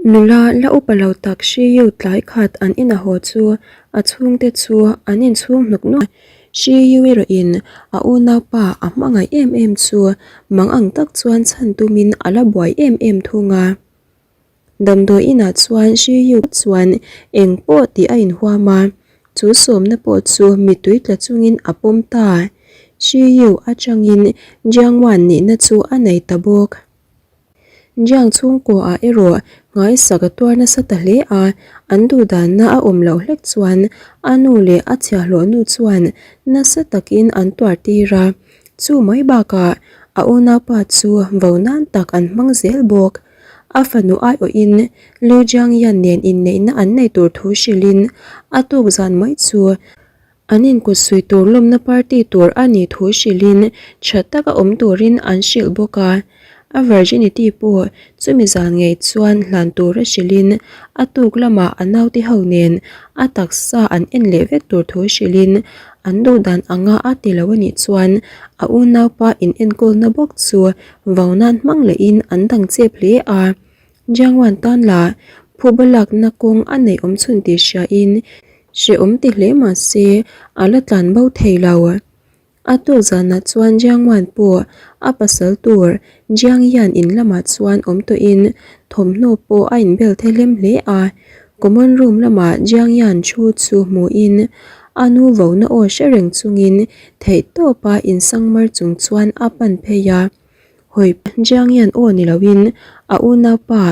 Nula la upa lo tak Shiyu tlai khat an ina haw chu a chhungte chu an inchhung hnuk nuai. Shiyu erawhin a unaupa a hmangaih em em chu mang ang tak chuan chhan tumin a la buai em em thung a. Damdawi inah chuan Shiyu chuan eng pawh tih a inhuam a, chu sawmna pawh chu mittui tla chungin a pawm ta. Shiyu atangin Jiangwan nihna chu a nei ta bawk. Jiang chhungkuaah erawh nghaisak a tuar nasa ta hle a, an duhdanna a awm loh hlek chuan a nu leh a chhiahhlawh nu chuan nasa takin an tuar tir a, chu mai bakah a unaupa chu vo nan tak an hmang zel bawk. A fanu aiawhin Liu Jiangyan nen inneihna an nei tur thu hrilhin a tuk zan mai chu An inkutsuih tur lawmna party tur a nih thu hrilhin tha taka awm turin an hrilh bawk a. A virginity pawh chumi zan ngei chuan hlan tura hrilhin a tuk lamah a naute ho nen a taksa an en leh vek tur thu hrilhin an duh dan anga a ti lo a nih chuan a unaupa inenkawlna bawk chu vau nan hmang lehin an dang chep hle a. Jiangwan tan la phuba lakna kawng a neih awm chhun tih hriain hrehawm ti hle mah se a la tlan bo thei lo. A tuk zanah chuan Jiangwan pawh a pasal tur Jiangyan in lamah chuan awm tawhin thawmhnaw pawh a inbel thehlem hle a. Common room lamah Jiangyan thu chu hmuhin a nu vona aw hre reng chungin theihtawpa insangmar chung chuan a pan phei a. Hawi Jiang hian aw ni loin a unaupa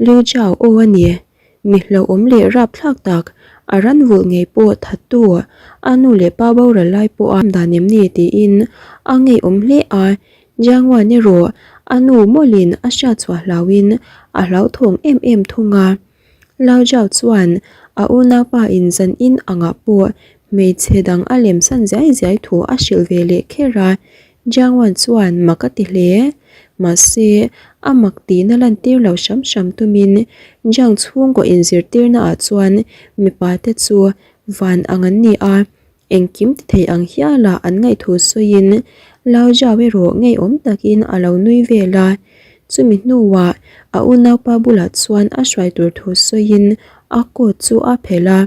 Liu Zhao aw a ni. Mi hlauhawm leh rapthlak tak, a ran vulh ngei pawh thattu, a nu leh pa boral lai pawh a dan em ni tiin a ngeiawm hle a. Jiang Wan erawh a nu mawlin a hriatchhuah hlauhin a hlauthawng em em thung a. Liu Zhao chuan a unaupa in zan in angah pawh hmeichhe dang a lemsan ziai ziai thu a hrilh ve leh kher a. Jiangwan chuan mak a ti hle. Mahse, a mak tihna lantir lo hram hram tumin Jiang chhungkaw inzirtirna ah chuan mipa te chu van ang an ni a, engkim ti thei ang hiala an ngaihthu sawiin Lao Zhao erawh ngeiawm takin a lo nui vel a. Chumi hnuah a unaupa bulah chuan a hruai tur thu sawiin a coat chu a phelh a.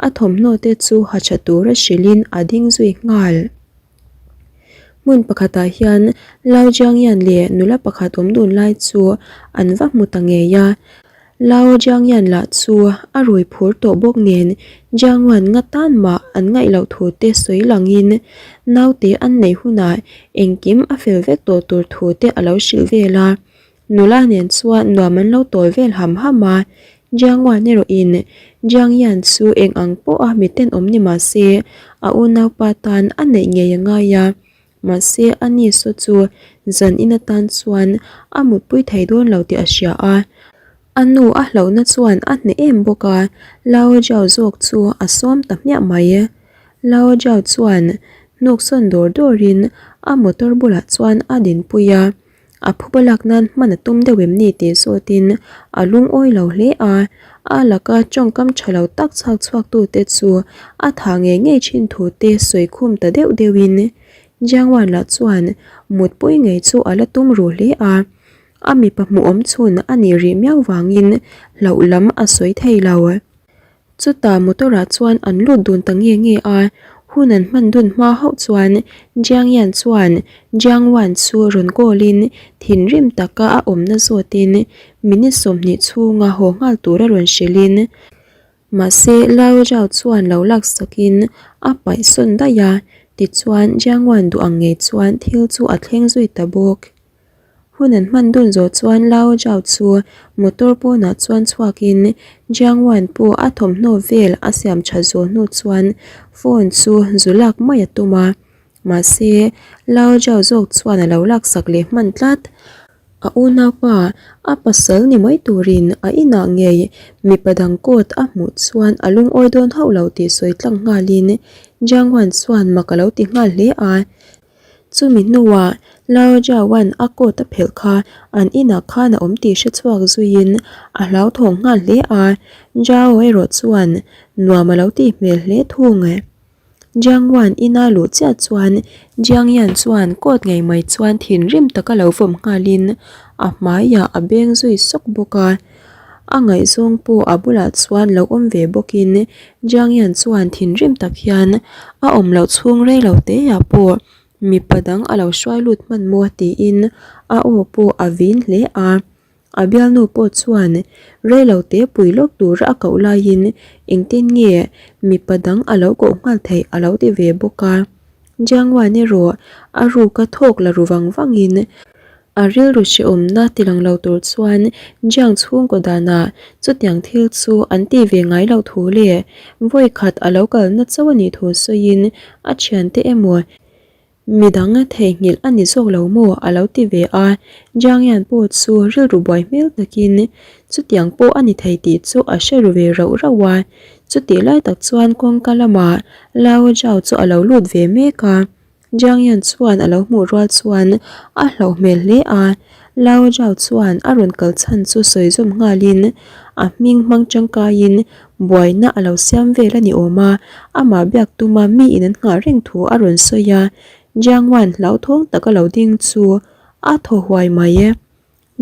A thawmhnaw te chu ha tha tura hrilhin a ding zui nghal. Hmun pakhatah hian Lao Jiangyan leh nula pakhat awm dun lai chu an va hmu ta ngei a. Lao Jiangyan lah chu a rui phur tawh bawk nen Jiangwan nga tan mah an ngaih loh thu te sawi langin naute an neih hunah engkim a fel vek tawh tur thu te a lo hrilh vel a. Nula nen chuan nuam an lo tawl vel ham ham a, Jiang Wan erawhin Jiang Yan chu eng ang pawha mi tenawm ni mah se a unaupa tan a neih ngei a ngai a, mahse a ni saw chu zan in atan chuan a mutpui thei dawn lo tih a hria a, a nu a hlauhna chuan a hneh em bawk a, Lao Jiao zawk chu a sawm ta hmiah mai. Lao Jiao chuan hnuksawn dawr dawrin a motor bulah chuan a dinpui a. A phuba lak nan hman a tum deuh em ni tih zawtin a lungawi lo hle a, a laka tawngkam tha lo tak chhak chhuak tute chu a thah ngei ngei thin thu te sawi khum ta deuh deuhin Jiangwan lah chuan mutpui ngei chu a la tum ru hle a, a mipa hmuhawm chhun a nih rih miau vangin hlauh lam a sawi thei lo. Chutah motor ah chuan an lut dun ta nge nge a, hun an hman dun hma hauh chuan Jiang Yan chuan Jiang Wan chu rawn call in thinrim taka a awmna zawtin minute 20 chhunga haw nghal tura rawn hrilhin mahse Lao Zhao chuan lo laksakin a paih sawn daih a, tichuan Jiang Wan duh ang ngei chuan thil chu a thleng zui ta bawk. Hun an hman dun zawh chuan Lao Zhao chu motor pawnah chuan chhuakin Jiang Wan pawh a thawmhnaw vel a siam tha zawh hnu chuan phone chu zu lak mai a tum a. Mahse, Lao Zhao zawk chuan a lo laksak leh hman tlat. A unaupa, a pasal ni mai turin a inah ngei mipa dang coat a hmuh chuan a lungawi dawn hauh lo tih sawi tlang nghalin Jiang Wan chuan mak a lo ti nghal hle a. Chumi hnuah Lao Jiawan a coat a phelh kha an inah khan a awm tih hre chhuak zuiin a hlauthawng nghal hle a, Jiao erawh chuan nuam a lo tih hmel hle thung. Jiang Wan ina luh chiah chuan Jiang Yan chuan coat ngei mai chuan thinrim taka lo vawm nghalin a hmaiah a beng zui sawk bawk a. A ngaihzawng pawh a bulah chuan lo awm ve bawkin Jiang Yan chuan thinrim tak hian a awm loh chhung rei lo te ah pawh mipa dang a lo hruai lut hman maw tiin a aw pawh a vin hle a. A bialnu pawh chuan rei lo te pui lawk tura a koh laiin engtin nge mipa dang a lo koh nghal theih a lo ti ve bawk a. Jiang Wan erawh a ruka thawk la ru vang vangin a rilru hrehawmna ti lang lo tur chuan Jiang chhungkaw danah chutiang thil chu an ti ve ngai loh thu leh vawi khat a lo kalna chauh a nih thu sawiin a thiante emaw Midang theihnghilh a ni zawk lo maw? a lo ti ve a, Jiang Yan pawh chu rilru buai hmel takin chutiang pawh a ni thei tih chu a hre ru ve rauh rauh a. Chutih lai tak chuan kawngka lamah Lao Zhao chu a lo lut ve mek a, Jiang Yan chuan a lo hmuh rual chuan a hlauh hmel hle a, Lao Zhao chuan a rawn kal chhan chu sawi zawm nghalin a hming hmang tangkaiin Buaina a lo siam vel a ni awm a, amah biak tuma mi in an nghah reng thu a rawn sawi a, Jiang Wan hlauthawng taka lo ding chu a thaw huai mai e.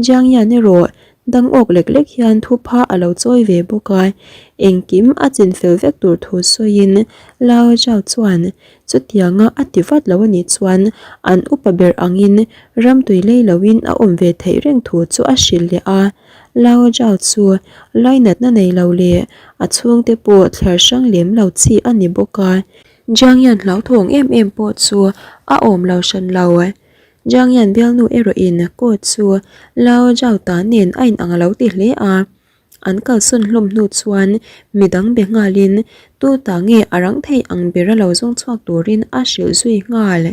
Jiang Yan erawh dang awk lek lek hian thupha a lo chawi ve bawk a, engkim a chin fel vek tur thu sawiin Lao Zhao chuan chutianga a ti vat lo a nih chuan an upa ber angin ramtui lei loin a awm ve theih reng thu chu a hrilh leh a. Lao Zhao chu lainatna nei lo leh a chhungte pawh thliar hrang lem lo chi a ni bawk a. Jiang Yan hlauthawng em em pawh chu a awm lo hran lo. Jiang Yan bialnu erawhin coat chu Lao Zhao ta nen a inang a lo ti hle a. An kalsawn hlawm hnu chuan midang be nghalin tu ta nge a rang thei ang bera lo zawng chhuak turin a hrilh zui nghal.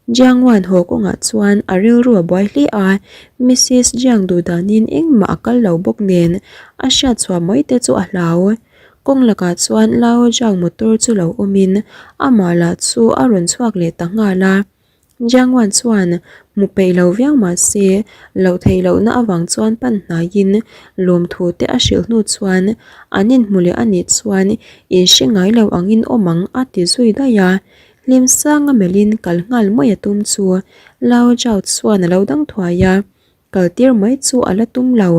Jiang Wan haw kawngah chuan a rilru a buai hle a, Missis Jiang duh danin engmah a kal lo bawk nen a hriat chhuah mai te chu a hlau. Kawng lakah chuan Lao Jiang motor chu lo awmin amah lah chu a rawn chhuak leh ta nghal a. Jiang Wan chuan hmu peih lo viau mah se loh theih lohna avang chuan pan hnaiin lawmthu te a hrilh hnu chuan an inhmu leh a nih chuan inhre ngai lo angin awm ang a ti zui daih a. Hlim sanga melhin kal nghal mai a tum chu Lao Zhao chuan a lo dang thuai a, kal tir mai chu a la tum lo.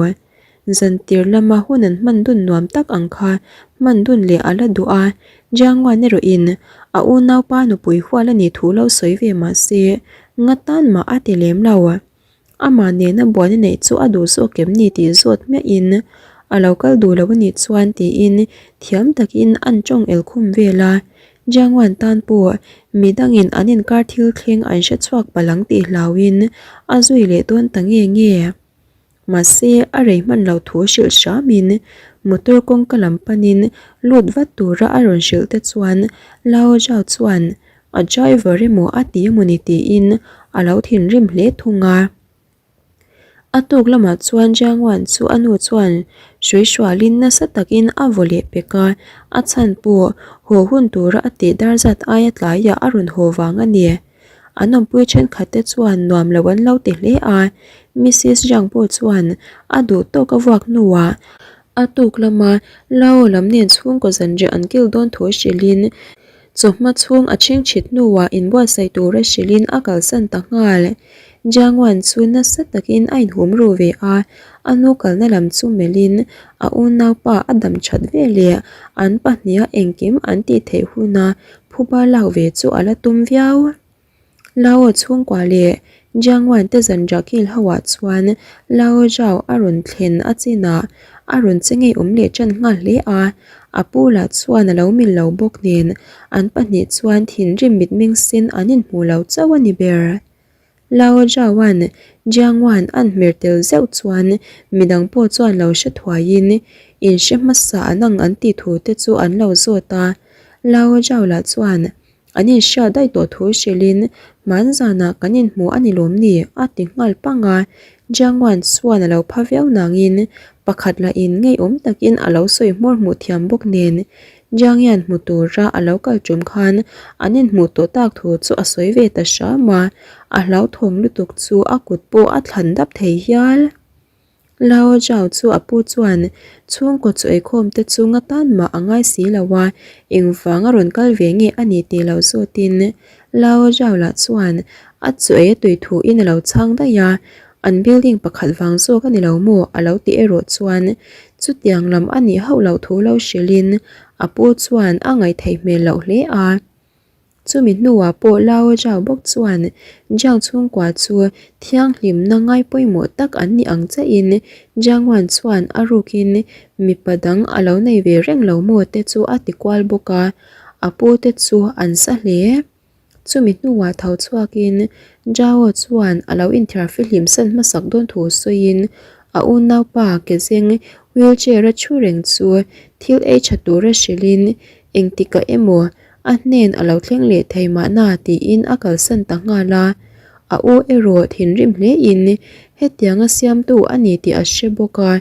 Zan tir lama hun an hman dun nuam tak ang kha hman dun leh a la duh a, Jiang Wan erawhin a unaupa nupui hual a nih thu lo sawi ve mah se nga tan mah a ti lem lo. Amah nena buaina neih chu a duh zawk em ni tih zawt hmiahin a lo kal duh lo a nih chuan tiin thiam takin an tawng el khum vel a. Jiang Wan tan pawh midangin an inkar thil thleng an hre chhuak palh ang tih hlauhin a zui leh dawn ta nge nge. Mahse a rei hman lo thu hrilh hramin motor kawngka lam panin lut vat tura a rawn hrilh te chuan Lao Zhao chuan A driver emaw a ti emaw ni tiin a lo thinrim hle thung a. A tuk lamah chuan Jiang Wan chu a nu chuan hrui hrualin nasa takin a vaw leh pek a, a chhan pawh haw hun tura a tih dar zat aia tlaiah a rawn haw vang a ni. An awmpui thenkhat te chuan nuam lo an lo ti hle a, Missis Jiang pawh chuan a duh tawk a vuak hnuah a tuk lama Lao lam nen chhungkaw zanriah an kil dawn thu hrilhin Chawhma chhung a chhingchhit hnuah inbuatsaih tura hrilhin a kalsan ta nghal. Jiang Wan chu nasa takin a inhum ru ve a, a nu kalna lam chu melhin a unaupa a dam that ve leh an pahniha engkim an tih theih huna phuba lak ve chu a la tum viau. Lao chhungkua leh Jiang Wan te zanriah kil ho ah chuan Lao Zhao a rawn thlen a chinah a rawn che ngeiawm leh ṭan nghal hle a, a pu lah chuan a lo mil lo bawk nen an pahnih chuan thinrim mitmeng sen an inhmuh lo chauh a ni ber. Lao Zhao-a'n Jiang Wan a'n hmer tel zeuh chuan midang pawh chuan lo hre thuaiin inhre hmasa an ang an tih thu te chu an lo zawt a, Lao Zhao lah chuan An inhriat daih tawh thu hrilhin hman zanah kan inhmu a ni lawm ni? a ti nghal pang a. Jiang Wan chuan a lo pha viau nangin pakhat lahin ngeiawm takin a lo sawi hmawr hmuh thiam bawk nen Jiang hian hmu tura a lo kal tum khan an inhmuh tawh tak thu chu a sawi ve ta hram a, a hlauthawng lutuk chu a kut pawh a thlan dap thei hial. Lao Zhao chu a pu chuan chhungkaw chu eikhawm te chu nga tan mah a ngai si lo a, engvang a rawn kal ve nge a ni tih lo zawtin Lao Zhao lah chuan a chu ei a tui thu in a lo chhang daih a. An building pakhat vang zawk a ni lo maw? a lo ti erawh chuan chutiang lam a nih hauh loh thu lo hrilhin a pu chuan a ngaihtheih hmel loh hle a. Chumi hnuah pawh Lao Zhao bawk chuan Jiang chhungkua chu thianghlimna ngai pawimawh tak an ni ang chiahin Jiang Wan chuan a rukin mipa dang a lo nei ve reng lo maw te chu a ti kual bawk a, a pu te chu an sa hle. Chumi hnuah tho chhuakin Zhao chuan a lo inthiar fihlim san hmasak dawn thu sawiin a unaupa kezeng wheelchair a thu reng chu thil ei tha tura hrilhin engtikah emaw A hnen a lo thleng leh thei mahna tiin a kalsan ta nghal a, a u erawh thinrim hlein hetianga siamtu a ni tih a hre bawk a,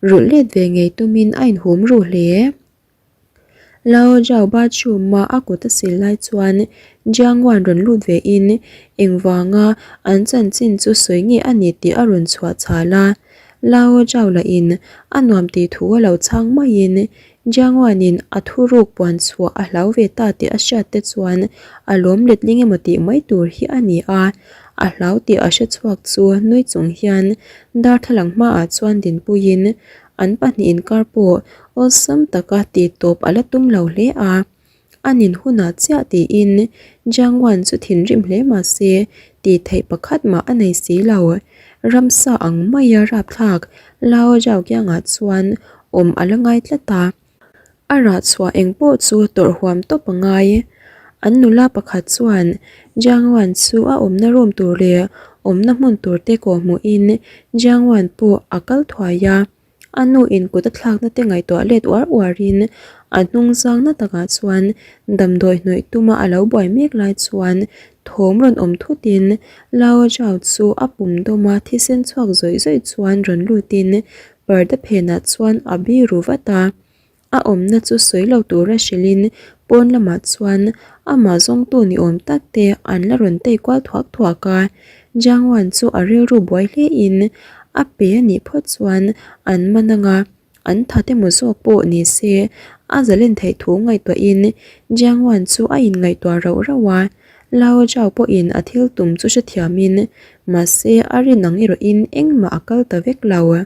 rulh let ve ngei tumin a inhum ru hle. Lao Zhao bathroom-a a kut a sil lai chuan Jiang Wan rawn lut vein engvanga an chanchin chu sawi nge a ni tih a rawn chhuah chhal a, Lao Zhao lahin a nuam tih thu a lo chhang maiin Jiangwanin a thuruk puan chhuah a hlau ve ta tih a hriat te chuan a lawm letling emaw tih mai tur hi a ni a, a hlau tih a hre chhuak chu nui chung hian darthlalang hmaah chuan dinpuiin an pahnih inkar pawh awlsam taka tih tawp a la tum lo hle a. A nin hunah chiah tiin Jiangwan chu thinrim hle mah se tih theih pakhat mah a nei si lo. Ramsa ang maia rapthlak Lao Zhao kiangah chuan awm a la ngai tlat a, a rah chhuah eng pawh chu tawrh huam tawp a ngai. An nula pakhat chuan Jiangwan chu a awmna room tur leh awmna hmun tur te kawhhmuhin Jiangwan pawh a kal thuai a. A nu in kut a thlakna te ngaihtuah let uar uar in a hnung zang na takah chuan damdawi hnawih tuma a lo buai mek lai chuan thawm rawn awm thut in Lao Zhao chu a pum dawm a thisen chhuak zawih zawih chuan rawn lut in parda phenah chuan a biru vat a. A awmna chu sawi lo tura hrilhin pawn lamah chuan amah zawngtu ni awm tak te an la rawn tei kual thuak thuak a. Jiang Wan chu a rilru buai hlein a pe a nih phawt chuan an man ang a, an that emaw zawk pawh ni se a zalen theih thu ngaihtuahin Jiang Wan chu a inngaihtuah rauh rauh a. Lao Zhao pawhin a thil tum chu hrethiamin mahse a rin ang erawhin engmah a kal ta vek lo.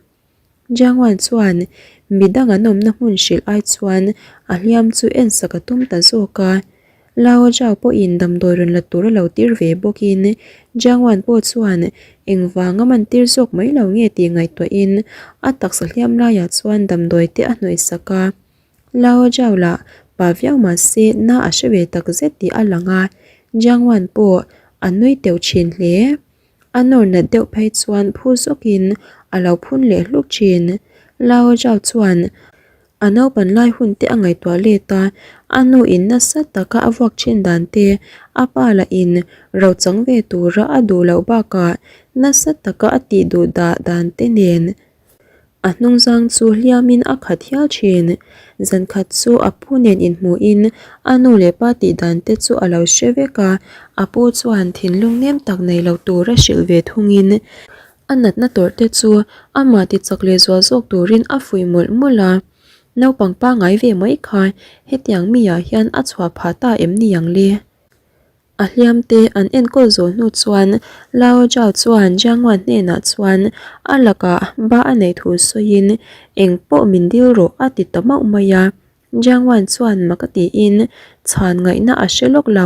Jiangwan chuan midang an awmna hmun hrilh ai chuan a hliam chu en sak a tum ta zawk a. Lao Zhao pawhin damdawi rawn la tur a lo tir ve bawkin Jiangwan pawh chuan engvanga man tir zawk mai lo nge tih ngaihtuahin a taksa hliam laiah chuan damdawi te a hnawih sak a. Lao Zhao lah pa viau mah se na a hre ve tak zet tih a lang a, Jiangwan pawh a nui teuh thin hle. A nawr nat deuh phei chuan phu zawkin a lo phun leh hluk thin. Lao Zhao chuan a naupan lai hun te a ngaihtuah let a, a nu in nasa taka a vuak thin dan te, a pa lah in ro chang ve tura a duh loh bakah nasa taka a tih duh dah dan te nen A hnungzang chu hliamin a khat hial thin. Zankhat chu a pu nen inhmuhin a nu leh pa tih dan te chu a lo hre vek a, a pu chuan thinlung nem tak nei lo tura hrilh ve thungin a natna tawrh te chu amah tichak leh zual zawk turin a fuih mawlh mawlh a. Naupang pangngai ve mai kha hetiang mi ah hian a chhuah phah ta em ni ang le? A hliam te an enkawl zawh hnu chuan Lao Zhao chuan Jiang Wan hnenah chuan a lakah ba a neih thu sawiin eng pawh min dil rawh a ti ta mauh mai a. Jiang Wan chuan mak a tiin chhan ngaihna a hre lawk lo.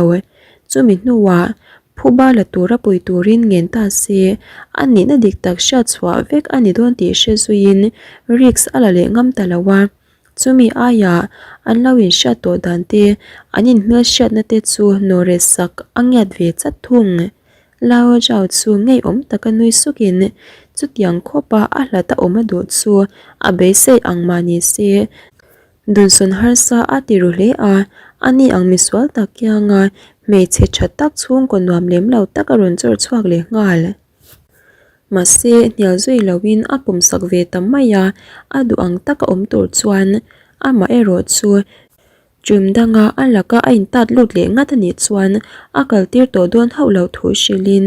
Chumi hnuah phuba la tura pui turin ngen ta se a nihna dik tak hriat chhuah vek a ni dawn tih hre zuiin risk a la leh ngam ta lo a. Chumi aiah an lo inhriat tawh dan te, an inhmelhriatna te chu nawhreh sak a ngiat ve chat thung. Lao Zhao chu ngeiawm taka nui sukin chutiang khawpa a hlat a awm a duh chu a beisei ang mah ni se, dunsawn harsa a ti ru hle a, ani ang misual tak kianga hmeichhe tha tak chhungkaw nuam lem lo tak a rawn chawr chhuak leh nghal. Mahse, hnial zui loin a pawmsak ve ta mai a, a duh ang taka awm tur chuan amah erawh chu ṭum danga a laka a intat lut leh ngat a nih chuan a kaltir tawh dawn hauh loh thu hrilhin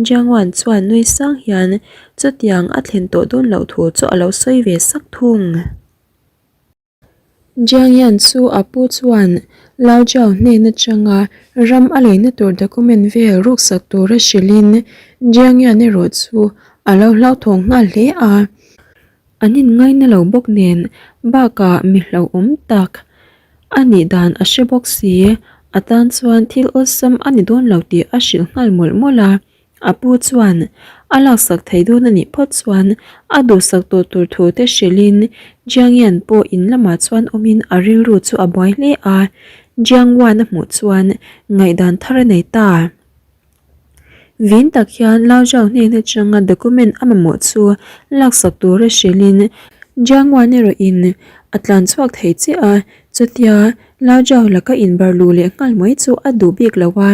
Jiangwan chuan nui sang hian chutiang a thlen tawh dawn loh thu chu a lo sawi ve sak thung. Jiang Yan chu a pu chuan Lao Jiao hnen atanga ram a leina tur document vel ruksak tura hrilhin Jiang Yan erawh chu A lo hlauthawng nghal hle a, an inngaina lo bawk nen bakah mi hlauhawm tak a nih dan a hre bawk si, a tan chuan thil awlsam a ni dawn lo tih a hrilh nghal mawlh mawlh a. A pu chuan a laksak thei dawn a nih phawt chuan a duhsak tawh tur thu te hrilhin Jiang Yan pawh in lamah chuan awmin a rilru chu a buai hle a, Jiang Wan a hmuh chuan ngaihdan thar a nei ta. Vin tak hian Lao Zhao hnen atanga document a mamawh chu laksak tura hrilhin Jiang Wan erawhin a tlan chhuak thei chiah a, chutia Lao Zhao laka inbar luh leh nghal mai chu a duh bik lo a.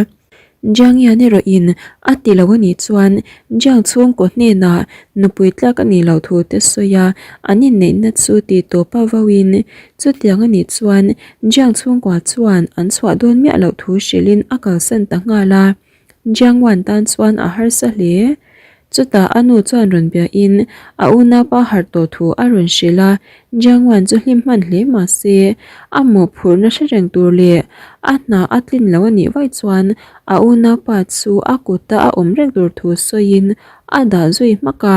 Jiang Yan erawhin a ti lo a nih chuan Jiang chhungkaw hnenah nupui tlak a nih loh thu te sawi a, an inneihna chu tih tawp a vauin chutiang a nih chuan Jiang chhungkua chuan an chhuah dawn miah loh thu hrilhin a kalsan ta nghal a. Jiang Wan tan chuan a harsa hle. Chutah a nu chuan rawn biahin a unaupa harh tawh thu a rawn hrilh a, Jiang Wan chu hlim hman hle mah se, a mawhphurhna hre reng tur leh a hna a tlin lo a nih vaih chuan a unaupa chu a kuta a awm reng tur thu sawiin a dah zui hmak a.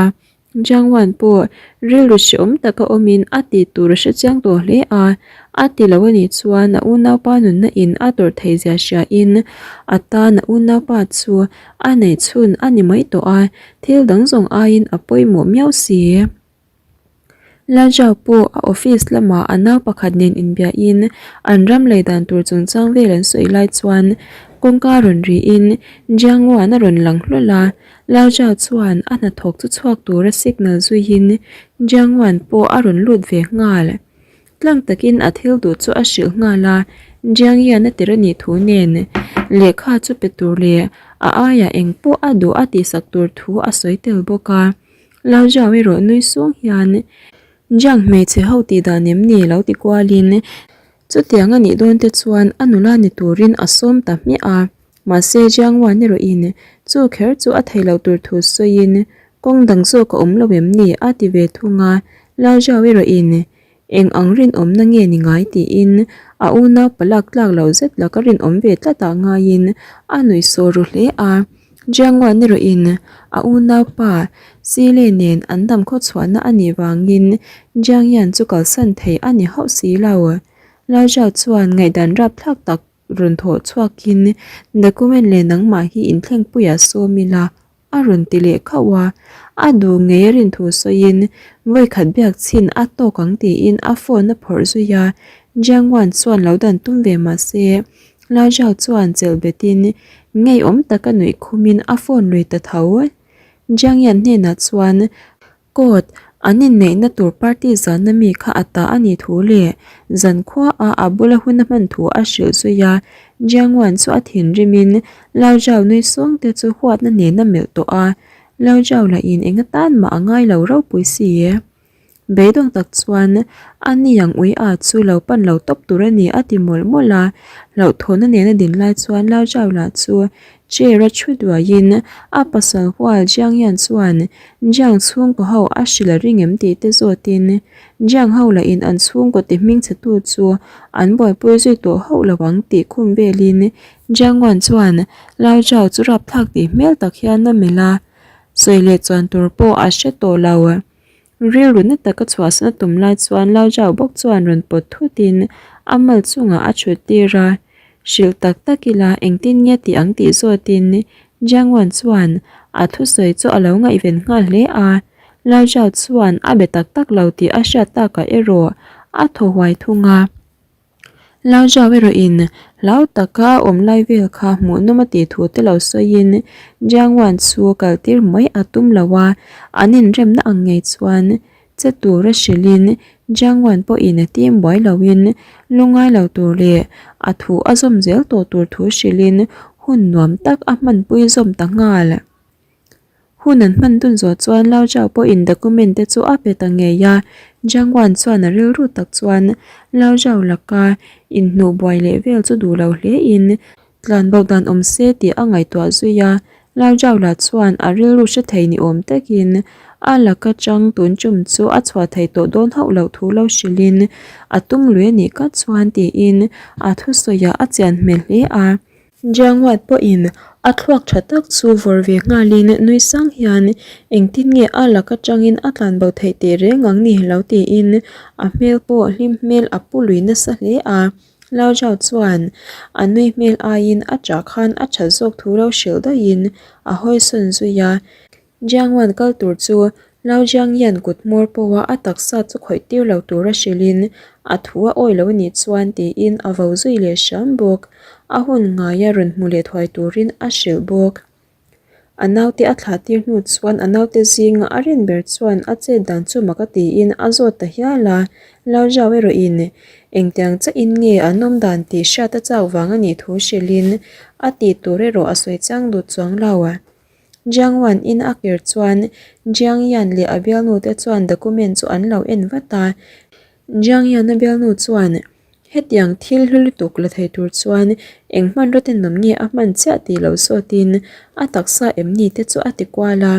Jiang Wan pawh rilru hrehawm taka awmin a tih tur a hre chiang tawh hle a, a ti lo a nih chuan a unaupa nunna in a tawrh theih zia hriain a tan a unaupa chu a neih chhun a ni mai tawh a, thil dang zawng aiin a pawimawh miau si. Lajau pawh a office lamah a nau pakhat nen inbiahin an ram lei dan tur chungchang vel an sawi lai chuan kawngka rawn riin Jiang Wan a rawn lang hlawl a, Lajau chuan a hnathawk chu chhuak tura signal zuiin Jiang Wan pawh a rawn lut ve nghal. Tlang takin a thil duh chu a hrilh nghal a, Jiang hian a tir a nih thu nen lehkha chu pe tur leh a aiah engpawh a duh a tihsak tur thu a sawi tel bawk a. Lao Zhao erawh nui sung hian Jiang hmeichhe ho tih dan em ni lo ti kualin chutiang a nih dawn te chuan a nula ni turin a sawm ta hmiah a. Mahse Jiang Wan erawhin chu kher chu a thei loh tur thu sawiin kawng dang zawk a awm lo em ni a ti ve thung a, Lao Zhao erawhin Eng ang rinawmna nge ni ngai tiin a unau palak tlak lo zet laka rinawm ve tlatah ngaiin a nuih saw ru hle a. Jiang Wan erawhin a unaupa Sile nen an dam khawchhuahna a nih vangin Jiang Yan chu kalsan thei a ni hauh si lo. Lao Zhao chuan ngaihdan rapthlak tak rawn thawh chhuakin document leh nangmah hi inthlengpuiah sawm ila A rawn ti leh khauh a, a duh ngei a rin thu sawiin vawikhat biak chhin a tawk ang tiin a phone a phawrh zui a, Jiang Wan chuan lo dan tum ve mah se Lai Zhao chuan chelh betin ngeiawm taka nuih khumin a phone lui ta tho. Jiang Yan hnenah chuan Court, an inneihna tur party zanna mi kha a ta a nih thu leh zankhuaah a bula hun a hman thu a hrilh zui a, Jiang Wan chu a thinrimin Lao Zhao nui sawng te chu huatna nen a melh tawh a, Lao Zhao lahin eng atan mah a ngai lo ropui si. Beidawng tak chuan a ni ang ui a chu lo pan lo tawp tur a ni a ti mawlh mawlh a, hlauhthawhna nen a din lai chuan Lao Zhao lah chu chair a thu duaiin a pasal hual Jiang Yan chuan Jiang chhungkaw ho a hrilh a ring em tih te zawtin Jiang ho lahin an chhungkaw ti hmingchhe tu chu an buaipui zui tawh hauh lo ang tih khum velin Jiang Wan chuan Lao Zhao chu rapthlak tih hmel tak hian a melh a, sawi leh chuan tur pawh a hre tawh lo. Rilru na taka chhuahsan a tum lai chuan Lao Zhao bawk chuan rawn pawt thutin a mal chungah a thut tir a, Hrilh tak tak ila engtin nge tih ang tih zawtin Jiang Wan chuan a thusawi chu a lo ngaihven nghal hle a, Lao Zhao chuan a be tak tak lo tih a hriat takah erawh a thaw huai thung a. Lao Zhao erawhin hlau taka a awm lai vel kha hmuhnawm a tih thu te lo sawiin Jiang Wan chu kal tir mai a tum lo a, an inremna ang ngei chuan che tura hrilhin Jiang Wan pawhin a tim buai loin lungngai lo tur leh a thu a zawm zel tawh tur thu hrilhin hun nuam tak a hmanpui zawm ta nghal. Hun an hman dun zawh chuan Lao Zhao pawhin document te chu a pe ta ngei a, Jiang Wan chuan a rilru tak chuan Lao Zhao laka inhnuh buai leh vel chu duh lo hle in tlan bo dan awm se tih a ngaihtuah zui a, Lao Zhao lah chuan a rilru hre thei ni awm takin a laka chang tun chum chu a chhuah thei tawh dawn hauh loh thu lo hrilhin a tum lui a nih ka chuan tiin a thusawiah a chian hmel hle a. Jiang Wan pawhin a thluak tha tak chu vawr ve nghalin nui sang hian engtin nge a lak atangin a tlanbo theih teh reng ang ni lo tiin a hmel pawh hlim hmel a pu lui nasa hle a. Lao Zhao chuan a nui hmel aiin a ṭah khan a ṭhat zawk thu lo hrilh daihin a hawisawn zui a. Jiang Wan kal tur chu Lao Jiang hian kut hmawr pawha a taksa chu khawih tir lo tura hrilhin a thu a awi lo nih chuan tiin a vo zui leh hram bawk. A hun ngaia rawn hmu leh thuai turin a hrilh bawk. A naute a thlah tir hnu chuan a naute zinga a rin ber chuan a chet dan chu mak a tiin a zawt ta hial a, Lao Zhao erawhin engtiang chiahin nge an awm dan tih hriat a chak vang a nih thu hrilhin a tih tur erawh a sawi chiang dut chuang lo. Jiang Wan in a kir chuan Jiang Yan leh a bialnu te chuan document chu an lo en vat a, Jiang Yan a bialnu chuan Hetiang thil hlu lutuk la thei tur chuan eng hmanraw tenawm nge a hman chiah tih lo zawtin a taksa em ni te chu a ti kual a.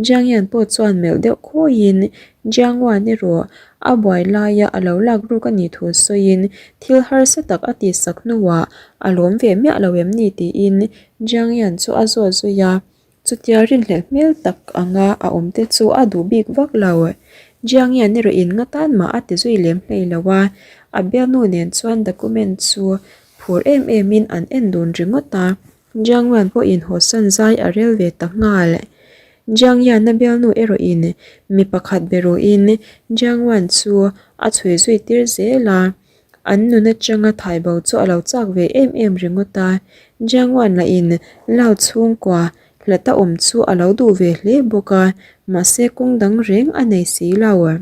Jiang Yan pawh chuan melh deuh khawiin Jiang Wan erawh a buai laia a lo lak ruk a nih thu sawiin thil harsa tak a tihsak hnuah a lawm ve miah lo em ni tiin Jiang Yan chu a zawt zui a. Chutia rinhlelh hmel tak anga a awm te chu a duh bik vak lo. Jiang hian erawh in nga tan mah a ti zui lem hlei lo a, a bialnu nen chuan document chu phur em em in an en dun ringawt a, Jiang Wan pawhin hawsan zai a rel ve ta nghal. Jiang hian a bialnu erawh in mi pakhat be rawhin Jiang Wan chu a chhui zui tir zel a. An nun atanga thaibo chu a lo chak ve em em ringawt a, Jiang Wan lahin Lao chhungkua hlata awm chu a lo duh ve hle bawk a, mahse kawng dang reng a nei si lo.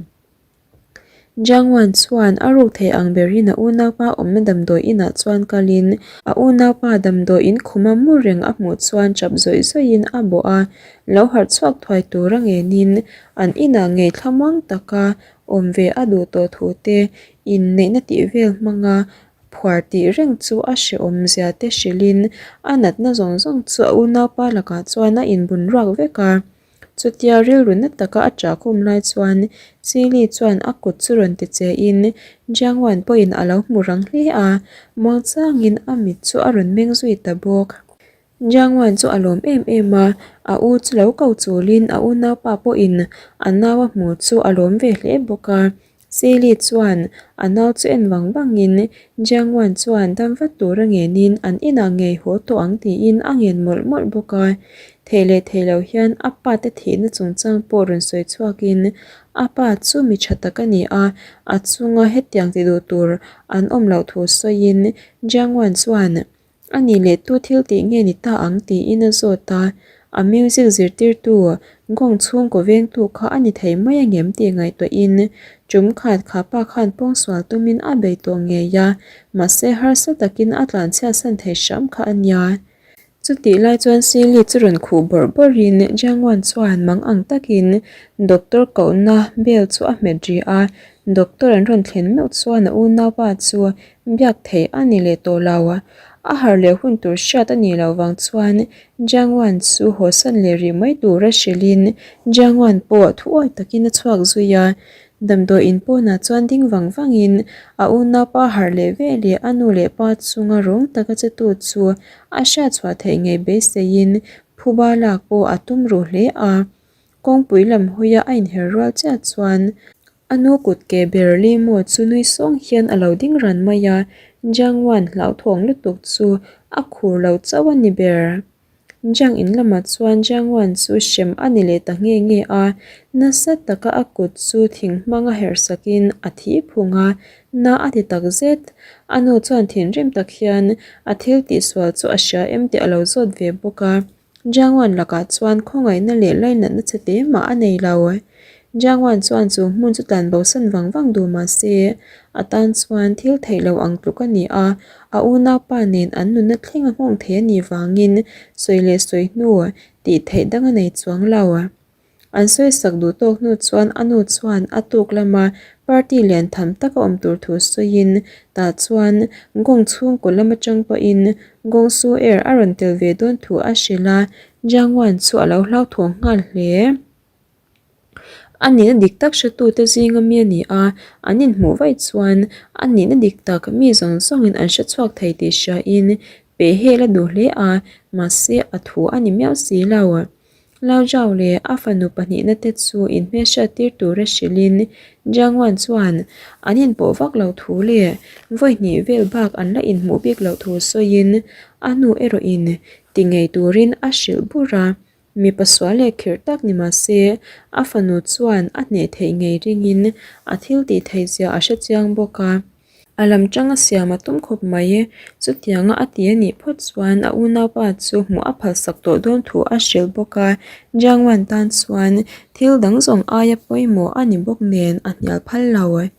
Jiang Wan chuan a ruk thei ang berin a unaupa awmna damdawi inah chuan kalin a unaupa damdawi in khuma mu reng a hmuh chuan chap zawih zawihin a bawh a, lo harh chhuak thuai tura ngenin an inah ngei thlamuang taka awm ve a duh tawh thu te Inneihna tih vel hmanga phuar tih reng chu a hrehawm zia te hrilhin a natna zawng zawng chu a unaupa lakah chuan a inbun ruak vek a. Chutia rilru na taka a ṭah khum lai chuan Chili chuan a kut chu rawn ti che in Jiang Wan pawhin a lo hmu rang hle a, muangchangin a mit chu a rawn meng zui ta bawk. Jiang Wan chu a lawm em em a, a u chu lo ko chulin a unaupa pawhin a nau a hmu chu a lawm ve hle bawk a. Sili chuan a nau chu en vang vangin Jiang Wan chuan dam vat tur a ngenin an inah ngei haw tawh ang tiin a ngen mawlh mawlh bawk a. Thei leh thei lo hian a pa te thihna chungchang pawh rawn sawi chhuakin a pa chu mi tha tak a ni a, a chunga hetiang ti duh tur an awm loh thu sawiin Jiang Wan chuan A nih leh tu thil tih nge ni ta ang tiin a zawt a, a music zirtirtu gong chhungkaw vengtu kha a ni thei mai angem tih ngaihtuahin tum khat kha pa khan pawngsual tumin a bei tawh ngei a, mahse harsa takin a tlanchhiatsan thei hram kha a nia. Chutih lai chuan Sili chu rawn khuh bawrh bawrhin Jiangwan chuan mang ang takin doctor kohna bell chu a hmet ri a, doctor an rawn thlen meuh chuan a unaupa chu Biak theih a ni leh tawh lo. A harh leh hun tur hriat a nih loh vang chuan Jiang Wan chu hawsan leh rih mai tura hrilhin Jiang Wan pawh thuawi takin a chhuak zui a. Damdawi in pawnah chuan ding vang vangin a unaupa harh leh ve leh a nu leh pa chunga rawng taka chetu chu a hriat chhuah theih ngei beiseiin phuba lak pawh a tum ruh hle a. Kawngpui lam hawia a inher rual chiah chuan A nu kut ke ber Li Mo chu nui sawng hian a lo ding ran mai a, Jiang Wan hlauthawng lutuk chu a khur lo chauh a ni ber. Jiang in lamah chuan Jiang Wan chu hrem a ni leh ta nge nge a, nasa taka a kut chu thing hmanga herh sakin a thi phung a, na a ti tak zet. A nu chuan thinrim tak hian a thil tihsual chu a hria em tih a lo zawt ve bawk a. Jiang Wan lakah chuan khawngaihna leh lainatna che te mah a nei lo. Jiang Wan chuan chu hmun chu tlan bosan vang vang duh mah se, a tan chuan thil theih lo ang tluk a ni a, a unaupa nen an nunna thleng a nghawng thei a nih vangin sawi leh sawi hnu tih theih dang a nei chuang lo. An sawisak duh tawk hnu chuan a nu chuan a tuk lama party lian tham taka awm tur thu sawiin tah chuan Gong chhungkaw lam atang pawhin Gong Su Er a rawn tel ve dawn thu a hrilh a, Jiang Wan chu a lo hlauthawng nghal hle. A nihna dik tak hretute zinga mi a ni a, an inhmuh vaih chuan a nihna dik tak mi zawng zawngin an hre chhuak thei tih hriain. Peh hel a duh hle a, mahse a thu a ni miau si lo. Lao Zhao leh a fanu pahnihna te chu inhmelhriat tir tura hrilhin Jiang Wan chuan an inpawh vak lo thu leh vawi hnih vel bak an la inhmuh bik loh thu sawiin a hnu erawhin ti ngei turin a hrilh bur a. Mipa sual leh khirh tak ni mah se a fanu chuan a hneh theih ngei ringin a thil tih theih zia a hre chiang bawk a. A lam tang a siam a tum khawp mai. Chutianga a ti a nih phawt chuan a unaupa chu hmuh a phalsak tawh dawn thu a hrilh bawk a. Jiang Wan tan chuan thil dang zawng aia pawimawh a ni bawk nen a hnial phal lo.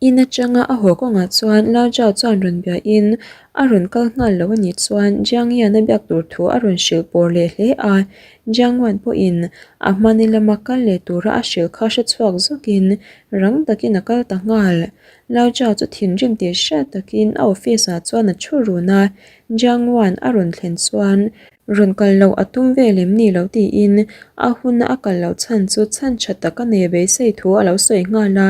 In atanga a haw kawngah chuan Lao Zhao chuan rawn biain a rawn kal nghal lo a nih chuan Jiang Yan a biak tur thu a rawn hrilh pawr leh hle a. Jiang Wan pawhin a hmani lama kal leh tura a hrilh kha hre chhuak zawkin rang takin a kal ta nghal. Lao Zhao chu thinrim tih hriat takin a office ah chuan a thu run a, Jiang Wan a rawn thlen chuan rawn kal loh a tum vel em ni lo tiin a huna a kal loh chhan chu chhan tha tak a nei beisei thu a lo sawi nghal a,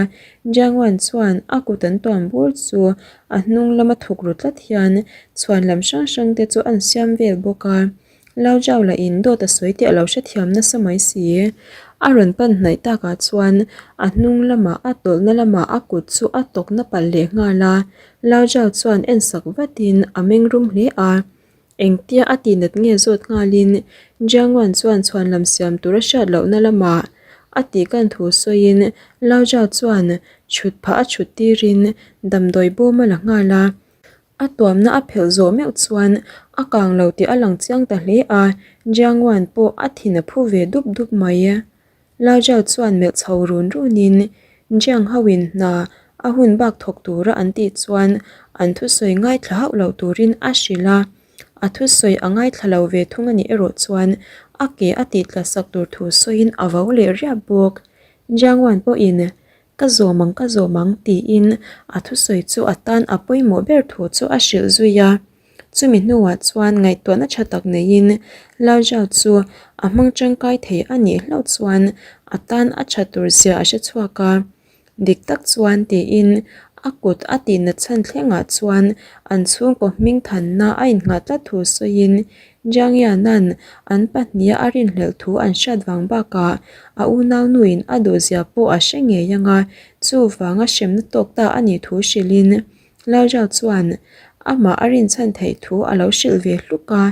Jiang Wan chuan a kut an tuam bur chu a hnung lama thuk ru tlat hian chhuan lam hrang hrang te chu an siam vel bawk a. Lao Zhao lah in dawt a sawi tih a lo hrethiam nasa mai si. A rawn pan hnaih takah chuan a hnung lamah a tawlhna lamah a kut chu a tawkna palh leh nghal a. Lao Zhao chuan en sak vatin a meng rum hle a. Engtia a tihnat nge zawt nghalin Jiang Wan chuan chhuan lam siam tur a hriat lohna lamah a tihkan thu sawiin Lao Zhao chuan chhut phah a chhut tirin damdawi bawm a la nghal a. A tuamna a phelh zawh meuh chuan a kang lo tih a lang chiang ta hle a, Jiang Wan pawh a thin a phu ve dup dup mai. Lao Zhao chuan melh chho run runin Jiang ho in hna a hun bak thawk tura an tih chuan an thusawi ngaithla hauh lo turin a hrilh a, a thusawi a ngaithla lo ve thung a nih erawh chuan a ke a tih tla sak tur thu sawiin a vo leh riap bawk. Jiang Wan pawhin Ka zawm ang, ka zawm ang, tiin a thusawi chu a tan a pawimawh ber thu chu a hrilh zui a. Chumi hnuah chuan ngaihtuahna tha tak neiin Lao Zhao chu a hmang tangkai thei a nih hlauh chuan a tan a tha tur zia a hre chhuak a. Dik tak chuan tiin a kut a tihna chhan thlengah chuan an chhungkaw hming thanna a innghah tlat thu sawiin Jiang Yanan an pahniha a rinhlelh thu an hriat vang bakah a unaunuin a duhzia pawh a hre ngei ang a, chuvanga hremna tawk ta a nih thu hrilhin Lao Zhao chuan amah a rinchhan theih thu a lo hrilh ve hluk a.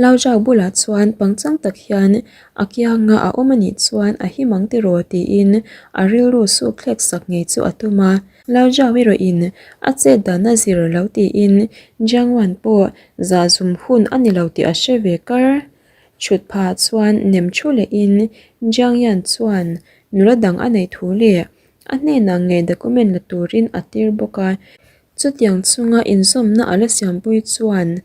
Lao Zhao bulah chuan pangchang tak hian a kianga a awm a nih chuan a him ang tiraw tiin a rilru suk thlek sak ngei chu a tum a. Lao Zhao erawhin a chet dan a zir lo tiin Jiang Wan pawh zah zum hun a ni lo tih a hre ve kar. Chhut phah chuan nem thu lehin Jiang Yan chuan nula dang a neih thu leh a hnenah ngei document la turin a tir bawk a. Chutiang chunga inzawmna a la siampui chuan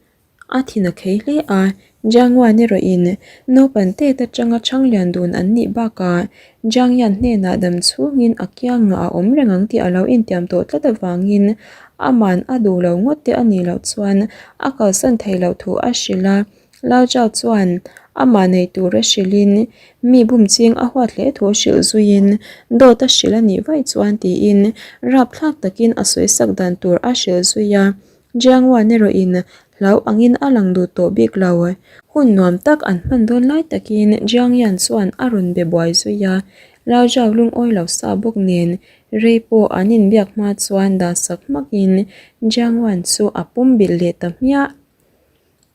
A thin a khei hle a, Jiang Wan erawhin naupan tet atanga chhang lian dun an nih bakah Jiang Yan hnenah dam chhungin a kiangah a awm reng ang tih a lo intiam tawh tlat avangin aman a duh lo ngawt te a nih loh chuan a kalsan theih loh thu a hrilh a. Lao Zhao chuan amah nei tura hrilhin mi bum ching a huat hle thu hrilh zuiin dawt a hrilh a nih vaih chuan tiin rapthlak takin a sawisak dan tur a hrilh zui a. Jiang Wan erawhin hlau angin a lang duh tawh bik lo. Hun nuam tak an hman dawn lai takin Jiang Yan chuan a rawn be buai zui a, Lao Zhao lungawi lo sa bawk nen rei pawh an inbiak hma chuan dah sak hmakin Jiang Wan chu a pum bilh leh ta hmiah.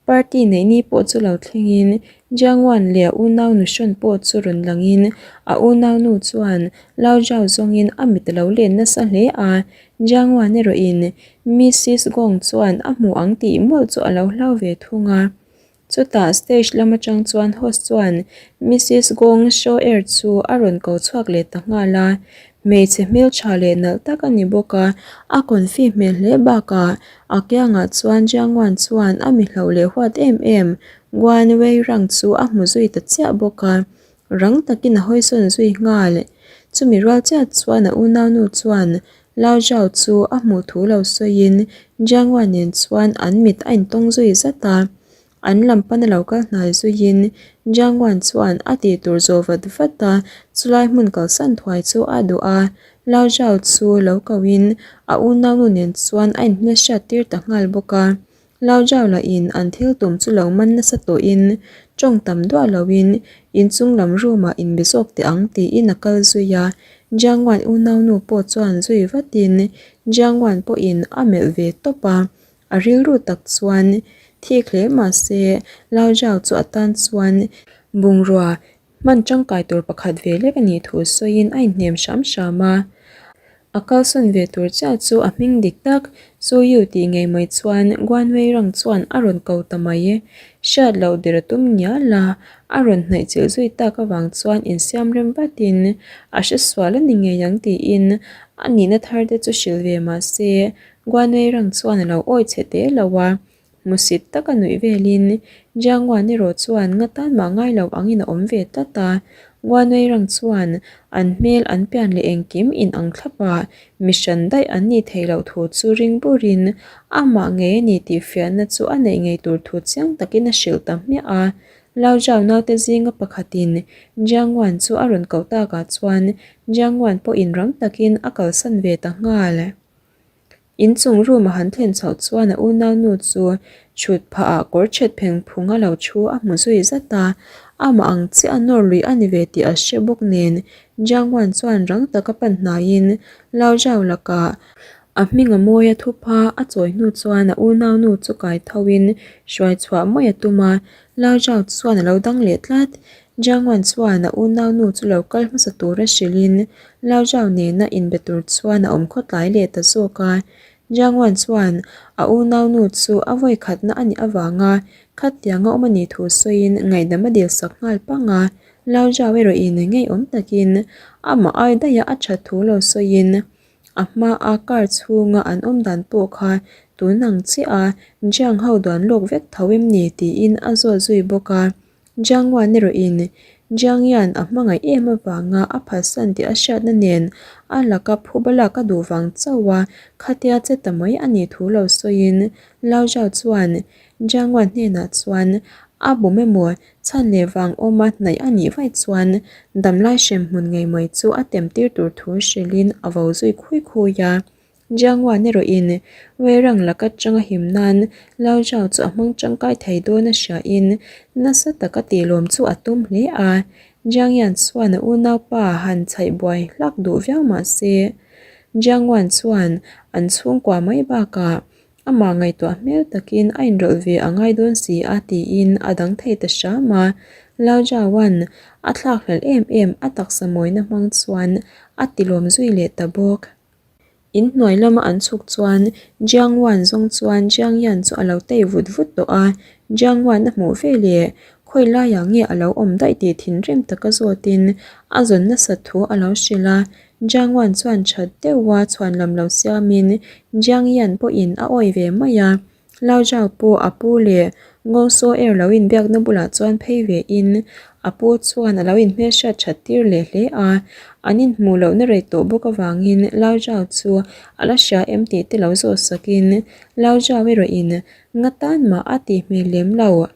Party neih ni pawh chu lo thlengin Jiang Wan leh a unau nu hrawn pawh chu rawn langin a unau nu chuan Lao Zhao zawngin a mit a lo len nasa hle a, Jiang Wan erawhin Missis Gong chuan a hmu ang tih mawlh chu a lo hlau ve thung a. Chutah stage lam atang chuan host chuan Missis Gong Shoer chu a rawn ko chhuak leh ta nghal a, Hmeichhe hmeltha leh nalh tak a ni bawk a, a confi hmel hle bakah a kiangah chuan Jiang Wan chuan a mi hloh leh huat em em Guan Wei Rang chu a hmu zui ta chiah bawk a, rang takin a hawisawn zui nghal. Chumi rual chiah chuan a unaunu chuan Lao Zhao chu a hmuh thu lo sawiin Jiang Wan nen chuan an mit a intawng zui zat a. An lam pana lo kal hnai zuiin Jiang Wan chuan a tih tur zawh vat vat a, chulai hmun kalsan thuai chu a duh a. Lao Zhao chu lo kohin a unaunu nen chuan a inhmelhriat tir ta nghal bawk a. Lao Zhao lahin an thil tum chu lo man nasa tawhin tawng tam duah loin inchung lam room ah inbe zawk teh ang tiin a kal zui a. Jiang Wan unaunu pawh chuan zui vatin Jiang Wan pawhin a melh ve tawp a. A rilru tak chuan thik hle mah se Lao Zhao chu a tan chuan bungrua Hman tangkai tur pakhat ve lek a nih thu sawiin a inhnem hram hram a. A kalsawn ve tur chiah chu a hming dik tak Su Yu tih ngei mai chuan Guan Wei Rang chuan a rawn ko ta mai. Hriat loh der a tum ngial a, a rawn hnaih chilh zui tak avang chuan insiam rem vatin a hre sual a ni ngei ang tiin a nihna thar te chu hrilh ve mah se Guan Wei Rang chuan a lo awi chhe te lo a. Hmusit taka nuih velin Jiangwan erawh chuan nga tan mah ngai lo angin a awm ve tlat a. Guanueirang chuan an hmel an pian leh engkim in ang thlap a, mi hran daih an nih theih loh thu chu ring burin amah ngei a ni tih fiahna chu a neih ngei tur thu chiang takin a hrilh ta hmiah a. Lao Zhao naute zinga pakhatin Jiangwan chu a rawn koh takah chuan Jiangwan pawhin rang takin a kalsan ve ta nghal. Inchung room a han thlen chhoh chuan a unaunu chu thut phah ah kawr chhet pheng phung a lo thu a hmu zui zat a, amah ang chiah a nawr lui a ni ve tih a hre bawk nen Jiang Wan chuan rang taka pan hnaiin Lao Zhao lakah a hming a mawi a thup a, a chawi hnu chuan a unaunu chu kai tho in hruai chhuah mai a tum a, Lao Zhao chuan a lo dang leh tlat. Jiang Wan chuan a unaunu chu lo kal hmasa tura hrilhin Lao Zhao nena inbe tur chuan a awm khawtlai leh ta zawk a. Jiang Wan chuan a unaunu chu a vawi khatna a nih avanga khatianga awm a nih thu sawiin ngaihdam a dil sak nghal pang a. Lao Zhao erawhin ngeiawm takin amah ai daiha a that thu lo sawiin a hmaa car chhunga an awm dan pawh kha tun ang chiah a Jiang ho duan lawk vek tho em ni tiin a zawt zui bawk a. Jiang Wan erawhin Jiang Yan a hmangaih em avanga a phatsan tih a hriatna nen a laka phuba lak a duh vang chauh a, khatia che ta mai a nih thu lo sawiin Lao Zhao chuan Jiang Wan hnenah chuan a bum emaw chhan leh vang awma hnaih a nih vaih chuan damlai hremhmun ngei mai chu a tem tir tur thu hrilhin a vo zui khui khui a. Jiangwan erawhin Weirang laka tanga him nan Lao Zhao chu a hmang tangkai thei dawn a hriain nasa taka tihlawm chu a tum hle a. Jiangyan chuan a unaupa han chhaih buai hlak duh viau mah se, Jiangwan chuan an chhungkua mai bakah amah ngaihtuah hmel takin a inrawlh ve a ngai dawn si a tiin a dang thei ta hram a. Lao Zhaoan a thlakhlelh em em a taksa mawina hmang chuan a tilawm zui leh ta bawk. In hnuai lama an chhuk chuan Jiang Wan zawng chuan Jiang Yan chu a lo tei vut vut tawh a, Jiang Wan a hmuh ve leh khawi laiah nge a lo awm daih tih thinrim taka zawtin a zawn nasat thu a lo hrilh a, Jiang Wan chuan that deuha chhuan lam lo siamin Jiang Yan pawhin a awi ve mai a. Lao Zhao pawh a pu leh Ngawng Saw Er lo inbiakna bulah chuan phei ve in a pu chuan a lo inhmelhriat that tir leh hle a, an inhmuh lohna rei tawh bawk avangin Lao Zhao chu a la hria em tih te lo zawh sakin Lao Zhao erawh in nga tan mah a tih hmel lem lo.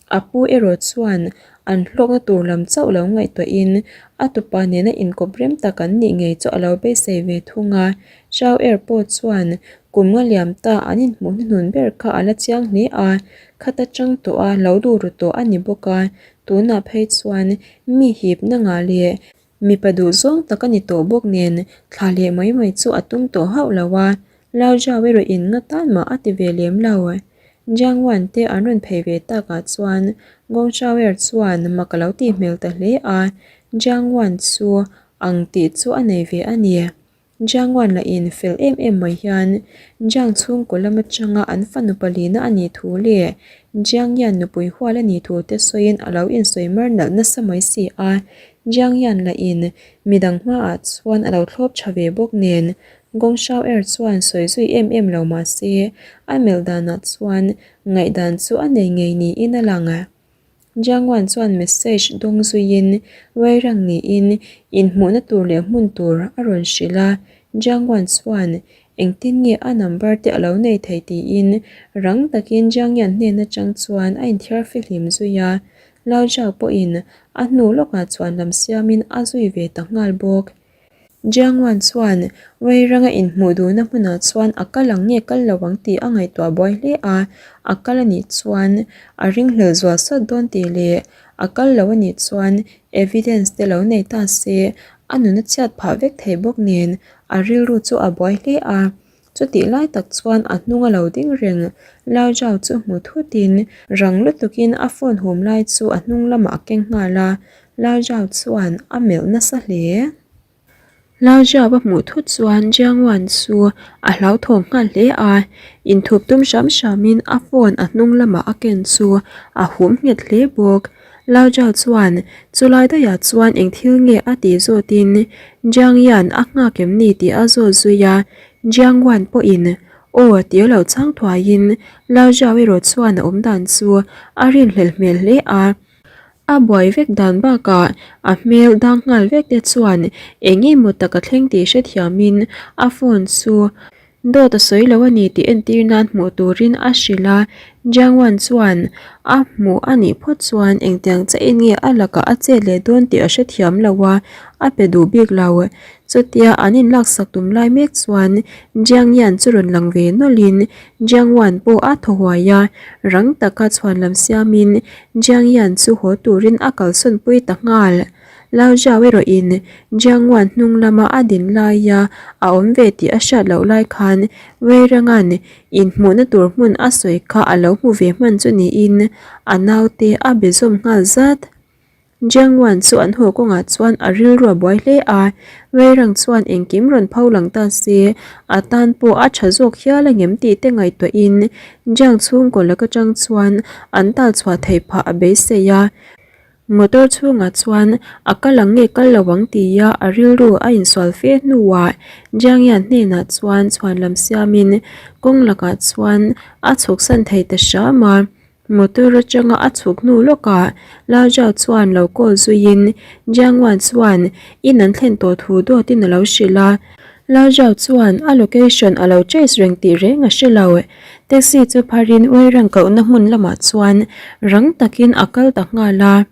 A pu erawh chuan an hlawkna tur lam chauh lo ngaihtuahin a tupa nena inkawp rem tak an nih ngei chu a lo beisei ve thung a. Chau Er pawh chuan kum nga liam ta an inhmuh hnuhnun ber kha a la chiang hle a, khata chang tawh a lo duh ru tawh a ni bawk a, tunah phei chuan mi hipna ngah leh Mipa duhzawng tak a ni tawh bawk nen thla leh mai mai chu a tum tawh hauh lo a, Lao Zhao erawh in nga tan mah a ti ve lem lo. Jiang Wan te an rawn phei ve takah chuan Gong Xiaoer chuan mak a lo tih hmel ta hle a, Jiang Wan chu ang tih chu a nei ve a ni. Jiang Wan lahin fel em em mai hian Jiang chhungkaw lam atanga an fanu palina a nih thu leh Jiang Yan nupui hual a nih thu te sawiin a lo insawi mar nalh nasa mai si a. Jiang Yan lahin midang hmaah chuan a lo thlawp tha ve bawk nen Gong Shao Er chuan sawi zui em em lo mah se a melh danah chuan ngaihdan chu a nei ngei niin a lang. Jiang Wan chuan message dawng zuiin Weirang niin inhmuhna tur leh hmun tur a rawn hrilh a, Jiang Wan chuan engtin nge a number te a lo nei thei tiin rang takin Jiang Yan hnen atang chuan a inthiar fihlim zui a, Lao Zhao pawhin a hnu lawkah chuan lam siamin a zui ve ta nghal bawk. Jiang Wan chuan Weiranga inhmuh duhna hmunah chuan a kal ang nge kal lo ang tih a ngaihtuah buai hle a, a kal a nih chuan a ringhlel zual sawt dawn tih leh a kal lo a nih chuan evidence te lo nei ta se a nun a chhiat phah vek thei bawk nen a rilru chu a buai hle a. Chutih lai tak chuan a hnung a lo ding reng Lao Zhao chu hmu thutin rang lutukin a phone hum lai chu a hnung lamah a keng nghal a, Lao Zhao chuan a melh nasa hle. Lao Zhao a hmuh thut chuan Jiang Wan chu a hlauthawng nghal hle a, inthup tum hram hramin a phone a hnung lamah a ken chu a hum nghet hle bawk. Lao Zhao chuan chulai daihah chuan eng thil nge a tih zawtin Jiang Yan a nghak em ni tih a zawt zui a, Jiang Wan pawhin aw tih a lo chhang thuaiin Lao Zhao erawh chuan a awm dan chu a rinhlelh hmel hle a. A buai vek dan bakah a hmel dang nghal vek te chuan eng emaw tak a thleng tih hrethiamin a phone chu Dawt a sawi lo a ni tih entir nan hmuh turin a hrilh a, Jiang Wan chuan a hmuh a nih phawt chuan engtiang chiahin nge a lakah a chet leh dawn tih a hrethiam lo a, a pe duh bik lo. Chutia an inlaksak tum lai mek chuan Jiang Yan chu rawn lang ve nawlhin Jiang Wan pawh a thaw huai a, rang taka chhuan lam siamin Jiang Yan chu haw turin a kalsawn pui ta nghal. Lao Zhao erawhin Jiang Wan hnung lama a din laia a awm ve tih a hriat loh lai khan Wei Ranga'n inhmuhna tur hmun a sawi kha a lo hmu ve hman chu niin a naute a be zawm nghal zat. Jiang Wan chu an haw kawngah chuan a rilru a buai hle a, Wei Rang chuan engkim rawn pho lang ta se a tan pawh a tha zawk hial angem tih te ngaihtuahin Jiang chhungkaw lak atang chuan an tal chhuah theih phah a beisei a. Motor chhungah chuan a kal ang nge kal lo ang tia a rilru a insual fe hnuah Jiang Yan hnenah chuan chhuan lam siamin kawng lakah chuan a chhuksan thei ta hram a. Motor atanga a chhuk hnu lawkah Lao Zhao chuan lo call zuiin Jiang Wan chuan in an thlen tawh thu dawtin a lo hrilh a. Lao Zhao chuan a location a lo trace reng tih reng a hre lo. Taxi chu pharin Weirang kohna hmun lamah chuan rang takin a kal ta nghal a.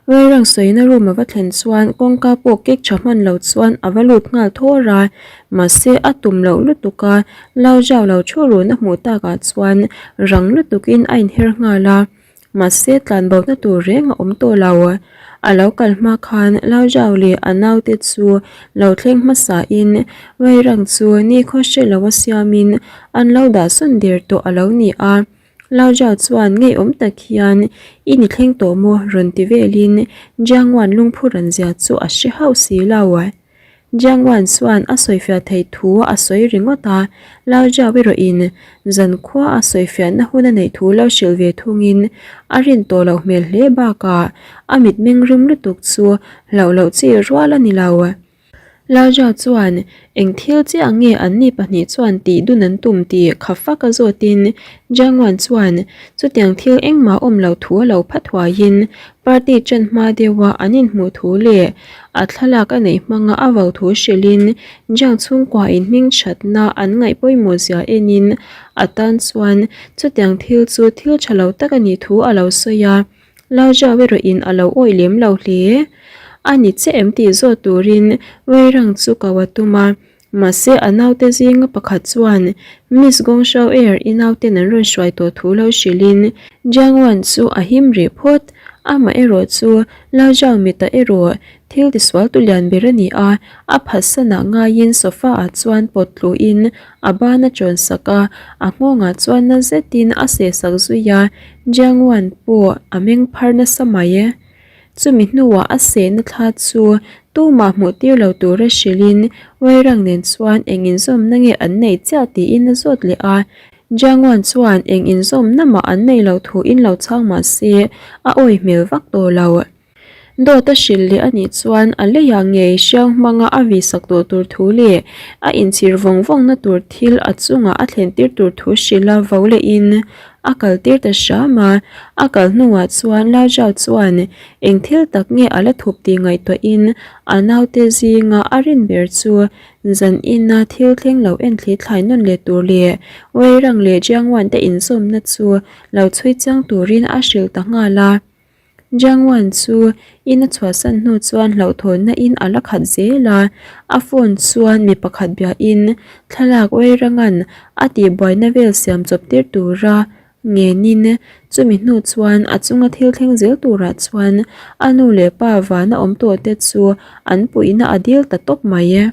Weirang sawina room a va thlen chuan kawngka pawh kek tha hman lo chuan a va lut nghal thawr a, mahse a tum loh lutuk a, Lao Zhao lo thu run a hmuh takah chuan rang lutukin a inher nghal a. Mahse tlanbohna tur reng a awm tawh lo. A lo kal hma khan Lao Zhao leh a naute chu lo thleng hmasain Weirang chu nikhaw hre lo a siamin an lo dah sawn der tawh a lo ni a. Lao Zhao chuan ngeiawm tak hian i ni thleng tawh maw rawn ti velin Jiang Wan lungphu ran zia chu a hre hauh si lo. Jiang Wan chuan a sawifiah theih thu a sawi ringawt a, Lao Zhao erawhin zankhua a sawifiahna hun a neih thu lo hrilh ve thungin a rin tawh loh hmel hle bakah a mitmeng rim lutuk chu hlauh loh chi rual a ni lo. Lao Zhao chuan eng thil chiah nge anni pahnih chuan tih dun an tum tih kha fak a zawtin Jiang Wan chuan chutiang thil engmah awm loh thu a lo phat huaiin Party ṭan hma deuha an inhmuh thu leh a thlalak a neih hmanga a vo thu hrilhin Jiang chhungkua inhming ṭhatna an ngaih pawimawh zia enin a tan chuan chutiang thil chu thil ṭha lo tak a nih thu a lo sawi a, Lao Zhao erawhin a lo awih lem lo hle. A ni che em tih zawt turin Wei Rang chu ko a tum a, Mahse a naute zinga pakhat chuan Miss Gong Shao Er i nauten an rawn hruai tawh thu lo hrilhin Jiang Wan chu a him rih phawt. Amah erawh chu Lao Zhao mitah erawh thil tisual tu lian ber a ni a, a phatsanah ngaiin sofa ah chuan pawt tluhin a ban a chawn sak a, a nghawngah chuan na zetin a seh sak zui a, Jiang Wan pawh a meng phar nasa mai. Chumi hnuah a sehna thla chu tumah hmuh tir lo tura hrilhin Weirang nen chuan eng inzawmna nge an neih chiah tiin a zawt leh a. Jiangwan chuan eng inzawmna mah an nei lo thuin lo chhang mah se a awi hmel vak tawh lo. Dawt a hrilh leh a nih chuan a leiah ngei hriang hmanga a vih sak tawh tur thu leh a inchhir vawng vawngna tur thil a chungah a thlen tir tur thu hrilh a vo lehin A kal tir ta hram a, a kal hnuah chuan Lao Zhao chuan eng thil tak nge a la thup tih ngaihtuahin a naute zinga a rin ber chu zan ina thil thleng lo en thli thlai nawn leh tur leh Wei Rang leh Jiang Wan te inzawmna chu lo chhui chiang turin a hrilh ta nghal a. Jiang Wan chu in a chhuahsan hnu chuan hlauhthawnna in a la khat zel a, a phone chuan mi pakhat biahin thlalak Weirangan a tihbuaina vel siam chawp tir tura ngenin chumi hnu chuan a chunga thil thleng zel turah chuan a nu leh pa vana awm tawh te chu an puihna a dil ta tawp mai.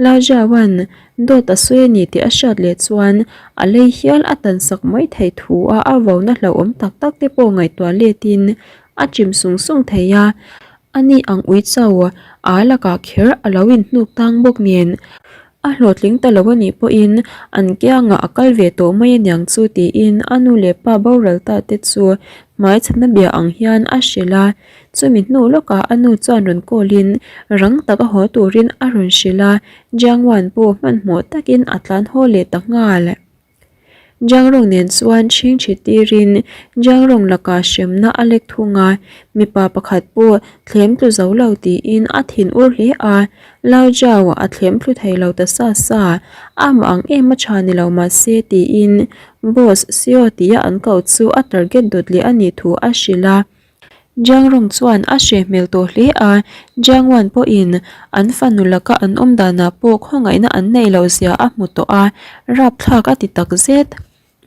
Lajawan dawt a sawi a ni tih a hriat leh chuan a lei hial a tan sak mai theih thu a a vona hlauhawm tak tak te pawh ngaihtuah letin a chim sung sung thei a, ani ang ui cho a lakah kher a lo inhnuk tang bawk nen a hlawhtling ta lo a nih pawhin an kiangah a kal ve tawh mai aniang chu tiin a nu leh pa boral ta te chu hmaichhana bia ang hian a hrilh a. Chumi hnu lawkah a nu chuan rawn call in rang taka haw turin a rawn hrilh a, Jiang Wan pawh hmanhmawh takin a tlan haw leh ta nghal. Jiang Rong nen chuan chhing chhi tirin Jiang Rong lakah hremna a lek thung a, mipa pakhat pawh thlem tlu zo lo tiin a thin ur hle a, Lao Jiao a thlem thlu thei lo ta sa sa, amah ang em a tha ni lo mahse tiin Boss Seo tia an koh chu a target dawt leh a nih thu a hrilh a. Jiang Rong chuan a hre hmel tawh hle a, Jiang Wan pawhin an fanu laka an awm danah pawh khawngaihna an neih loh zia a hmu tawh a, rapthlak a ti tak zet.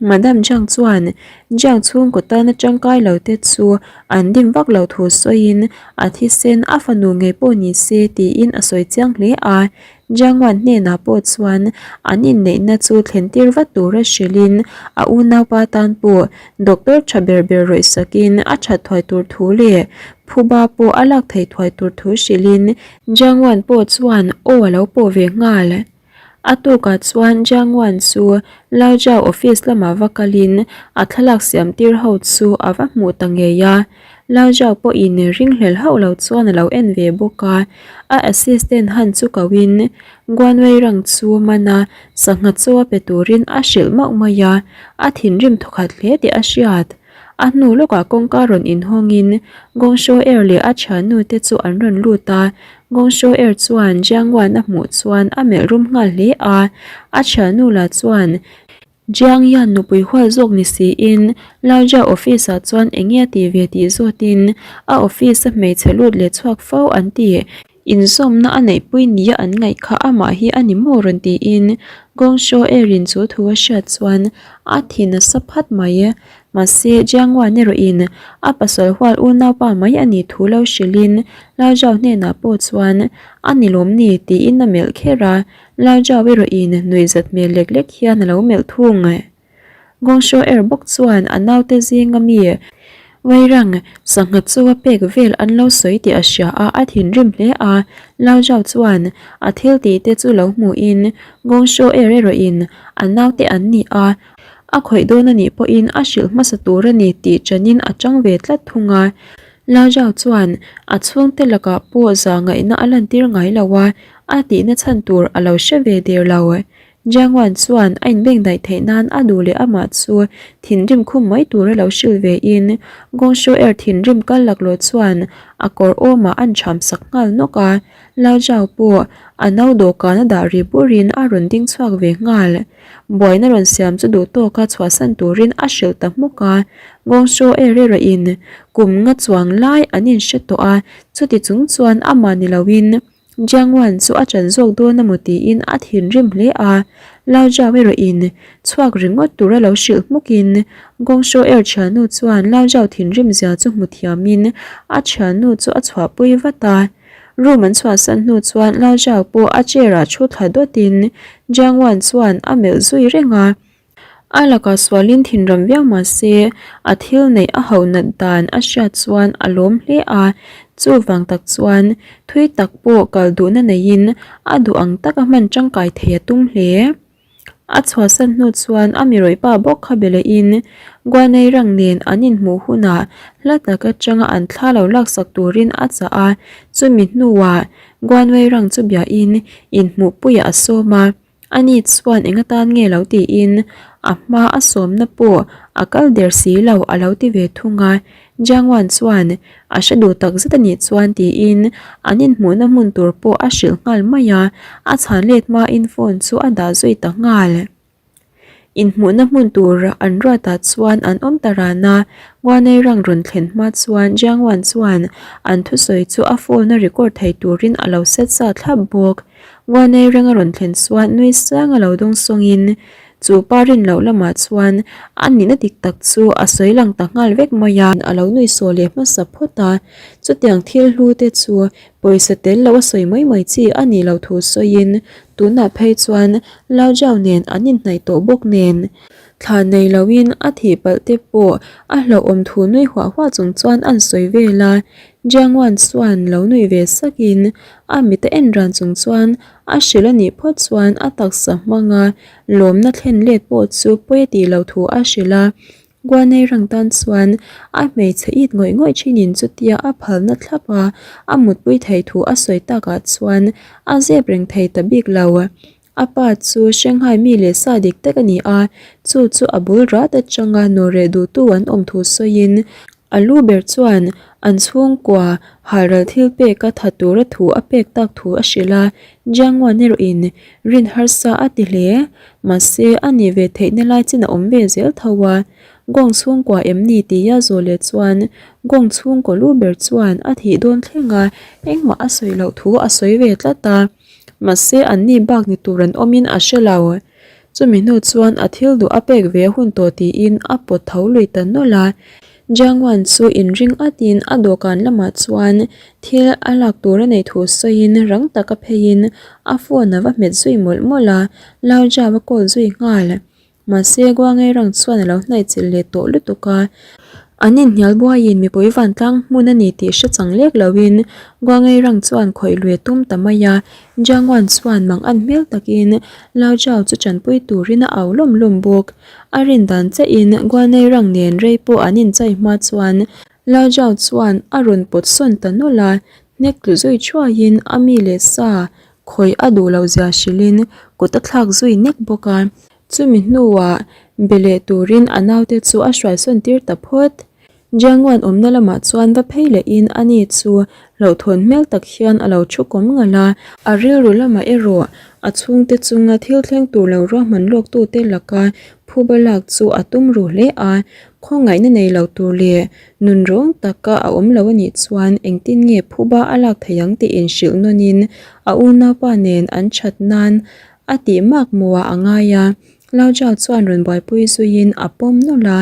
Madam Jiang chuan Jiang chhungkaw tana tangkai lo te chu an dim vak lo thu sawiin a thisen a fanu ngei pawh ni se tiin a sawi chiang hle a, Jiang Wan hnenah pawh chuan an inneihna chu thlen tir vat tura hrilhin a unaupa tan pawh Doctor tha ber ber rawih sakin a that thuai tur thu leh phuba pawh a lak thei thuai tur thu hrilhin Jiang Wan pawh chuan aw a lo pawh ve nghal. A tukah chuan Jiang Wan chu Lao Jiao office lamah va kalin a thlalak siam tir ho chu a va hmuh ta ngei a. Lao Jiao pawhin ringhlel hauh lo chuan a lo en ve bawk a, a assistant han chu kohin Guan Weirang chu man a, sangha chaw a pe turin a hrilh mauh mai a, a thinrim thawkhat hle tih a hriat. A hnu lawkah kawngka rawn inhawngin Gongshaw Air leh a thiannu te chu an rawn lut a, Gongshaw Air chuan Jiang Wan a hmuh chuan a melh rum nghal hle a, a thiannu lah chuan Jiang Yan nupui hual zawk ni siin Laija office ah chuan eng nge a tih ve tih zawtin a office a hmeichhe lut leh chhuak fo an ti. Inzawmna a neihpui nia an ngaih kha amah hi a ni maw rawn tiin Gong Shuo Erin chu thu a hriat chuan a thi nasa phat mai. Mahse Jiang Wan erawhin a pasal hual unaupa mai a nih thu lo hrilhin Lao Zhao hnenah pawh chuan a ni lawm ni tiin a melh kher a. Lao Zhao erawhin nuihzat hmel lek lek hian a lo melh thung. Gong Shuo Er bawk chuan a naute zinga mi Weirang sangha chu a pek vel an lo sawi tih a hria a, a thinrim hle a. Lao Zhao chuan a thil tih te chu lo hmuhin Gong Shuo Er erawhin a naute an ni a, a khawih dawn a nih pawhin a hrilh hmasa tur a ni tih chanin a chang ve tlat thung a. Lao Zhao chuan a chhungte lakah pawh zah ngaihna a lantir ngai lo a, A tihna chhan tur a lo hre ve der lo. Jiang Wan chuan a inbengdaih theih nan a duh leh amah chu thinrim khum mai tur a lo hrilh ve in Gong Shuo Er thinrim kal laklawh chuan a kawr awmah an cham sak nghal nawk a, Lao Zhao pawh a no dawhkan a dah ri burin a rawn ding chhuak ve nghal. Buaina rawn siam chu duh tawka chhuahsan turin a hrilh ta hmuk a, Gong Shuo Er erawhin kum nga chuang lai an inhre tawh a, chuti chung chuan amah ni loin Jiang Wan chu a chan zawk dawn emaw tiin a thinrim hle a, Lao Jiao erawhin chhuak ringawt tura lo hrilh hmukin Gong Shuo Er thiannu chuan Lao Jiao thinrim zia chu hmu thiamin a thiannu chu a chhuahpui vat a. Room an chhuahsan hnu chuan Lao Jiao pawh a chair ah thu thla dawtin Jiang Wan chuan a melh zui reng a. A lakah sualin thinram viau mah se, a thil neih a hauh nat dan a hriat chuan a lawm hle a, chuvang tak chuan thui tak pawh kal duhna neiin a duh ang taka hman tangkai thei a tum hle. A chhuahsan hnu chuan a mirawih pa bawk kha be lehin Guanei rang nen an inhmuh hunah hla tak atanga an thla lo laksak turin a chah a, chumi hnuah Guanei rang chu biain inhmuhpuiah a sawm a. Ani chuan eng atan nge lo tiin a hma a sawmna pawh a kal der si lo a lo ti ve thung a. Jiang Wan chuan a hre duh tak zet a nih chuan tiin an inhmuhna hmun tur pawh a hrilh nghal mai a, a chhan let hmain phone chu a dah zui ta nghal. Inhmuhna hmun tur an ruatah chuan an awm ta ran a, Nguanei rang rawn thlen hma chuan Jiang Wan chuan an thusawi chu a phone a record thei turin a lo set sa thlap bawk. Nguanei reng a rawn thlen chuan nui sang a lo dawng sawngin chu pa rin loh lamah chuan a nihna dik tak chu a sawi lang ta nghal vek mai a. A lo nui saw leh hmasa phawt a, chutiang thil hlu te chu Pawisa tel lo a sawi mai mai chi a nih loh thu sawiin tunah phei chuan Lao Jiao nen an inhnaih tawh bawk nen thla nei loin a thih palh te pawh a hlauhawm thu nui huah huah chung chuan an sawi vel a. Jiang Wan chuan lo nui ve sakin a mit a en ran chung chuan a hrilh a nih phawt chuan a taksa hmanga lawmna thlen let pawh chu pawi a tih loh thu a hrilh a. Guanei rang tan chuan a hmeichhe it ngawih ngawih thinin chutia a phalna thlap a, a mutpui thei thu a sawi takah chuan a zep reng thei ta bik lo. A pa chu Shanghai mi leh sa dik tak a ni a, chu chu a bul rat atanga nawhreh duhtu an awm thu sawiin a lu ber chuan an chhungkua halral thil peka tha tura thu a pek tak thu a hrilh a, Jiang Wan erawhin Rin harsa a ti hle. Mahse, a nih ve theihna lai chin a awm ve zel tho a. Gong chhungkua em ni tia zawh leh chuan Gong chhungkaw lu ber chuan a thih dawn thleng a, engmah a sawi loh thu a sawi ve tlat a. Mahse, an ni bak ni tur an awmin a hre lo. Chumi hnu chuan a thil duh a pek ve hun tawh tiin a pawt tho lui ta nawlh a. Jiangwan chu inring atin a dawhkan lamah chuan thil a lak tur a neih thu sawiin rang taka pheiin a phone a va hmet zui mawlh mawlh a, Lao Jiao a call zui nghal. Mahse Guangei rang chuan a lo hnaih chilh leh tawh lutuk a, an inhnial buaiin mipui vantlang hmun a ni tih hre chang lek loin Guangei rang chuan khawih lui a tum ta mai a, Jiangwan chuan mang an hmel takin Lao Jiao chu tanpui turin a au lawm lawm bawk. A rin dan chiahin Guanei rang nen rei pawh an inchai hma chuan Lao Jiao chuan a rawn pawt sawn ta nawlh a, hnek tlu zui thuaiin a mi leh sa khawih a duh loh zia hrilhin kut a thlak zui nek bawk a. Chumi hnuah be leh turin a naute chu a hruai sawn tir ta phawt. Jiangwan awmna lamah chuan va phei lehin ani chu hlauhthawn hmel tak hian a lo thu kawm ngalh a. A rilru lamah erawh a chhungte chunga thil thleng tur lo ruahman lawktute laka phuba lak chu a tum ru hle a, khawngaihna nei lo tur leh nun rawng taka a awm lo anih chuan engtin nge phuba a lak theih ang tih inhrilh nawnin a unaupa nen an that nan a tih mak mawah a ngai a. Lao Zhao chuan rawn buaipui zuiin a pawm nawlh a,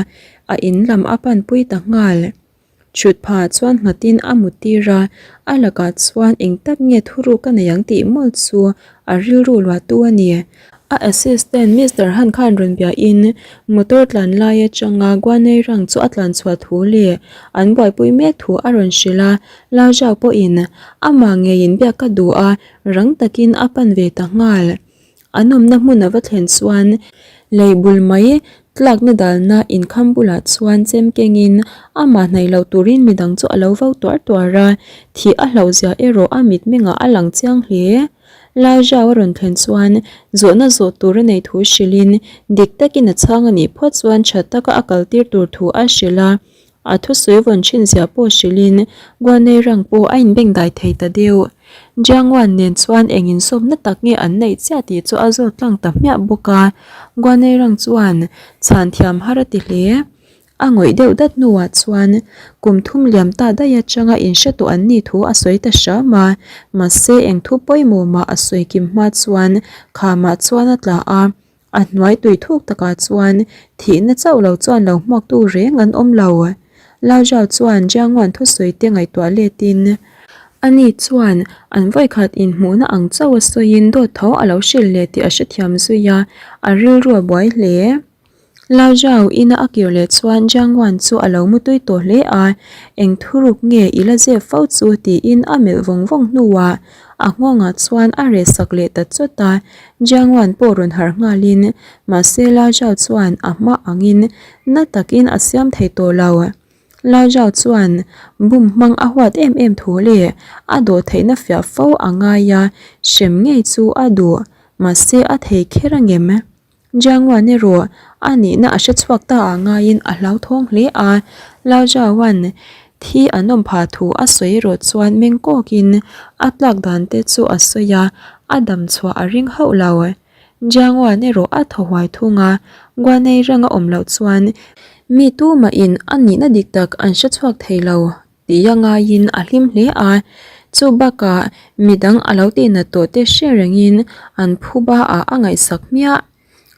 a in lam a panpui ta nghal. Thut phah chuan nghatin a mut tir a, a lakah chuan eng tak nge thuruk a nei ang tih mawlh chu a rilru luahtu a ni. A assistant Mister Han khan rawn biahin motor tlan lai atanga Guanei rang chu a tlan chhuah thu leh an buaipui mek thu a rawn hrilh a, Lao Zhao pawhin amah ngeiin biak ka duh a, rang takin a pan ve ta nghal. An awmna hmun a va thlen chuan lei bul mai tlakna dalna inkham bulah chuan chem kengin amah hnaih loh turin midang chu a lo vo tuar tuar a, thih a hlauhzia erawh a mitmengah a lang chiang hle. Lao Zhao a rawn thlen chuan zawhna zawh tur a neih thu hrilhin dik takin a chhang a nih phawt chuan tha taka a kaltir tur thu a hrilh a. A thusawi vawn thin zia pawh hrilhin Guanei rang pawh a inbengdai thei ta deuh. Jiang Wan nen chuan eng insawmna tak nge an neih chiah tih chu a zawt tlang ta hmiah bawk a. Guanei rang chuan chhan thiam har a ti hle. A ngawih deuh dat hnuah chuan kum thum liam ta daih atanga inhre tawh an nih thu a sawi ta hram a. Mahse eng thu pawimawh mah a sawi kim hma chuan khamah chuan a tla a. A hnuai tui thuk takah chuan thihna chauh lo chuan lo hmuaktu reng an awm lo. Lao Zhao chuan Jiangwan thusawi te ngaihtuah letin ani chuan an vawikhat inhmuhna ang chauh a sawiin dawt tho a lo hrilh leh tih a hrethiam zui a, a rilru a buai hle. Lao Zhao ina a kir leh chuan Jiangwan chu a lo mutui tawh hle a, eng thuruk nge i la zep fo chu tiin a melh vawng vawng hnuah a nghawngah chuan a reh sak leh ta chawt a. Jiangwan pawh rawn harh nghalin mahse Lao Zhao chuan a hma angin na takin a siam thei tawh lo. Lao Zhao chuan bum hmang a huat em em thu leh a dawh theihna fiah fo a ngai a, hrem ngei chu a duh, mahse a thei kher a ngem. Jiangwan erawh a nihna a hre chhuak ta ah ngaiin a hlauthawng hle a, Lao Zhaoan thi an awm phah thu a sawi erawh chuan meng kawkin a tlak dan te chu a sawi a, a dam chhuah a ring hauh lo. Jiang-Wan erawh a thaw huai thung a, Guanei rang a awm loh chuan mi tumahin a nihna dik tak an hre chhuak thei lo tih a ngaiin a hlim hle a. Chu bakah midang a lo tihnat tawh te hre rengin an phuba ah a ngaihsak hmiah.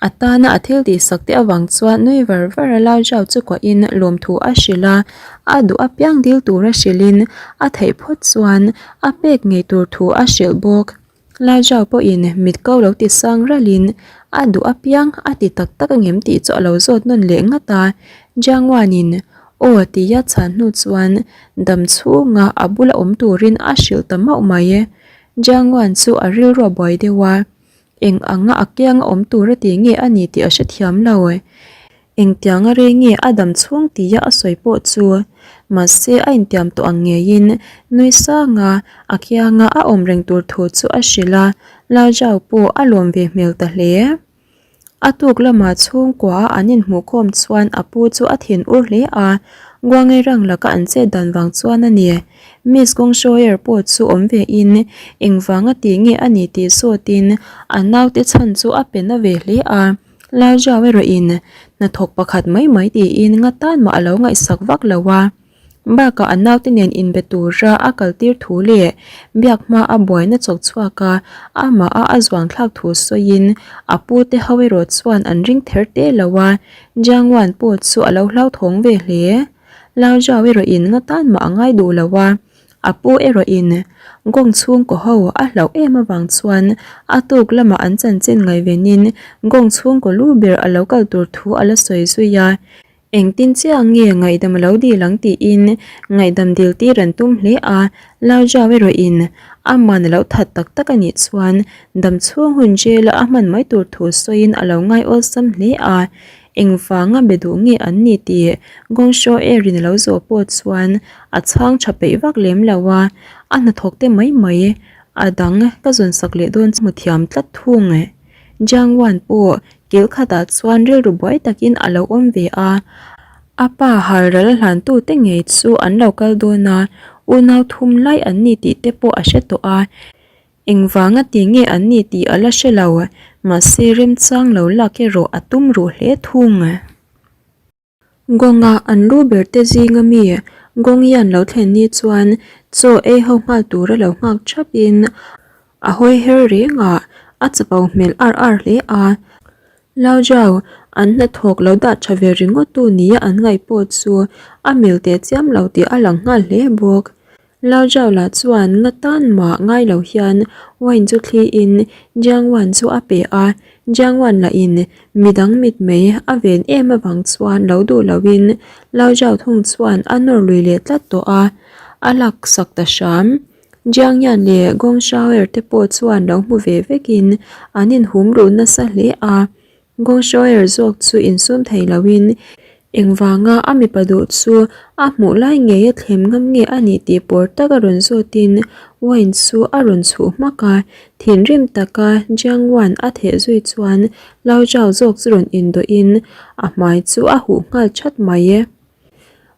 A tana a thil tihsak te avang chuan nui var var a Lao Zhao chu kuahin lawmthu a hrilh a, a duh apiang dil tura hrilhin a theih phawt chuan a pek ngei tur thu a hrilh bawk. Lao Zhao pawhin mit ko lo ti sang ralhin a duh apiang a ti tak tak angem tih chu a lo zawt nawn leh ngat a, Jiang Wan-in aw tia chhan hnu chuan dam chhunga a bula awm turin a hrilh ta mauh mai. Jiang Wan chu a rilru a buai deuh a. Eng anga a kianga awm tur a ti nge a ni tih a hrethiam lo. Engtianga rei nge a dam chhung tia a sawi pawh chu. Mahse a intiam tawh ang ngeiin nui sanga a kianga a awm reng tur thu chu a hrilh a, Lao Zhao pawh a lawm ve hmel ta hle. A tuk lamah chhungkua a an inhmuhkhawm chuan a pu chu a thin ur hle a, Guangei rang laka an chet dan vang chuan a ni. Miss Gongshawyer pawh chu awm ve in engvanga tih nge a ni tih zawt in a naute chhan chu a pe na ve hle a, Lao Zhao erawh in hnathawk pakhat mai mai tiin nga tan mah a lo ngaihsak vak lo a. Bakah a naute nen inbe tura a kal tir thu leh biak hma a buaina chawk chhuak a, amah a a zuang thlak thu sawiin a pu te ho erawh chuan an ring ther te lo a, Jiang Wan pawh chu a lo hlauthawng ve hle. Lao Zhao erawh in nga tan mah a ngai duh lo a, a pu erawh in Gong chhungkaw ho a hlauh em avang chuan a tuk lamah an chanchin ngaihven in Gong chhungkaw lu ber a lo kal tur thu a la sawi zui a, engtin chiah nge ngaihdam a lo dil ang tiin ngaihdam dil tir an tum hle a, Lao Zhao erawh in aman a lo that tak tak a nih chuan dam chhung hun jail a a hman mai tur thu sawiin a lo ngai awlsam hle a. Engvanga be duh nge an ni tih Gongshaw Air-in a lo zawh pawh chuan a chhang tha peih vak lem lo a, a hnathawk te mai mai a dang ka zawn sak leh dawn chu hmu thiam tlat thung. Jiang Wan pawh kil khatah chuan rilru buai takin a lo awm ve a, a pa halral a hlantute ngei chu an lo kal dawn a, unau thum lai an ni tih te pawh a hre tawh a. Engvanga ti nge an ni tih a la hre lo, mahse remchang lo lak erawh a tum ruh hle thung. Gawnga an lu ber te zinga mi Gawng hian lo thlen ni chuan chaw ei ho nghal tura lo nghak thap in a hawi her reng a, a chapo hmel ar ar hle a. Lao Zhao, an hnathawk lo dah tha ve ringawt tu nia an ngaih pawh chu a mil teh chiam lo tih a lang nghal hle bawk. Lao Zhao lah chuan nga tan mah ngai lo hian wine chu thli in Jiang Wan chu a pe a, Jiang Wan lah in midang mitmei a ven em avang chuan lo duh lo in Lao Zhao thung chuan a nawr lui leh tlat tawh a, a lak sak ta hram. Jiang Yan leh Gong Shaoer te pawh chuan lo hmu ve vek in an inhum ruh nasa hle a. Gongshoer zawk chu insum thei loin engvanga a mipa duh chu a hmuh lai ngei a thlem ngam nge a nih tih pawr taka rawn zawtin wine chu a rawn chhuh hmak a, thinrim taka Jiang Wan a theh zui chuan Lao Zhao zawk chu rawn indawhin a hmai chu a huh nghal chat mai.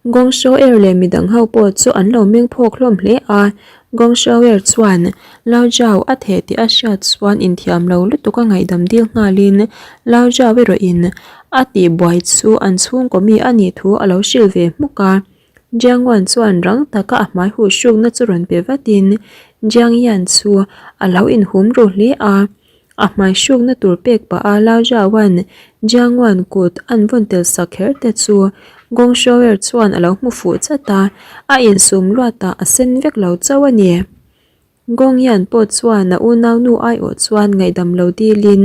Gong Shower leh midang ho pawh chu an lo meng phawk hlawm hle a, Gong Shower chuan Lao Zhao a theh tih a hriat chuan inthiam lo lutuk a ngaihdam dil nghalin Lao Zhao erawh in a tihbuai chu an chhungkaw mi a nih thu a lo hrilh ve hmuk a. Jiang Wan chuan rang taka a hmai huh hrukna chu rawn pe vatin Jiang Yan chu a lo inhum ru hle a. A hmai hrukna tur pek pah a Lao Zhaoan Jiang Wan kut an vawn tel sak kher te chu Gong Shouer chuan a lo hmu fuh chat a, a insum luat ah a sen vek lo chauh a ni. Gong Yan pawh chuan a unaunu aiawh chuan ngaihdam lo dilin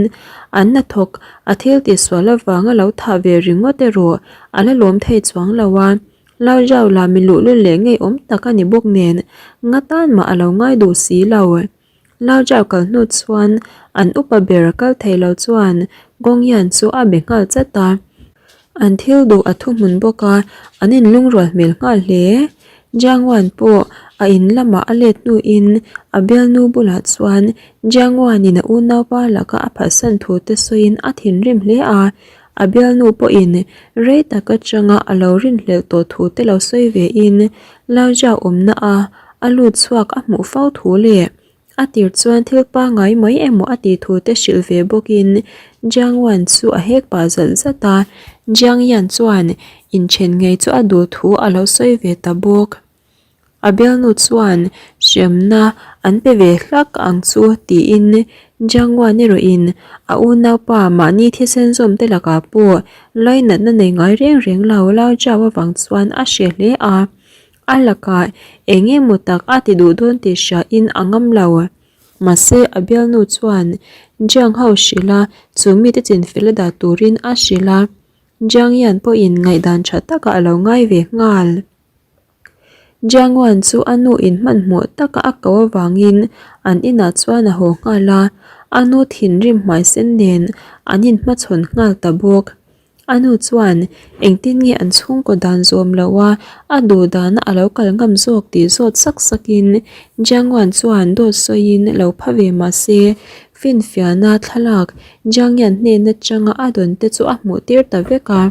an hnathawk a thil tihsual avanga lo thah ve ringawt erawh a la lawm thei chuang lo a, Lao Zhao lah mi luhlul leh ngeiawm tak a ni bawk nen nga tan mah a lo ngai duh si lo. Lao Zhao kal hnu chuan an upa ber kal thei lo chuan Gong Yan chu a be nghal chat a. An thil duh a thuhmun bawk a, an inlungrual hmel nghal hle. Jiang Wan pawh a in lamah a let hnuin a bialnu bulah chuan Jiang Wan-in a unaupa laka a phatsan thu te sawiin a thinrim hle a. A bialnu pawhin rei tak atanga a lo rinhlelh tawh thu te lo sawi vein Lao Zhao awmna a a lut chhuak a hmuh fo thu leh. A tir chuan thil pangngai mai emaw a tih thu te hrilh ve bawkin Jiang Wan chu a hek pah zalh zat a, Jiang Yan chuan inthen ngei chu a duh thu a lo sawi ve ta bawk. A bialnu chuan hremna an pe ve hlak ang chu tiin Jiang Wan erawhin a unaupa mahni thisen zawm te lakah pawh lainatna nei ngai reng reng lo Lao Zhao avang chuan a hre hle a. A lakah eng emaw tak a ti duh dawn tih hriain a ngam lo. Mahse, a bialnu chuan Jiang ho hrilh a, chu mite chinfel a dah turin a hrilh a. Jiang Yan pawhin ngaihdan tha takah a lo ngai ve nghal. Jiang Wan chu a nu in hmanhmawh taka a ko avangin an inah chuan a haw nghal a, a nu thinrim hmaisen nen an inhmachhawn nghal ta bawk. A nu chuan engtin nge an chhungkaw dan zawm loh a, a duh dana a lo kal ngam zawk tih zawt sak sakin Jiang Wan chuan dawt sawiin lo pha ve mah se, finfiahna thlalak Jiang Yan hnen atanga a dawn te chu a hmuh tir ta vek a.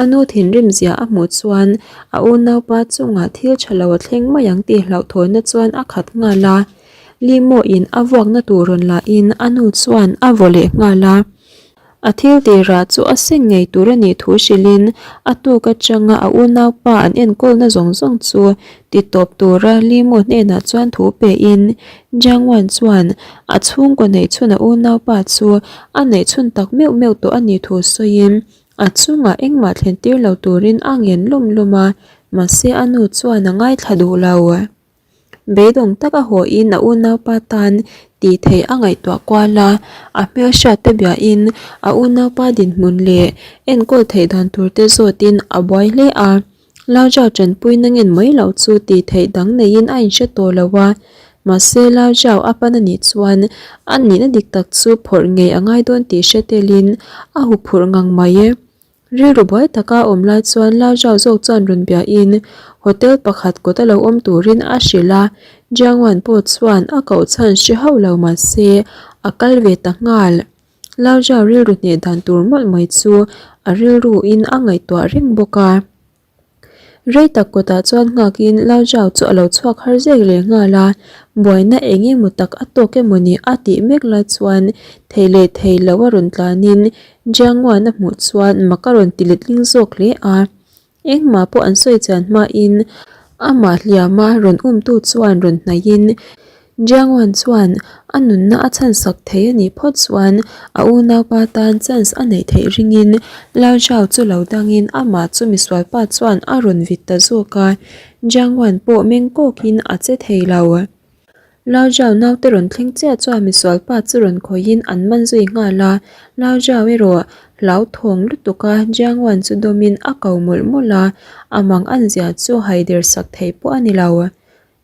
A nu thinrim zia a hmuh chuan a unaupa chungah thil tha lo a thleng mai ang tih hlauhthawnna chuan a khat nghal a. Li Mo in a vuakna tur rawn lahin a nu chuan a vaw leh nghal a. A thil tirah chu a seng ngei tur a nih thu hrilhin a tuk atanga a unaupa an enkawlna zawng zawng chu ti tawp tura Li Mo hnenah chuan thu pein Jiang Wan chuan a chhungkaw neihchhun a unaupa chu a neihchhun tak meuh meuh tawh a nih thu sawiin a chungah engmah thlen tir lo turin a ngen lawm lawm a, mahse a nu chuan a ngaithla duh lo. Beidawng tak a hawiin a unaupa tan tih theih a ngaihtuah kual a, a hmelhriat te biahin a unaupa dinhmun leh enkawl theih dan tur te zawtin a buai hle a. Lao Zhao tanpuina ngen mai loh chu tih theih dang neiin a inhre tawh lo a, mahse Lao Zhao a pan a nih chuan a nihna dik tak chu phawrh ngei a ngai dawn tih hre telin a huphurh ngang mai e. Rilru buai taka a awm lai chuan Lao Zhao zawk chuan rawn biahin hotel pakhat kawt a lo awm turin a hrilh a, Jiang Wan pawh chuan a koh chhan hre hauh lo mahse a kal ve ta nghal. Lao Zhao rilru hneh dan tur mawlh mai chu a rilruin a ngaihtuah reng bawk a. Rei tak kawtah chuan nghakin Lao Zhao chu a lo chhuak har zek leh nghal a, buaina eng emaw tak a tawk emaw ni a tih mek lai chuan thei leh thei lo a rawn tlanin Jiang Wan a hmuh chuan mak a rawn ti letling zawk hle a. Engmah pawh an sawi chian hmain amah hliama rawn umtu chuan rawn hnaihin Jiang Wan chuan a nunna a chhansak thei a nih phawt chuan a unaupa tan chance a neih theih ringin Lao Zhao chu lo dangin amah chu misualpa chuan a rawn vit ta zawk a, Jiang Wan pawh meng kawkin a che thei lo. Lao Zhao naute rawn thleng chiah chuan misualpa chu rawn khawihin an man zui nghal a, Lao Zhao erawh hlauthawng lutuk a Jiang Wan chu dawmin a ko mawlh mawlh a, a mang an zia chu haider sak thei pawh a ni lo.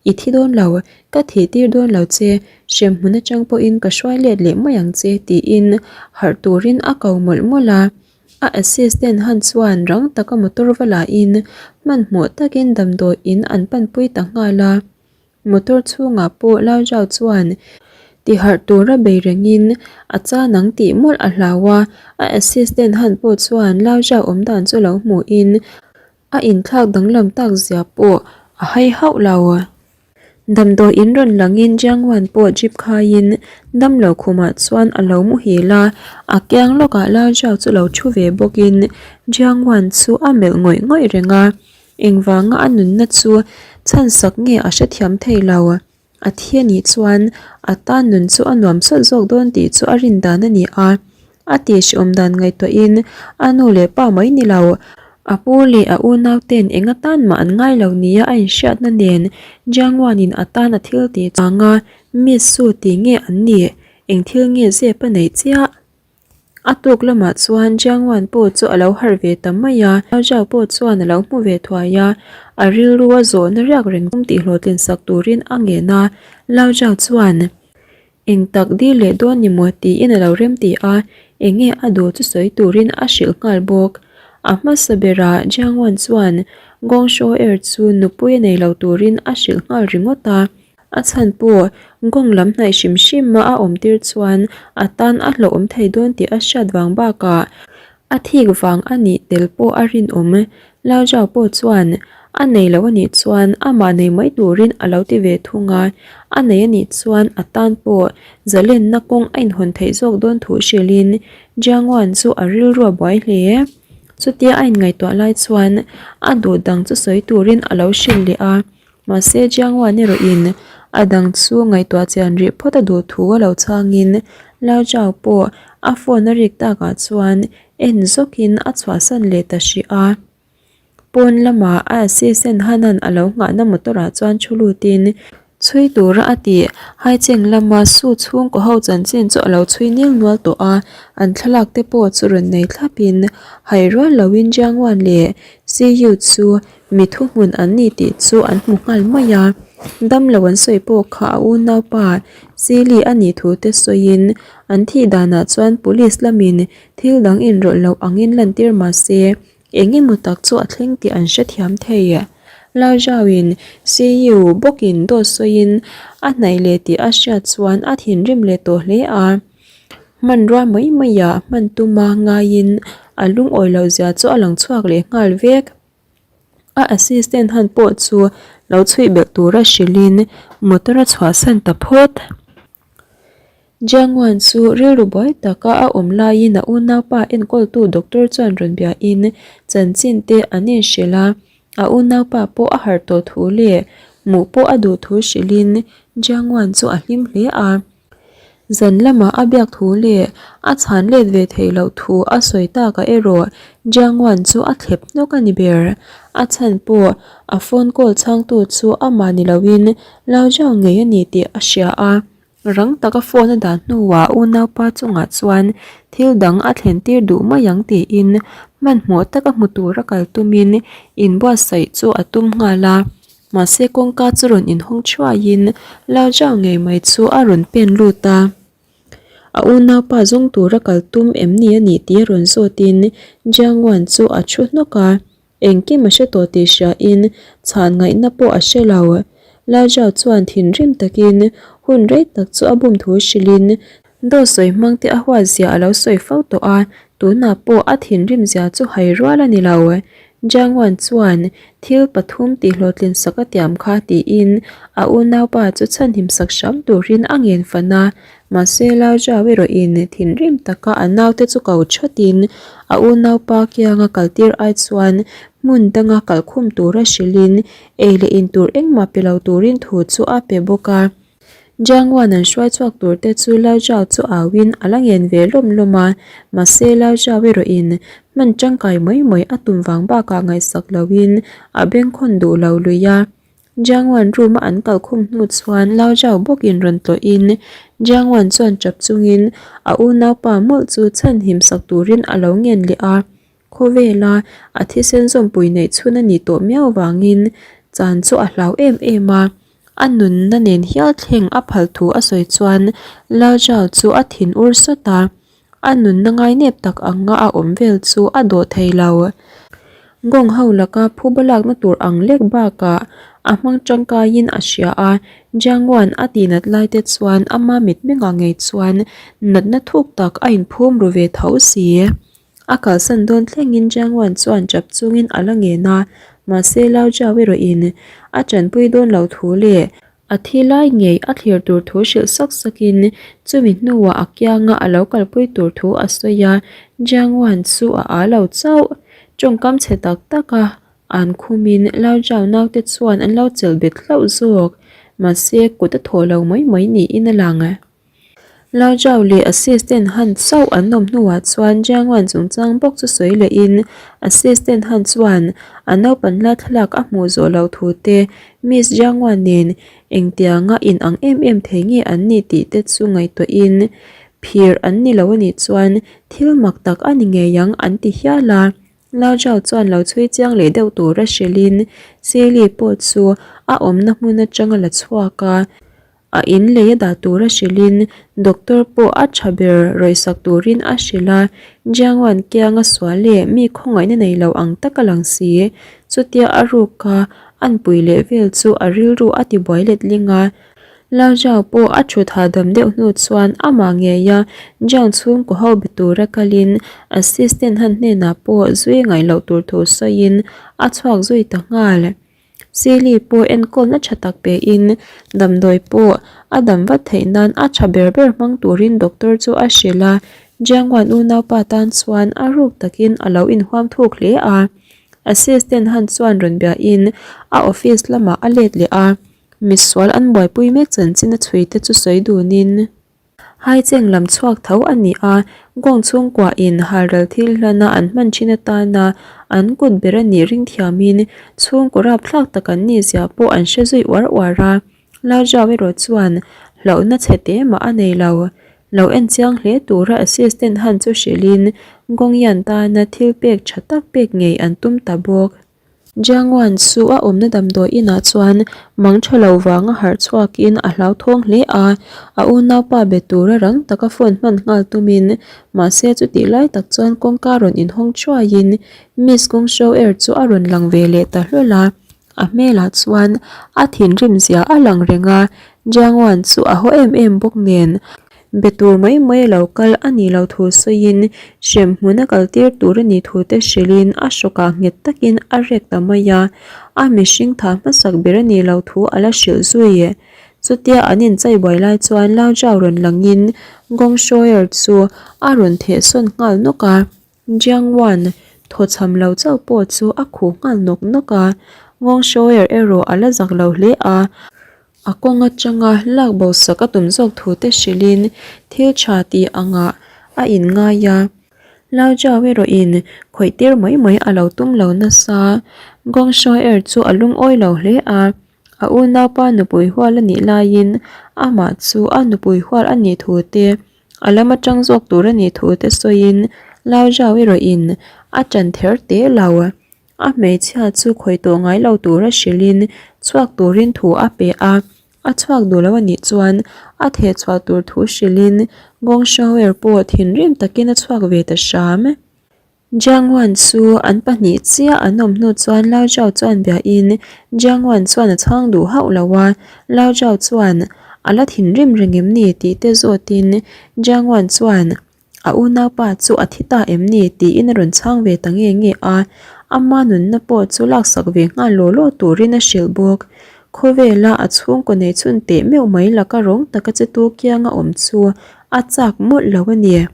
I thi dawn lo, ka thih tir dawn lo che, hremhmun atang pawhin ka hruai let leh mai ang che tiin harh turin a ko mawlh mawlh a. A assistant han chuan rang taka motor va lahin hmanhmawh takin damdawi in an panpui ta nghal a. Motor chhungah pawh Lao Zhao chuan tiharh tura bei rengin a chan ang tih mawlh a hlau a, a assistant han pawh chuan Lao Zhao awmdan chu lo hmuhin A inthlak danglam tak zia pawh a hai hauh lo. Damdawi in rawn langin Jiang Wan pawh jeep khaiin damlo khumah chuan a lo muhil a, a kiang lawkah Lao Zhao chu lo thu ve bawkin Jiang Wan chu a melh ngawih ngawih reng a, engvanga a nunna chu chhansak nge a hrethiam thei lo. A thi a nih chuan a tan nun chu a nuam sawt zawk dawn tih chu a rin dan a ni a. A tihhriawm dan ngaihtuahin a nu leh pa mai ni lo, a pu leh a unau ten eng atan mah an ngai lo nia a inhriatna nen Jiang Wan-in a tan a thil tih changa Miss Su tih nge an nih, eng thil nge zep a neih chiah? A tuk lamah chuan Jiang Wan pawh chu a lo harh ve ta mai a, Zhao Zhao pawh chuan a lo hmu ve thuai a, a rilru a zawhna riak reng tum tih hlawhtlin sak turin a ngen a, Lao Zhao chuan eng tak dil leh dawn ni maw tiin a lo remti a, eng nge a duh chu sawi turin a hrilh nghal bawk. A hmasa berah Jiang Wan chuan Gong Shuo Er chu nupui a nei lo turin a hrilh nghal ringawt a, A chhan pawh gawng lam hnaih hrim hrim a a awm tir chuan a tan a hlauhawm thei dawn tih a hriat vang bakah a thik vang a nih tel pawh a rinawm. Lao Zhao pawh chuan A nei lo a nih chuan amah nei mai turin a lo ti ve thung a, a nei a nih chuan a tan pawh zalenna kawng a inhawn theih zawk dawn thu hrilhin Jiang Wan chu a rilru a buai hle. Chutia a inngaihtuah lai chuan a duh dang chu sawi turin a lo hrilh leh a, mahse Jiang Wan erawhin a dang chu ngaihtuah chian rih phawt a duh thu a lo chhangin Lao Zhao pawh a phone a rik takah chuan en zawkin a chhuahsan leh ta hrih a. Pawn lamah a assistant Hanan a lo nghahna motor ah chuan thu lutin chhui tura a tih Haicheng lama su chhungkaw ho chanchin chu a lo chhui nil nual tawh a, an thlalak te pawh chu rawn nei thlapin hai rual loin Jiangwan leh Siyu chu mi thuhmun an ni tih chu an hmu nghal mai a, damlo an sawi pawh kha a unaupa Sili a nih thu te sawiin an thih danah chuan police lamin thil dang inrawlh loh angin lantir mahse Eng emaw tak chu a thleng tih an hrethiam thei. Lao Zhao-in Siyu bawkin dawt sawiin a hnaih leh tih a hriat chuan a thinrim leh tawh hle a. Hmanrua mai maiah hman tuma ngaiin a lungawi loh zia chu a lang chhuak leh nghal vek. A assistant han pawh chu lo chhuih belh tura hrilhin motor a chhuahsan ta phawt. Jiangwan chu rilru buai taka a awm laiin a unaupa enkawltu doctor chuan rawn biain chanchin te an inhrilh a, a unaupa pawh a harh tawh thu leh hmuh pawh a duh thu hrilhin Jiangwan chu a hlim hle a. Zan lamah a biak thu leh a chhan let ve theih loh thu a sawi takah erawh Jiangwan chu a thlep hnawk a ni ber. A chhan pawh a phone call chhangtu chu amah ni loin Lao Zhao ngei a ni tih a hria a. Rang taka phone a dah hnuah unaupa chungah chuan thil dang a thlen tir duh mai ang tiin hmanhmawh taka hmu tura kal tumin inbuatsaih chu a tum nghal a. Mahse kawngka chu rawn inhawng thuaiin Lao Zhao ngei mai chu a rawn pen lut a. A unaupa zawng tura kal tum em ni a nih tih a rawn zawtin Jiang Wan chu a thu hnawk a. Engkim a hre tawh tih hriain chhan ngaihna pawh a hre lo. Laizau chuan thinrim takin hun rei tak chu a bum thu hrilhin dawt sawi hmang te a huat zia a lo sawi fo tawh a, tunah pawh a thinrim zia chu hai rual a ni lo. Jiangwan chuan thil pathum tihhlawhtlin sak a tiam kha tiin a unaupa chu chhanhim sak hram turin a ngen fan a, Mahse Laizau erawhin thinrim taka a naute chu ko thatin a unaupa kianga kaltir ai chuan hmun danga kalkhum tura hrilhin ei leh in tur engmah pe lo turin thu chu a pe bawk a. Jiangwan an hruai chhuak tur te chu Laizau chu auin a la ngen ve lawm lawm a, mahse Laizau erawhin hman tangkai mai mai a tum vang bakah ngaihsak loin a bengkhawn duh lo lui a. Jiangwan room a an kal khum hnu chuan Lao Zhao bawkin rawn tlawhin Jiangwan chuan tap chungin a unaupa mawlh chu chhanhim sak turin a lo ngen leh a. Khawvela a thisen zawmpui neih chhun a nih tawh miau vangin chan chu a hlau em em a. A nunna nen hial thleng a phal thu a sawi chuan Lao Zhao chu a thin ur sawt a. A nunna ngainep tak anga a awm vel chu a dawh thei lo. Gong ho laka phuba lakna tur ang lek bakah a hmang tangkaiin a hria a, Jiangwan a tihnat lai te chuan ama mitmengah ngei chuan natna thuk tak a inphum ru ve tho si. A kalsan dawn thlengin Jiangwan chuan chap chungin a la ngen a, mahse Lao Jiao erawhin a tanpui dawn lo thu leh A thi lai ngei a thlir tur thu hrilh sak sakin chumi hnuah a kianga a lo kalpui tur thu a sawi a, Jiang Wan chu a â lo chauh. Tawngkam chhe tak taka an khumin Lao Zhao naute chuan an lo chelh bet hlauh zawk. Mahse kut a thawh lo mai mai niin a lang. Lao Zhao leh Assistant Han chauh an awm hnuah chuan Jiang Wan chungchang bawk chu sawi lehin Assistant Han chuan a naupan la thlalak a hmuh zawh loh thu te Miss Jiang Wan nen engtianga in ang em em thei nge an ni tih te chu ngaihtuahin phir an ni lo anih chuan thil mak tak a ni ngei ang an ti hial a. Lao Zhao chuan lo chhui chiang leh deuh tura hrilhin Seli pawh chu a awmna hmun atanga la chhuak a. A in lei a dah tura hrilhin doctor pawh a tha ber rawihsak turin a hrilh a, Jiangwan kianga sual leh mi khawngaihna nei lo ang tak a lang si. Chutia a ruka an pui leh vel chu a rilru a ti buai let ling a. Lao Zhao pawh a thut hahdam deuh hnu chuan amah ngeia Jiang chhungkaw ho be tura kalin assistant han hnenah pawh zui ngaih loh tur thu sawiin a chhuak zui ta nghal. Sili pawh enkawlna tha tak pein damdawi pawh a dam vat theih nan a tha ber ber hmang turin doctor chu a hrilh a, Jiangwan unaupa tan chuan a ruk takin a lo inhuam thuk hle a. Assistant han chuan rawn biain a office lamah a let leh a, misual an buaipui mek chanchin a chhui te chu sawi dunin. Haicheng lam chhuak tho a ni a, Gong chhungkua in halral thil hlana an hman thin atana an kut ber a nih ring thiamin chhungkaw rapthlak tak an nih zia pawh an hre zui uar uar a. Lalzau erawh chuan hlauhna chhe te mah a nei lo. Lo en chiang hle tura assistant han chu hrilhin Gong Yan tana thil pek tha tak pek ngei an tum ta bawk. Jiangwan chu a awmna damdawi inah chuan mang tha lo vanga harh chhuakin a hlauthawng hle a, a unaupa be tura rang taka phone hman nghal tumin mahse chutih lai tak chuan kawngka rawn inhawng thuaiin Miss Gongshou-er chu a rawn lang ve leh ta hlawl a, a hmelah chuan a thinrim zia a lang reng a, Jiangwan chu a haw em em bawk nen. Be tur mai mai a lo kal a nih loh thu sawiin hrem hmun a kal tir tur a nih thu te hrilhin a hrawkah nghet takin a rek ta mai a, a mihring tha hmasak ber a nih loh thu a la hrilh zui. Chutia an inchai buai lai chuan Lao Zhao rawn langin Gong Shuoer chu a rawn theh sawn nghal nawk a. Jiang Wan thawchham lo chauh pawh chu a khuh nghal nawk nawk a, Ngawng Shower erawh a la zak lo hle a, a kawng atanga lak bo sak a tum zawk thu te hrilhin thil tha tih angah a inngai a. Lao Jiao erawhin khawih tir mai mai a lo tum lo nasa. Gong Shower chu a lungawi lo hle a, a unaupa nupui hual a nih laiin amah chu a nupui hual a nih thu te A lam atang zawk tur a nih thu te sawiin Lao Zhao erawhin a ṭan ther teh lo. A hmeichhia chu khawih tawh ngai lo tura hrilhin chhuak turin thu a pe a, a chhuak duh lo a nih chuan a theh chhuah tur thu hrilhin Gong Shouer pawh thinrim takin a chhuak ve ta hram. Jiang Wan chu an pahnih chiah an awm hnu chuan Lao Zhao chuan biain Jiang Wan chuan a chhang duh hauh lo a, Lao Zhao chuan a la thinrim reng em ni tih te zawtin Jiang Wan chuan a unaupa chu a thi ta em ni tiin a rawn chhang ve ta nge nge a, ama nunna pawh chu laksak ve nghal law law turin a hrilh bawk. Khawvela a chhungkaw nei chhun teh meuh mai laka rawng taka che tu kianga awm chu a chak mawlh lo a ni.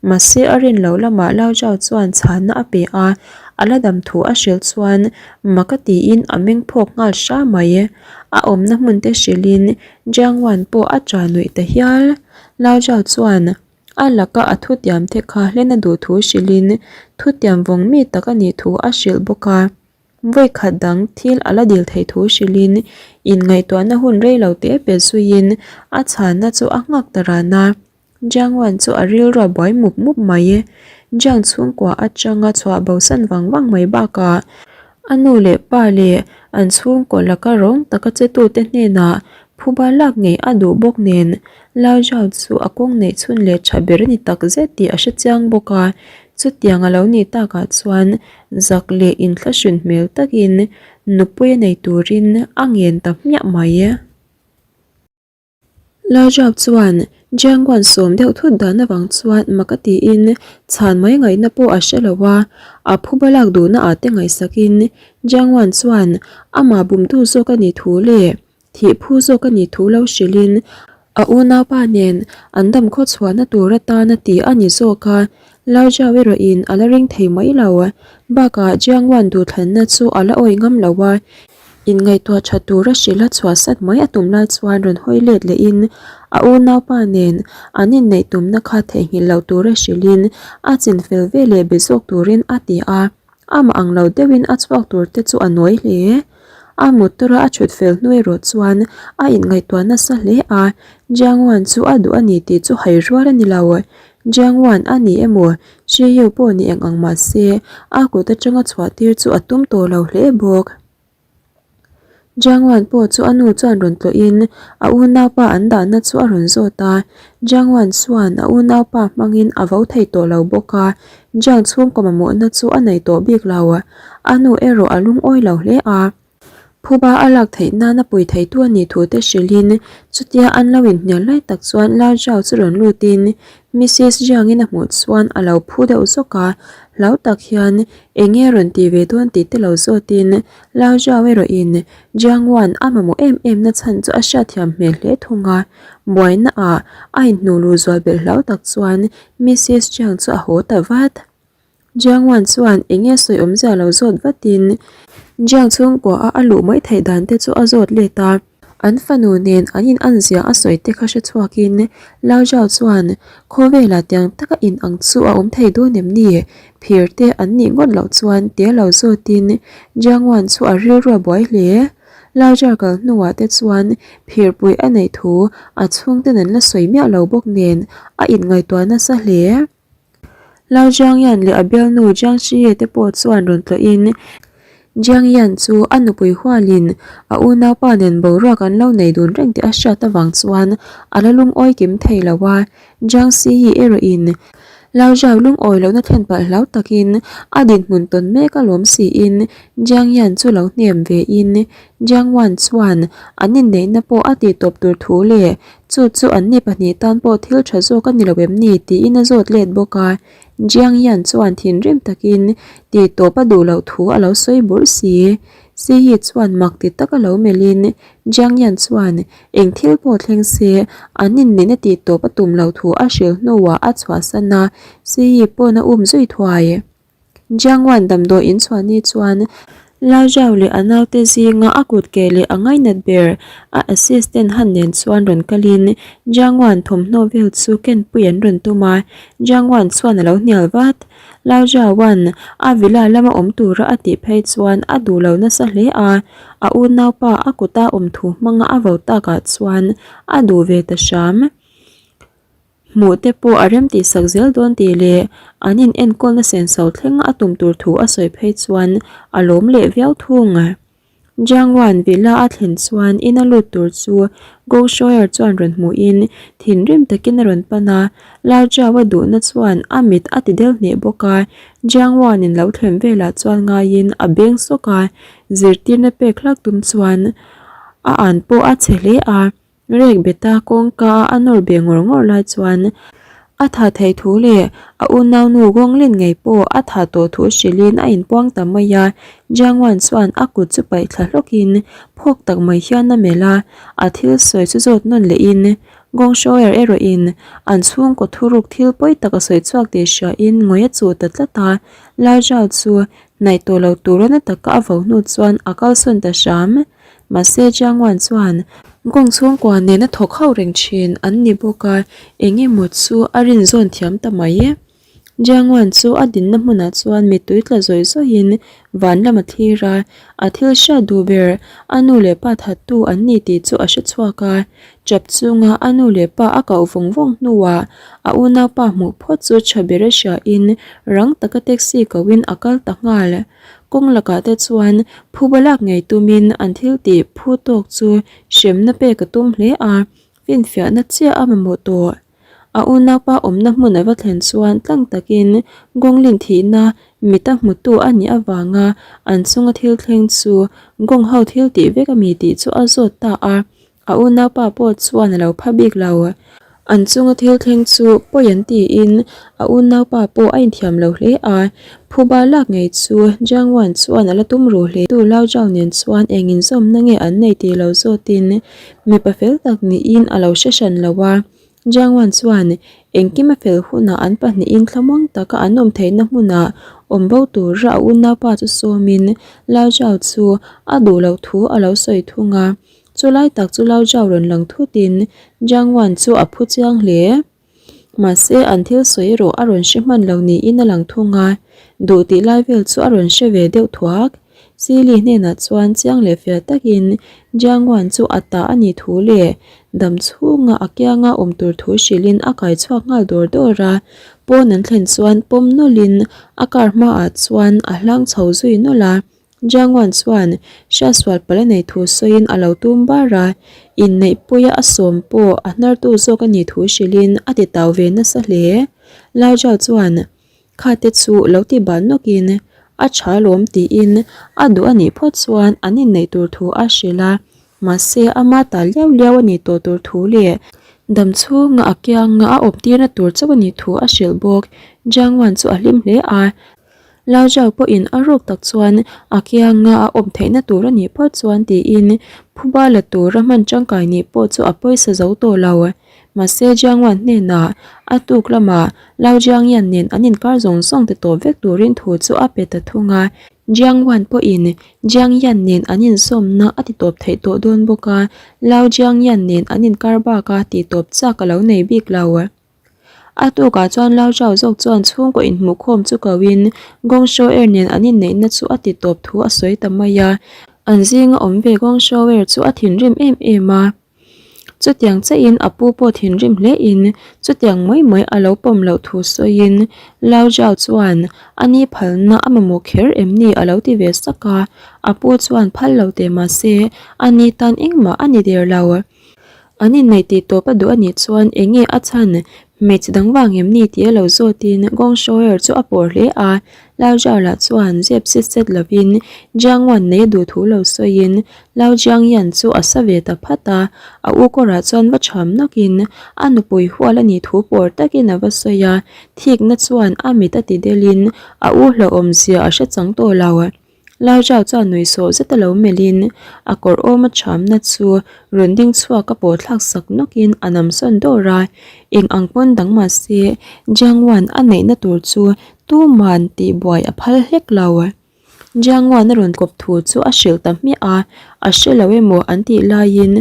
Mahse a rin loh lamah Lao Zhao chuan chhanna a pe a, a la dam thu a hrilh chuan mak a tiin a meng phawk nghal hra mai. A awmna hmun te hrilhin Jiang Wan pawh a ṭah nuih ta hial. Lao Zhao chuan a laka a thutiam te kha hlen a duh thu hrilhin thutiam vawng mi tak a nih thu a hrilh bawk a. Vawi khat dang thil a la dil theih thu hrilhin inngaihtuahna hun rei lo te pe zuiin a chhanna chu a nghak ta ran a. Jiang Wan chu a rilru a buai mup mup mai. Jiang chhungkua atanga chhuah bosan vang vang mai bakah a nu leh pa leh an chhungkaw laka rawng taka chetute hnenah phuba lak ngei a duh bawk nen Lao Zhao chu a kawng neih chhun leh tha ber a ni tak zet tih a hre chiang bawk a. Chutiang a lo nih takah chuan zak leh inthlahrun hmel takin nupui a nei turin a ngen ta hmiah mai. Lajab chuan Jiangguan sawm deuh thut dan avang chuan mak a tiin chhan mai ngaihna pawh a hre lo a, a phuba lak duhna ah te ngaihsakin Jiangguan chuan amah bumtu zawk a nih thu leh thih phu zawk a nih thu lo hrilhin a unaupa nen an dam khaw chhuahna tur atana tih a ni zawk a, Lajab erawhin a la ring thei mai lo. Bakah Jiangguan duhthlanna chu a la awih ngam lo a, Inngaihtuah tha tura hrilh a chhuahsat mai a tum lai chuan rawn hawi let lehin a unaupa nen an inneih tumna kha theihnghilh loh tura hrilhin a chinfel ve leh be zawk turin a ti a, amah ang lo deuhin a chhuak tur te chu a nawi hle. A motor-a a thut fel hnu erawh chuan a inngaihtuah nasa hle a, Jiang Wan chu a duh a ni tih chu hai rual a ni lo. Jiang Wan a ni emaw, Shi Yu pawh ni eng ang mah se, a kut atanga chhuah tir chu a tum tawh lo hle bawk. Jiang Wan pawh chu a nu chuan rawn tlawhin a unaupa an dahna chu a rawn zawt a, Jiang Wan chuan a unaupa hmangin a vo thei tawh lo bawk a, Jiang chhungkaw mamawhna chu a nei tawh bik lo. A nu erawh a lungawi lo hle a. Phuba a lak theih nana pui theitu a nih thu te hrilhin chutia an lo inhnial lai tak chuan Lao Zhao chu rawn lutin. Missis Jiang-in a hmuh chuan a lo phu deuh zawk a, hlau tak hian eng nge rawn ti ve dawn tih te lo zawtin Lao Zhao erawhin Jiang Wan a mamawh em em na chhan chu a hriatthiam hmel hle thung a, buaina ah a inhnuh luh zual belh hlau tak chuan Missis Jiang chu a haw ta vat. Jiang Wan chuan eng nge sawi awmzia lo zawt vatin Jiang chhungkua a a luh mai theih dan te chu a zawt let a. An fanu nen an in an zia a sawi te kha hre chhuakin Lao Zhao chuan khawvelah tiang taka in ang chu a awm thei dawn em ni? Phir te an nih ngawt loh chuan tia lo zawtin Jiang Wan chu a rilru a buai hle. Lao Zhao kal hnuah te chuan phirpui a neih thu a chhungten an la sawi miah lo bawk nen a inngaihtuah nasa hle. Lao Jiang Yan leh a bialnu Jiang Shiye te pawh chuan rawn tlawhin Jiang Yan chu a nupui hualin a unaupa nen boruak an lo nei dun reng tih a hriat avang chuan a la lungawi kim thei lo a. Jiang Shiyi erawhin Lao Zhao lungawi lohna thlen palh hlau takin a dinhmun tawn mek alawm siin Jiang Yan chu lo hnem vein Jiang Wan chuan an inneihna pawh a tihtawp tur thu leh Chu chu anni pahnih tan pawh thil tha zawk a ni lo em ni tiin a zawt let bawk a. Jiang Yan chuan thinrim takin tih tawp a duh loh thu a lo sawi burh si. Si hi chuan mak ti tak a lo melhin Jiang Yan chuan eng thil pawh thleng se an inneihna tih tawp a tum loh thu a hrilh hnuah a chhuahsan a, Si hi pawn a um zui thuai. Jiangwan damdawi in chhuah ni chuan Lao Zhao leh a naute zinga a kut ke leh a ngainat ber a assistant han nen chuan rawn kalin Jiangwan thawmhnaw vel chu kenpui an rawn tum a, Jiangwan chuan a lo hnial vat. Lao Zhaoan a villa lama awm tura a tih phei chuan a duh lo nasa hle a, a unaupa a kuta awm thu hmanga a vo takah chuan a duh ve ta hram. Hmuh te pawh a rem tih sak zel dawn tih leh an in enkawlna senso thlenga a tum tur thu a sawi phei chuan a lawm leh viau thung. Jiangwan villa a thlen chuan in a lut tur chu Go Shoyer chuan rawn hmuhin thinrim takin a rawn pan a, Lao Jiao a duhna chuan a mit a ti del hneh bawk a, Jiangwan in lo thlen velah chuan ngaiin a beng sawk a, zirtirna pek hlak tum chuan a an pawh a chhe hle a. Rek beta kawngka a nawr be ngawr ngawr lai chuan a tha theih thu leh a unaunu Gonglin ngei pawh a tha tawh thu hrilhin a inpuang ta mai a. Jiangwan chuan a kut chu paih thla hlawkin phawk tak mai hian a melh a, a thil sawi chu zawt nawn lehin Gong Shoer erawhin an chhungkaw thuruk thil pawi tak a sawi chhuak tih hriain ngawi a chuh ta tlat a. Lai Zhao chu hnaih tawh lo tura na taka a vo hnu chuan a kalsawn ta hram. Mahse Jiangwan chuan Gong chhungkua nena thawk ho reng thin an ni bawk a, eng emaw chu a rin zawn thiam ta mai e. Jiangwan chu a dinna hmunah chuan mittui tla zawih zawihin van lam a thlir a, a thil hriat duh ber a nu leh pa thattu an ni tih chu a hre chhuak a. Chap chunga a nu leh pa a koh vawng vawng hnuah a unaupa hmuh phawt chu tha ber a hriain rang taka taxi kohin a kal ta nghal. Kawng lakah te chuan phuba lak ngei tumin an thil tih phu tawk chu hremna pek a tum hle a, finfiahna chiah a mamawh tawh. A unaupa awmna hmun a va thlen chuan tlang takin Gawnglin thihna mita hmutu a nih avanga an chunga thil thleng chu Gawng ho thil tih vek a mi tih chu a zawt ta a. A unaupa pawh chuan a lo pha bik lo. An chunga thil thleng chu pawi an tiin a unaupa pawh a inthiam lo hle a. Phuba lak ngei chu Jiang Wan chuan a la tum ru hle. Tu Lao Zhao nen chuan eng inzawmna nge an nei tih lo zawtin mipa fel tak niin a lo hre hran lo a. Jiang Wan chuan engkim a fel hunah an pahnihin thlamuang taka an awm theihna hmunah awm bo tura a unaupa chu sawmin Lao Zhao chu a duh loh thu a lo sawi thung a. Chu lai tak chu Lao Zhao rawn lang thutin Jiang Wan chu a phu chiang hle. Mahse an thil sawi erawh a rawn hre hman lo niin a lang thung a, duh tih lai vel chu a rawn hre ve deuh thuak. Si Li hnenah chuan chiang leh fiah takin Jiang Wan chu a ta a nih thu leh dam chhunga a kianga awm tur thu hrilhin a kai chhuak nghal dawr dawr a, pawn an thlen chuan pawm nawlhin a car hmaah chuan a hlang chho zui nawlh a. Jiangwan chuan hriatsual palh a nei thu sawiin a lo tum bar a, inneihpuia a sawm pawh a hnartu zawk a nih thu hrilhin a ti tau ve nasa hle. Lao Zhao chuan Khate chu lo ti ban nawkin a tha lawm tiin a duh a nih phawt chuan an inneih tur thu a hrilh a, mahse ama ta liau liau a nih tawh tur thu leh. Dam chhunga a kianga a awm tirna tur chauh a nih thu a hrilh bawk. Jiang Wan chu a hlim hle a. Lao Zhao pawhin a ruk tak chuan a kianga a awm theihna tur a nih phawt chuan tiin phuba la tura hman tangkai nih pawh chu a pawisa zo tawh lo. Mahse Jiang Wan hnenah a tuk lamah Lao Jiang Yan nen an inkar zawng zawng ti tawp vek turin thu chu a pe ta thung a. Jiang Wan pawhin Jiang Yan nen an inzawmna a ti tawp theih tawh dawn bawk a, Lao Jiang Yan nen an inkar baka tih tawp chak a lo nei bik lo. A tukah chuan Lao Zhao zawk chuan chhungkaw inhmuhkhawm chu koin Gong Shouer nen an inneihna chu a ti tawp thu a sawi ta mai a. An zinga awm ve Gong Shouer chu a thinrim em em a. Chutiang chiahin a pu pawh thinrim hlein chutiang mai mai a lo pawm loh thu sawiin Lao Zhao chuan a ni phalna a mamawh kher em ni a lo ti ve sak a. A pu chuan phal lo teh mahse a ni tan engmah a ni der lo. An inneih tih tawp a duh a nih chuan eng nge a chhan hmeichhe dang vang em ni tih a lo zawtin Gong Shower chu a pawr hle a, Lao Zhao lah chuan zep set set lovin Jiang Wan nei a duh thu lo sawiin Lao Jiang Yan chu a sa ve ta phat a, a u kawrah chuan va cham nawkin a nupui hual a nih thu pawr takin a va sawi a, thikna chuan a mit a ti delin a u hlauhawm zia a hre chang tawh lo. Lao Zhao chuan nui sawh zet a lo melhin a kawr awm a thamna chu rawn ding chhuak a pawh thlak sak nawkin a nam sawn dawr a, eng ang pawn dang mah se Jiang Wan a neihna tur chu tuman tihbuai a phal hlek lo. Jiang Wan a rawn kawp thu chu a hrilh ta hmiah a, a hre lo emaw an tih laiin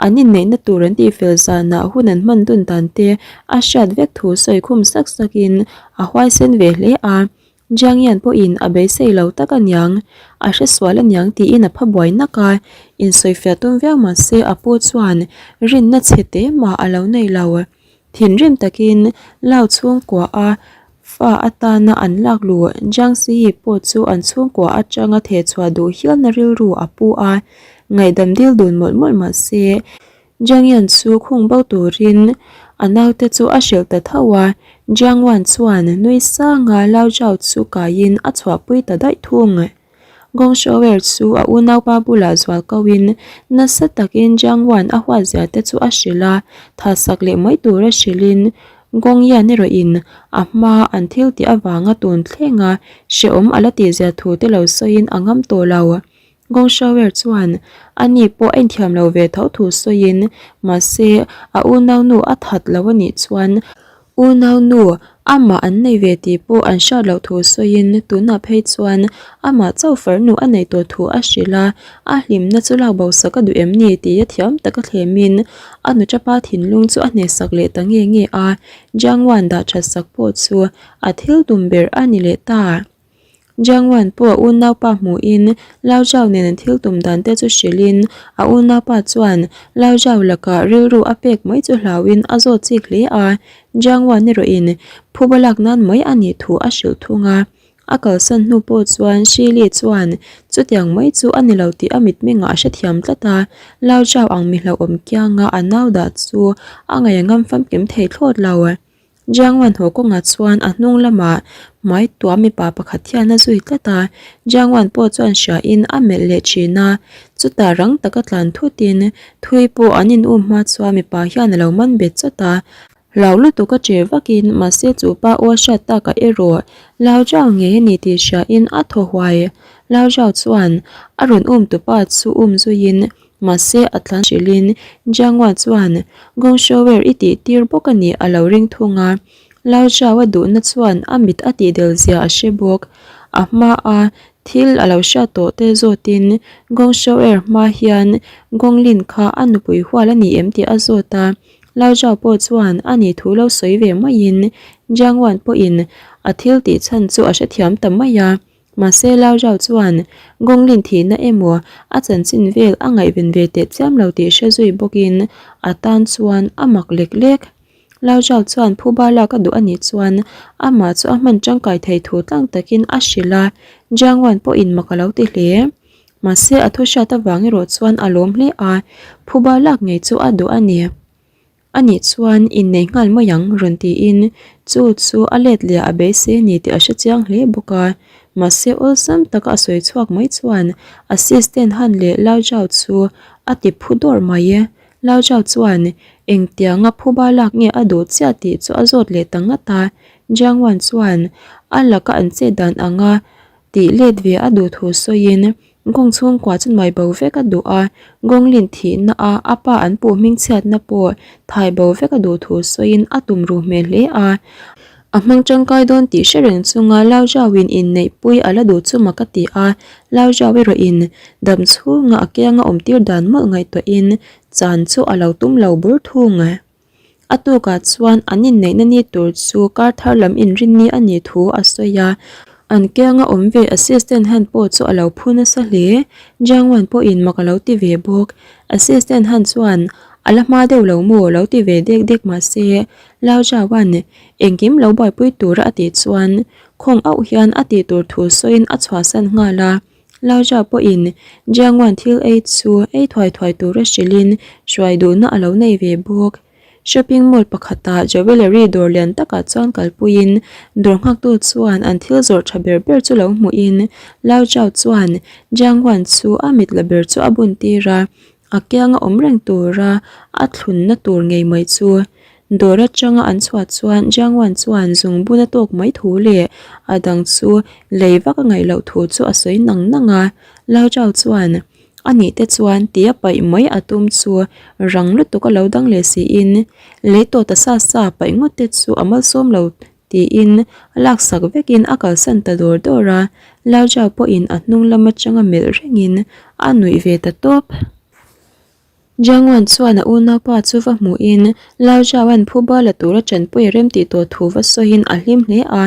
an inneihna tur an tihfel zanah hun an hman dun dan te a hriat vek thu sawi khum sak sakin a huaisen ve hle a. Jiang Yan pawhin a beisei lo tak a niang, a hresual a niang tiin a pha buai nak a, insawifiah tum viau mah se a pu chuan rinna chhe te mah a lo nei lo. Thinrim takin Lao chhungkua a fa atana an lak luh Jiang Siyi pawh chu an chhungkua atanga thehchhuah duh hialna rilru a pu a, ngaihdam dil dun mawlh mawlh mah se Jiang Yan chu khung bo turin a naute chu a hrilh ta tho a, Jiang Wan chuan nui sanga Lao Zhao chu kaiin a chhuahpui ta daih thung. Gong Shouer chu a unaupa bulah zual koin nasa takin Jiang Wan a huatzia te chu a hrilh a, thasak leh mai tura hrilhin Gong Yan erawhin a hma an thil tih avanga tun thlenga hrehawm a la tihzia thu te lo sawiin a ngam tawh lo. Gong Shower chuan a ni pawh a inthiam lo ve tho thu sawiin, mahse a unaunu a that lo a nih chuan unaunu amah an nei ve tih pawh an hriat loh thu sawiin tunah phei chuan amah chauh farnu a neih tawh thu a hrilh a, a hlimna chu lak bo sak a duh em ni tih a thiam taka thlemin a nuṭapa thinlung chu a hnehsak leh ta nge nge a, Jiang Wan dah that sak pawh chu a thil tum ber a ni leh ta. Jiang Wan pawh a unaupa hmuhin Lao Zhao nen an thil tum dan te chu hrilhin a unaupa chuan Lao Zhao lakah rilru a pek mai chu hlauhin a zawt chik hle a, Jiang Wan erawhin phuba lak nan mai a nih thu a hrilh thung a. A kalsan hnu pawh chuan Shi Li chuan chutiang mai chu a ni lo tih a mitmengah a hrethiam tlat a, Lao Zhao ang mi hlauhawm kianga a nau dah chu a ngaih a ngam famkim thei thlawt lo. Jiang Wan haw kawngah chuan a hnung lamah hmai tuam mipa pakhat hian a zui tlat a, Jiang Wan pawh chuan hria in a melh leh thin a, chutah rang taka tlan thut in thui pawh an in um hma chuan mipa hian a lo man bet chawt a, hlau lutuk a che vak in mahse chu pa aw a hriat takah erawh Lao Zhao ngei a ni tih hria in a thaw huai, Lao Zhao chuan a rawn um tupa chu um zui in Mahse a tlan hrilhin Jiang Wan chuan Gong Shouer i tih tir bawk a nih a lo ring thung a. Lao Zhao a duhna chuan a mit a tih del zia a hre bawk. A hma a thil a lo hriat tawh te zawtin Gong Shouer hma hian Gong Lin kha a nupui hual a ni em tih a zawt a. Lao Zhao pawh chuan a nih thu lo sawi ve maiin Jiang Wan pawhin a thil tih chhan chu a hrethiam ta mai a. Mahse Lao Zhao chuan Gonglin thihna emaw a chanchin vel a ngaihven ve teh chiam lo tih hre zui bawkin a tan chuan a mak lek lek. Lao Zhao chuan phuba lak a duh a nih chuan amah chu a hman tangkai thei thu tlang takin a hrilh a, Jiang Wan pawhin mak a lo ti hle. Mahse a thu hriat avang erawh chuan a lawm hle a, phuba lak ngei chu a duh a ni. A nih chuan innei nghal mai ang rawn tiin chu chu a let leh a beisei a ni tih a hre chiang hle bawk a. Mahse awlsam taka a sawi chhuak mai chuan assistant Han leh Lao Zhao chu a ti phu dawrh mai. Lao Zhao chuan engtianga phuba lak nge a duh chiah tih chu a zawt leh ta ngat a. Jiang Wan chuan a laka an chet dan anga tih let ve a duh thu sawiin Gong chhungkua chu nuai bo vek a duh a, Gong Lin thihna a a pa an puh hmingchhiatna pawh thai bo vek a duh thu sawiin a tum ruh hmel hle a. A hmang tangkai dawn tih hre reng chunga Lao Zhao-in inneihpui a la duh chu mak a ti a, Lao Zhao erawhin dam chhunga a kianga awmtir dan mawlh ngaihtuahin chan chu a lo tum lo bur thung. A tukah chuan an inneihna ni tur chu kar thar lam inrinni a nih thu a sawi a, an kianga awm ve assistant han pawh chu a lo phu nasa hle. Jiang Wan pawhin mak a lo ti ve bawk. Assistant han chuan a la hma deuh lo maw lo ti ve dek dek mah se Lao Zhaoan engkim lo buaipui tura a tih chuan khawng auh hian a tih tur thu sawiin a chhuahsan nghal a. Lao Zhao pawhin Jiang Wan thil ei chu ei thuai thuai tura hrilhin hruai duhna a lo nei ve bawk. Shopping mall pakhatah jewellery dawr lian takah chuan kalpuiin dawr nghaktu chuan an thil zawrh tha ber ber chu lo hmuhin Lao Zhao chuan Jiang Wan chu a mit la ber chu a bun tir a. A kianga awm reng tura a thlunna tur ngei mai chu dawr atanga an chhuah chuan Jiangwan chuan zungbun a tawk mai thu leh a dang chu lei vak a ngaih loh thu chu a sawi nang nang a. Lao Zhao chuan a nih te chuan tia paih mai a tum chu rang lutuk a lo dang leh siin lei tawt a sa sa paih ngawt te chu a malsawm lo Tiin a laksak vekin a kalsan ta dawr dawr a, Lao Zhao pawhin a hnung lam atanga melh rengin a nuih ve ta tawp. Jiang Wan chuan a unaupa chu va hmuhin Lao Zhaoan phuba la tura tanpui a remtih tawh thu va sawiin a hlim hle a,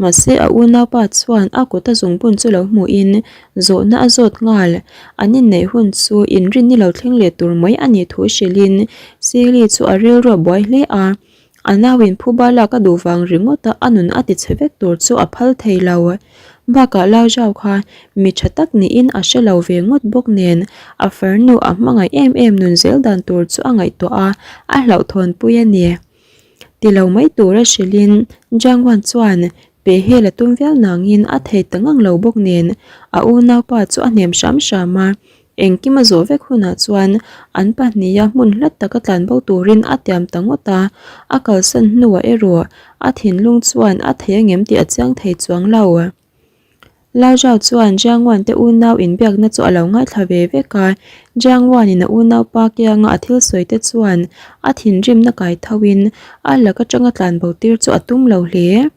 mahse a unaupa chuan a kut a zungbun chu lo hmuhin zawhna a zawt nghal. An inneih hun chu inrin ni lo thleng leh tur mai a nih thu hrilhin Sili chu a rilru a buai hle a. A nauin phuba lak a duh vang ringawt a a nun a ti chhe vek tur chu a phal thei lo. Bakah Lao Zhao kha mi tha tak niin a hre lo ve ngawt bawk nen a farnu a hmangaih em em nun zel dan tur chu a ngaihtuah a, a hlauhthawnpui a ni. Ti lo mai tura hrilhin Jiang Wan chuan pehhel a tum viau nangin a thei ta ngang lo bawk nen a unaupa chu a hnem hram hram a. Engkim a zawh vek hunah chuan an pahniha hmun hlat taka tlanbo turin a tiam ta ngawt a, a kalsan hnuah erawh a thinlung chuan a thei angem tih a chiang thei chuang lo. Lao Zhao chuan Jiang Wan te unau inbiakna chu a lo ngaithla ve vek a, Jiang Wan-in a unaupa kianga a thil sawi te chuan a thinrimna kai thoin a lak atanga tlanbo tir chu a tum lo hle.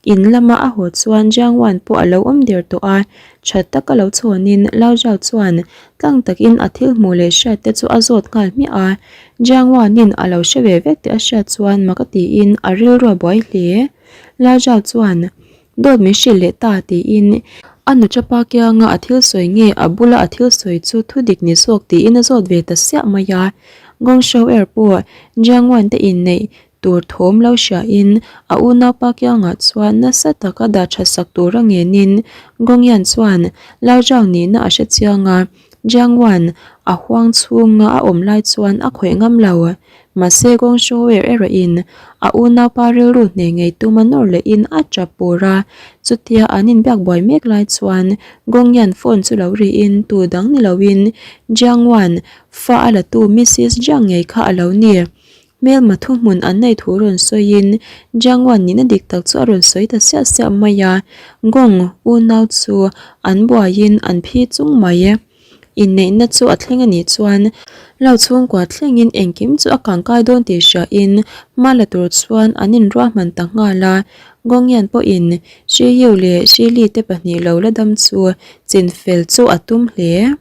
In lama a haw chuan Jiang Wan pawh a lo awm der tawh a, tha taka lo chhawnin Lao Zhao chuan tlang takin a thil hmuh leh hriat te chu a zawt nghal hmiah a. Jiang Wanin a lo hre ve vek tih a hriat chuan mak a tiin a rilru a buai hle. Lao Zhao chuan, Dawt min hrilh leh ta tiin a nuṭapa kianga a thil sawi nge a bula a thil sawi chu thudik ni zawk tiin a zawt ve ta siah mai a. Gong Shouer pawh Jiang Wan te inneih Tur thawm lo hriain a unaupa kiangah chuan nasa taka dah tha sak tura ngenin Gongyan chuan Lao Zhao nihna a hre chiang a, Jiang Wan a huang chhunga a awm lai chuan a khawih ngam lo. Mahse Gong Shouer erawhin a unaupa rilru hneh ngei tuma nawr lehin a tap pur a, chutia an inbiak buai mek lai chuan Gongyan phone chu lo riin tu dang ni loin Jiang Wan fa a latu Missis Jiang ngei kha a lo ni. Hmelma thuhmun an nei thu rawn sawiin Jiang Wan nihna dik tak chu a rawn sawi ta siah siah mai a, Gong unau chu an buaiin an phi chung mai. Inneihna chu a thleng a nih chuan Lau chhungkua thlengin engkim chu a kangkai dawn tih hriain hma la tur chuan an inruahman ta nghal a, Gong Yan pawhin Shi Yu leh Shi Li te pahnih lo la dam chu chinfel chu a tum hle.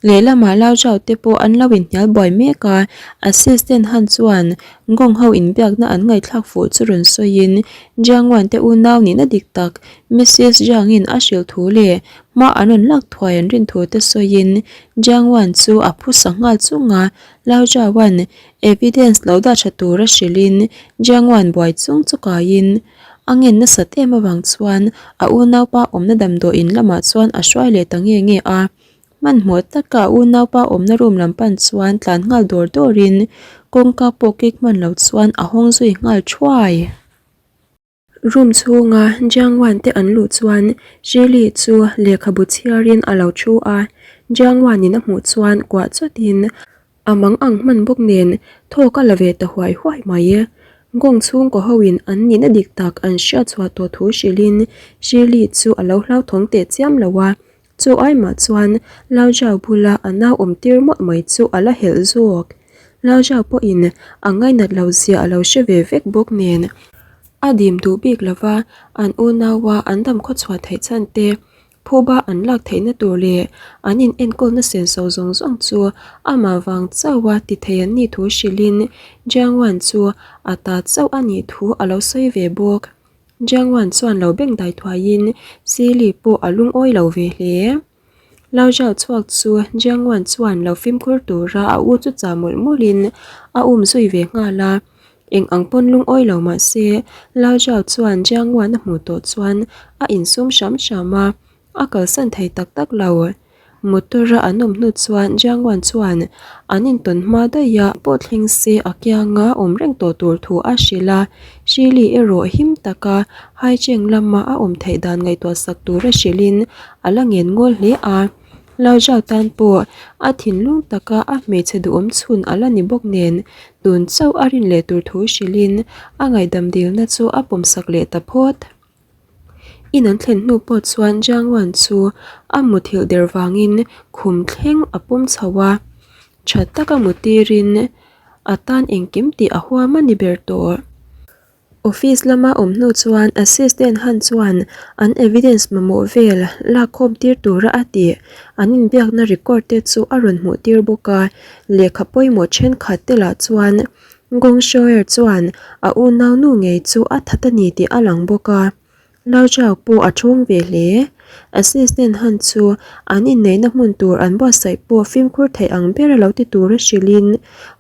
Lehlamah Lao Zhao te pawh an lo inhnial buai mek a, assistant Han chuan Gong ho inbiakna an ngaihthlak fuh chu rawn sawiin Jiang Wan te unau nihna dik tak Missis Jiang in a hrilh thu leh hma an rawn lak thuai an rin thu te sawiin Jiang Wan chu a phusa nghal chung a, Lao Zhao an evidence lo dah tha tura hrilhin Jiang Wan buai chung chu kaiin A ngen nasat em avang chuan a unaupa awmna damdawiin lamah chuan a hruai leh ta nge nge a. Hmanhmawh taka a unaupa awmna room lam pan chuan tlan nghal dawr dawrin kawngka pawh kik hman lo chuan a hawng zui nghal thuai. Room chhunga Jiang Wan te an luh chuan Shirley chu lehkhabu chhiarin a lo thu a, Jiang Wan in a hmuh chuan kuah chawtin. A mang ang hman bawk nen thawk a la ve ta huai huai mai. Gong chhungkaw hoin an nihna dik tak an hriat chhuah tawh thu hrilhin Shirley chu a lo hlauthawng teh chiam lo a, chu ai mah chuan Lao Zhao bula a nau awm tir mawlh mai chu a la helh zawk. Lao Zhao pawhin a ngainat lo zia a lo hre ve vek bawk nen a dim duh bik lova an unaua an dam khawchhuah theih chhan te Phuba an lak theihna tur leh an in enkawlna senso zawng zawng chu amah vang chauha ti thei an nih thu hrilhin Jiang Wan chu a ta chauh a nih thu a lo sawi ve bawk. Jiang Wan chuan lo beng dai thuaiin Sili pawh a lungawi lo ve hle. Lao Zhao chhuak chu Jiang Wan chuan lo fimkhur tura a u chu chah mawlh mawlhin a um zui ve nghal a. Eng ang pawn lungawi lo mah se, Lao Zhao chuan Jiang Wan a hmuh tawh chuan a insum hram hram a, a kalsan thei tak tak lo. Motor a an awm hnu chuan Jiang Wan chuan an intawn hma daih a pawh thleng se a kianga awm reng tawh tur thu a hrilh a, Shi Li erawh him taka Haicheng lama a awm theih dan ngaihtuah sak tura hrilhin a la ngen ngawl hle a. Lao Zhao tan pawh a thinlung taka a hmeichhe duhawm chhun a la ni bawk nen, tun chauh a rin leh tur thu hrilhin a ngaihdam dilna chu a pawmsak leh ta phawt. In an thlen hnu pawh chuan Jiang Wan chu a muthilh der vangin khum thleng a pawm chho a, tha taka mutirin a tan engkim tih a huam a ni ber tawh. Office lama awm hnu chuan assistant han chuan an evidence mamawh vel lakkhawm tir tura a tih an inbiakna record te chu a rawn hmuh tir bawk a, lehkha pawimawh thenkhat te lah chuan Gong Shoer chuan a unau nu ngei chu a that a ni tih a lang bawk a, Lao Zhao pawh a thawng ve hle. Assistant han chu an inneihna hmun tur an buatsaih pawh fimkhur theih ang ber a lo ti tura hrilhin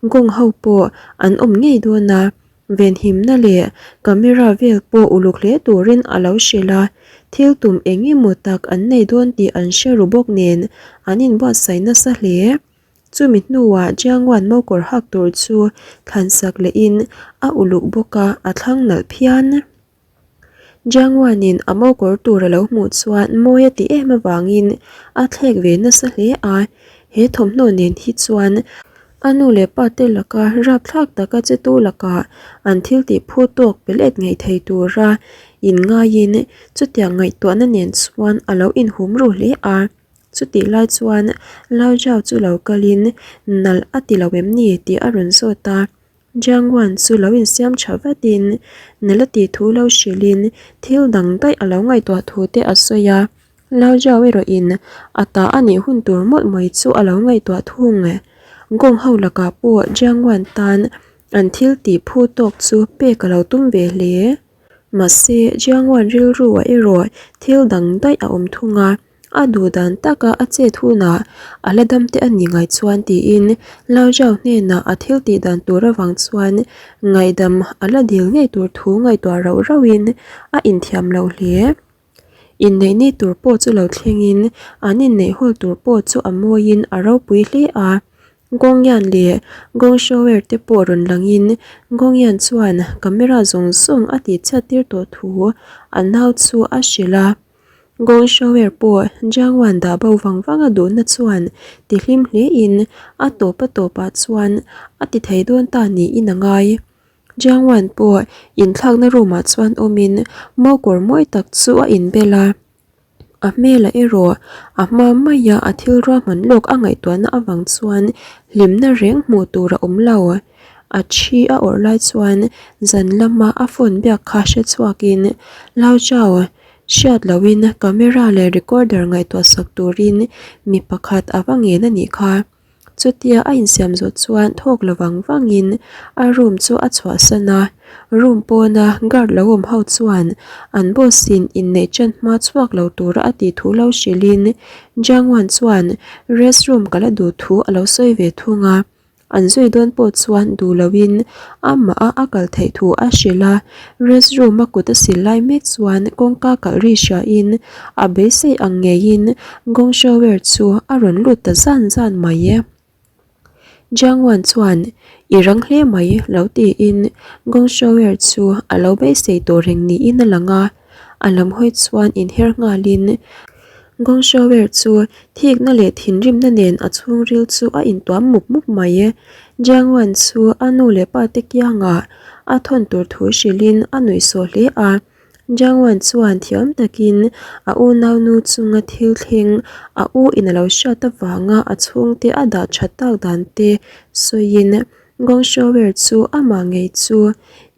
Gong ho pawh an awm ngei dawn a. Venhimna leh camera vel pawh uluk hle turin a lo hrilh a, thil tum eng emaw tak an nei dawn tih an hre ru bawk nen an inbuatsaih nasa hle. Chumi hnuah Jiangwan mokawr hak tur chu thlansak lehin a uluk bawk a, a thlang nalh phian. Jiangwanin a mokawr tur a lo hmuh chuan mawi a ti em avangin a thlek ve nasa hle a, he thawmhnaw nen hi chuan a nu leh pa te laka rapthlak taka che tu lakah an thil tih phu tawk pe let ngei thei tura inngaiin chutiang ngaihtuahna nen chuan a lo inhum ru hle a. Chutih lai chuan Lao Zhao chu lo kalin nalh a ti lo em ni tih a rawn zawt a. Jiang Wan chu lo insiam tha vatin nula tih thu lo hrilhin thil dang daih a lo ngaihtuah thu te a sawi a, Lao Zhao erawhin a ta a nih hun tur mawlh mai chu a lo ngaihtuah thung. Gong ho lakah pawh Jiang Wan tan an thil tih phu tawk chu pek a lo tum ve hle. Mahse, Jiang Wan rilru ah erawh thil dang daih a awm thung a. A duh dan taka a chet hunah a la dam te a ni ngai chuan tiin Lao Zhao hnenah a thil tih dan tur avang chuan ngaihdam a la dil ngei tur thu ngaihtuah rauh rauhin a inthiam lo hle. Inneih ni tur pawh chu lo thlengin an inneih hawl tur pawh chu a mawiin a ropui hle a. Gong Yan leh Gong Shower te pawh rawn langin Gong Yan chuan camera zawng zawng a tihchhiat tir tawh thu a nau chu a hrilh a. Gong Shower pawh Jiang Wan dah bo vang vang a duhna chuan ti hlim hlein a tawp a tawpah chuan a ti thei dawn ta niin a ngai. Jiang Wan pawh inthlakna room ah chuan awmin mokawr mawi tak chu a inbel a, a hmelah erawh a hma maia a thil ruahman lawk a ngaihtuahna avang chuan hlimna reng hmuh tur a awm lo. A thi a awrh lai chuan zan lama a phone biak kha hre chhuakin Lao Zhao Hriat loin camera leh recorder ngaihtuah sak turin mi pakhat a va ngen a nih kha. Chutia a insiam zawh chuan thawk lo vang vangin a room chu a chhuahsan a, room pawna guard lo awm ho chuan an boss in inneih ṭan hma chhuak lo tura a tih thu lo hrilhin Jiangwan chuan rest room ka la duh thu a lo sawi ve thung a. An zui dawn pawh chuan duh loin amah a a kal theih thu a hrilh a, rest room a kut a sil lai mek chuan kawngka kalh ri hriain a beisei ang ngeiin gong shower chu a rawn lut ta zan zan mai e. Jiang Wan chuan i rang hle mai lo tiin gong shower chu a lo beisei tawh reng niin a lang a, a lam hawi chuan inher nghalin. Gongshower chu thikna leh thinrimna nen a chhungril chu a intuam mup mup mai. Jiang Wan chu a nu leh pa te kiangah a thawn tur thu hrilhin a nuihsawh hle a. Jiang Wan chuan thiam takin a unaunu chunga thil thleng a u in a lo hriat avanga a chhungte a dah that tak dan te sawiin Gongshower chu amah ngei chu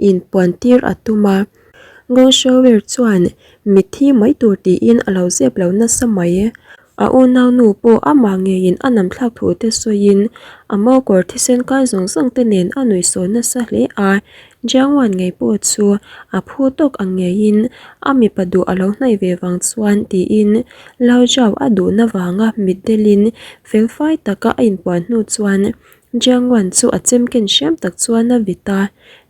inpuan tir a tum a. Gongshower chuan mitthi mai tur tiin a lo zep lo nasa mai. A unaunu pawh amah ngeiin a nam thlak thu te sawiin a mokawr thisen kai zawng zawng te nen a nuihsaw nasa hle a. Jiangwan ngei pawh chu a phu tawk ang ngeiin a mipa duh a lo hnaih ve vang chuan tiin Lao Zhao a duhna vanga mitdelin felfai taka a inpuan hnu chuan Jiangwan chu a chem ken hriam tak chuan a vit a.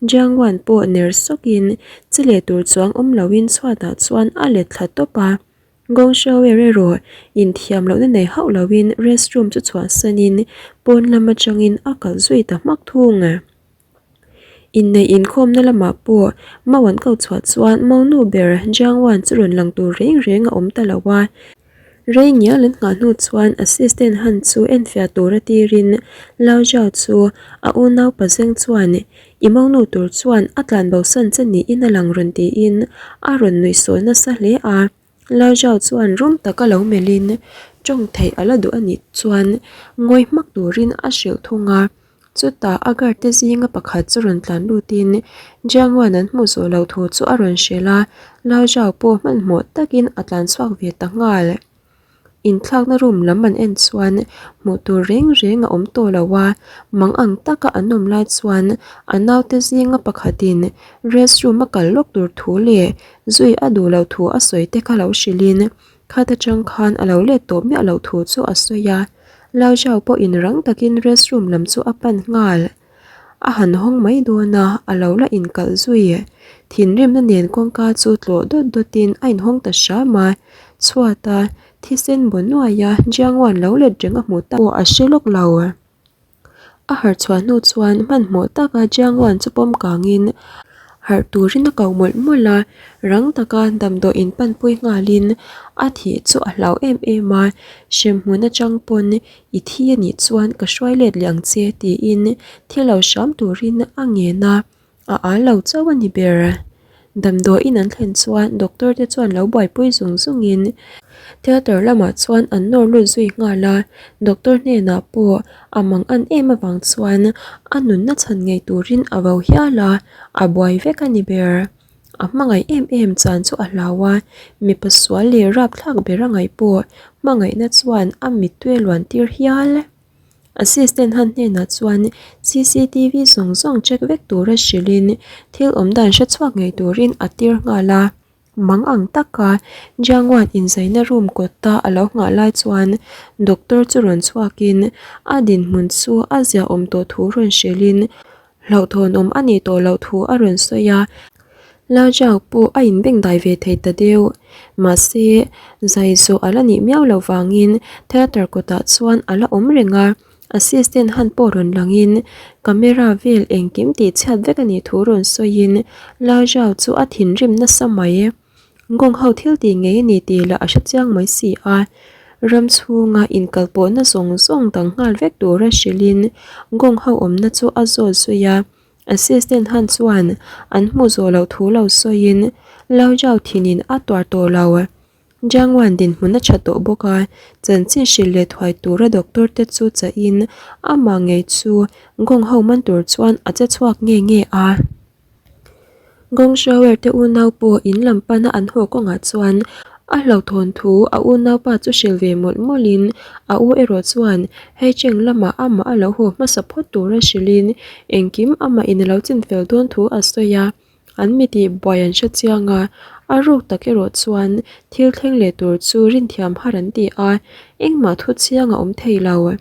Jiangwan pawh ner sawkin chi leh tur chuang awm loin chhuatah chuan a let thla tawp a. Gongshower erawh inthiam lohna nei hauh loin restroom chu chhuahsanin pawn lam atangin a kalh zui ta hmak thung. Inneih inkhawmna lamah pawh mau an ko chhuah chuan maunu ber Jiangwan chu rawn lang tur reng reng a awm ta lo a. Rei ngial an nghah hnu chuan assistant Han chu enfiah tura tirin Lao Zhao chu a unau pazeng chuan I maunu tur chuan a tlanbosan che niin a lang rawn tiin a rawn nuihsawi nasa hle a. Lao Zhao chuan rum taka lo melhin tawng theih a la duh a nih chuan ngawi hmak turin a hrilh thung a. Chutah a guard te zinga pakhat chu rawn tlan lutin Jiang Wan an hmuh zawh loh thu chu a rawn hrilh a, Lao Zhao pawh hmanhmawh takin a tlan chhuak ve ta nghal. Inthlakna room lam an en chuan hmuh tur reng reng a awm tawh lo a, mang ang taka an awm lai chuan a naute zinga pakhatin restroom a kal lawk tur thu leh zui a duh loh thu a sawi te kha lo hrilhin khat atang khan a lo let tawh miah loh thu chu a sawi a, Lao Zhao pawhin rang takin restroom lam chu a pan nghal. A han hawng mai dawn a, a lo la inkalh zui. Thinrimna nen kawngka chu tlawh dawt dawtin a inhawng ta hram a, chhuata thisen baw nuaia Jiangwan lo let reng a hmuh tak pawh a hre lawk lo. A harh chhuah hnu chuan hmanhmawh taka Jiangwan chu pawm kangin harh turin a ko mawlh mawlh a, rang taka damdawi inpanpui nghalin a thih chu a hlau em em a, hremhmun atang pawn I thi a nih chuan ka hruai let leh ang che tiin thil lo hram turin a ngen a, a al lo chauh a ni ber. Damdawiin an thlen chuan doctor te chuan lo buaipui zung zungin theatre lamah chuan an nawr lut zui nghal a, doctor hnenah pawh a mang an em avang chuan a nunna chhan ngei turin a vo hial a, a buai vek a ni ber. A hmangaih em em chan chu a hlau a, mipa sual leh rapthlak ber a ngaih pawh hmangaihna chuan a mittui a luan tir hial. Assistant han hnenah chuan cctv zawng zawng check vek tura hrilhin thil awm dan hre chhuak ngei turin a tir nghal a. Mang ang taka Jiangwan inzaina room kawta a lo nghah lai chuan doctor chu rawn chhuakin a dinhmun chu a ziaawm tawh thu rawn hrilhin Hlauhthawnawm a nih tawh loh thu a rawn sawi a, Lao Zhao pawh a inbengdai ve thei ta deuh. Mahse, zai zawh a la nih miau loh vangin theatre kawtah chuan a la awm reng a, assistant han pawh rawn langin camera vel engkim tih chhiat vek a nih thu rawn sawiin Lao Zhao chu a thinrim nasa mai. Gong ho thil tih ngei a ni tih lah a hre chiang mai si a, ram chhunga inkalpawhna zawng zawng dang nghal vek tura hrilhin Gong ho awmna chu a zawt zui a, assistant han chuan an hmuh zawh loh thu lo sawiin Lao Zhao thinin a tuar tawh lo. Jiang Wan dinhmun a tha tawh bawk a, chanchin hrilh leh thuai tura doctor te chu chahin amah ngei chu Gong ho man tur chuan a che chhuak nge nge a. Gong Shower te unau pawh in lam pana an haw kawngah chuan a hlauhthawn thu a unaupa chu hrilh ve mawlh mawlhin a u erawh chuan hei cheng lamah amah a lo haw hmasa phawt tura hrilhin engkim amah in a lo chin fel dawn thu a sawi a, an mi tih buai an hre chiang a, a ruk tak erawh chuan thil thleng leh tur chu rinthiam har an ti a, engmah thu chiang a awm thei lo.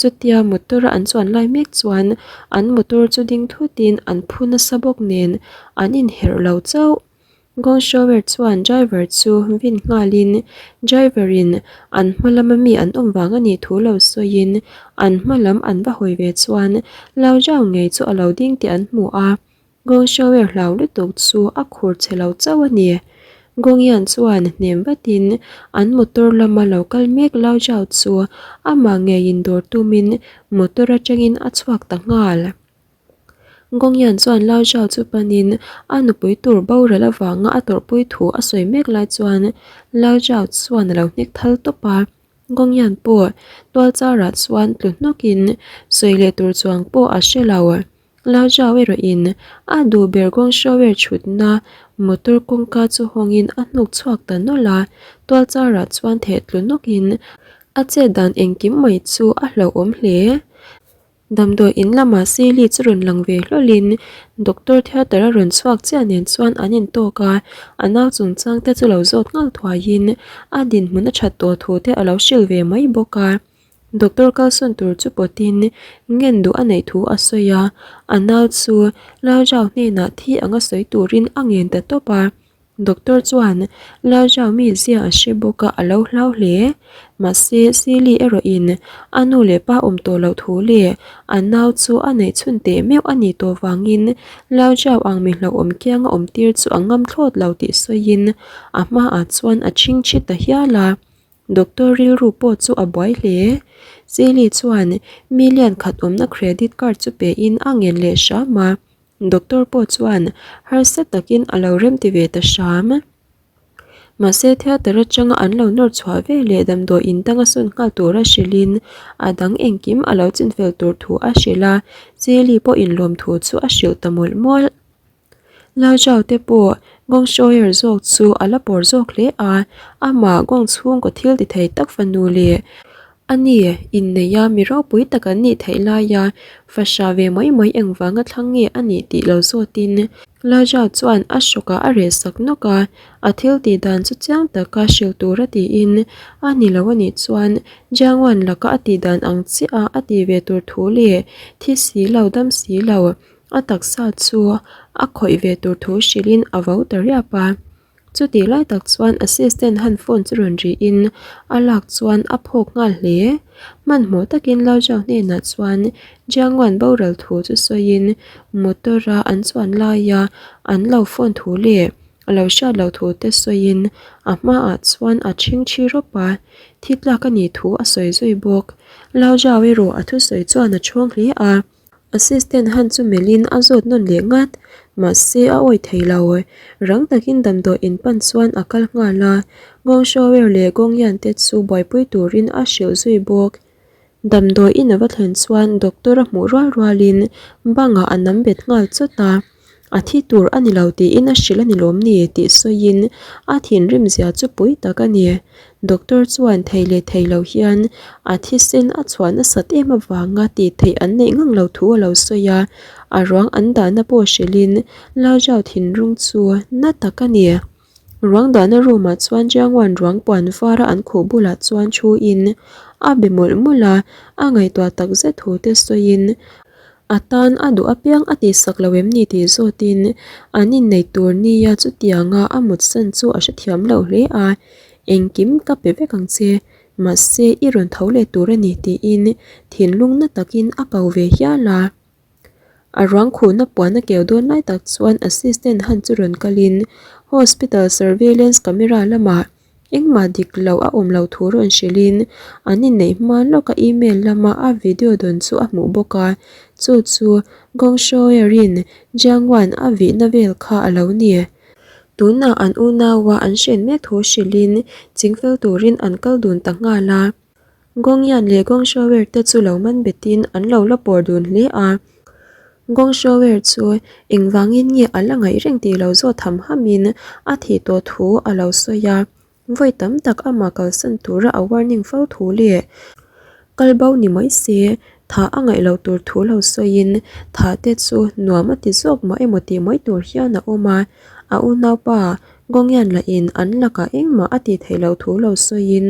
Chutia motor a an chuan lai mek chuan an motor chu ding thutin an phu nasa bawk nen an inherh lo chauh. Gongshower chuan driver chu vin nghalin driver in an hma lama mi an awm vang a nih thu lo sawiin an hma lam an va hawi ve chuan Lao Zhao ngei chu a lo ding tih an hmu a. Gongshower hlau lutuk chu a khur che lo chauh a ni. Gongyan chuan hnem vatin an motor lama lo kal mek Lao Zhao chu amah ngeiin dawr tumin motor atangin a chhuak ta nghal. Gongyan chuan Lao Zhao chu panin a nupui tur boral avanga a tawrhpui thu a sawi mek lai chuan Lao Zhao chuan a lo hnek thal tawp a. Gongyan pawh tual charah chuan tlu hnawkin sawi leh tur chuang pawh a hre lo. Lao Zhao erawhin a duh ber Gong Shower thutna motor kawngka chu hawngin a hnuk chhuak ta nawlh a, tual charah chuan theh tlu nawkin a chet dan engkim mai chu a hlauhawm hle. Damdawi in lamah Sili chu rawn lang ve hlawlin Doctor Theatre a rawn chhuak chiah nen chuan an intawk a, a nau chungchang te chu lo zawt nghal thuaiin a dinhmun a that tawh thu te a lo hrilh ve mai bawk a. Doctor kalsawn tur chu pawtin ngen duh a neih thu a sawi a, a nau chu Lalzau hnenah thi anga sawi turin a ngen ta tawp a. Doctor chuan Lalzau mi zia a hre bawk a, a lo hlau hle. Mahse, Sili erawhin a nu leh pa awm tawh loh thu leh a nau chu a neih chhun teh meuh a nih tawh vangin Lalzau ang mi hlauhawm kianga awm tir chu a ngam thlawt lo tih sawiin a hmaah chuan a chhingchhi ta hial a. Doctor rilru pawh chu a buai hle. Sili chuan million khat awmna credit card chu pein a ngen leh hram a. Doctor pawh chuan harsa takin a lo remti ve ta hram. Mahse theatre atanga an lo nawr chhuah ve leh damdawi in danga sawn nghal tura hrilhin a dang engkim a lo chinfel tur thu a hrilh a, Sili pawhin lawmthu chu a hrilh ta mawlh mawlh. Lao Zhao te pawh Gong Shoyer zawk chu a la pawr zawk hle a, amah Gong chhungkaw thil ti thei tak fanu leh a ni inneia mi ropui tak an nih theih laia fahra ve mai mai engvanga thlang nge a nih tih lo zawtin Lao Zhao chuan a hrawkah a reh sak nawk a, a thil tih dan chu chiang taka hrilh tura tiin a ni lo a nih chuan Jiang Wan laka a tih dan ang chiah a a tih ve tur thu leh thi si lo dam si lo A taksa chu a khawih ve tur thu hrilhin a vo ta riap a. Chutih lai tak chuan assistant han phone chu rawn rihin a lak chuan a phawk nghal hle. Hmanhmawh takin Lalzau hnenah chuan Jiangwan boral thu chu sawiin motor a an chuan laia an lo phone thu leh a lo hriat loh thu te sawiin a hmaah chuan a chhingchhi rawp a, thi tlak a nih thu a sawi zui bawk. Lalzau erawh a thusawi chuan a chhawng hle a. Assistant han chu melhin a zawt nawn leh ngat, mahse a awi thei lo. Rang takin damdawi in pan chuan a kal nghal a, Gong Shower leh Gong Yan te chu buaipui turin a hrilh zui bawk. Damdawi in a va thlen chuan doctor a hmuh rual rualin bangah a nam bet nghal chawt a. A thi tur a ni lo tiin a hrilh a ni lawm ni tih sawiin a thinrim zia chu pui tak a ni. Doctor chuan thei leh thei lo hian a thisen a chhuah nasat em avanga tih theih an neih ngang lo thu a lo sawi a, a ruang an dahna pawh hrilhin Lalzau thinlung chu na tak a ni. Ruang dahna room ah chuan Jiangwan ruang puan vara an khuh bulah chuan thu in a be mawlh mawlh a, a ngaihtuah tak zet thu te sawiin A tan a duh apiang a tihsak lo em ni tih zawtin an inneih tur nia chutianga a mutsan chu a hrethiam lo hle a, Engkim ka pe vek ang che, mahse i rawn tho leh tur a ni tiin thinlung na takin a ko ve hial a. A ruang khuhna puan a keu dawn lai tak chuan assistant han chu rawn kalin hospital surveillance camera lamah Engmah dik loh a awm loh thu rawn hrilhin an inneih hma lawka email lama a video dawn chu a hmuh bawk a, chu chu Gong Shoer-in Jiang Wan a vihna vel kha a lo ni. Tunah an unaua an hren mek thu hrilhin chingfel turin an kal dun ta nghal a. Gong Yan leh Gong Shower te chu lo man betin an lo la pawr dun hle a. Gong Shower chu engvangin nge a la ngaih reng tih lo zawt ham hamin a thih tawh thu a lo sawi a. Vawi tam tak amah kalsan tura a warning fo thu leh kal bo ni mai se thah a ngaih loh tur thu lo sawiin thah te chu nuam a ti zawk mah emaw tih mai tur hian a awm a. A unaupa Gongyan lahin an lakah engmah a tih theih loh thu lo sawiin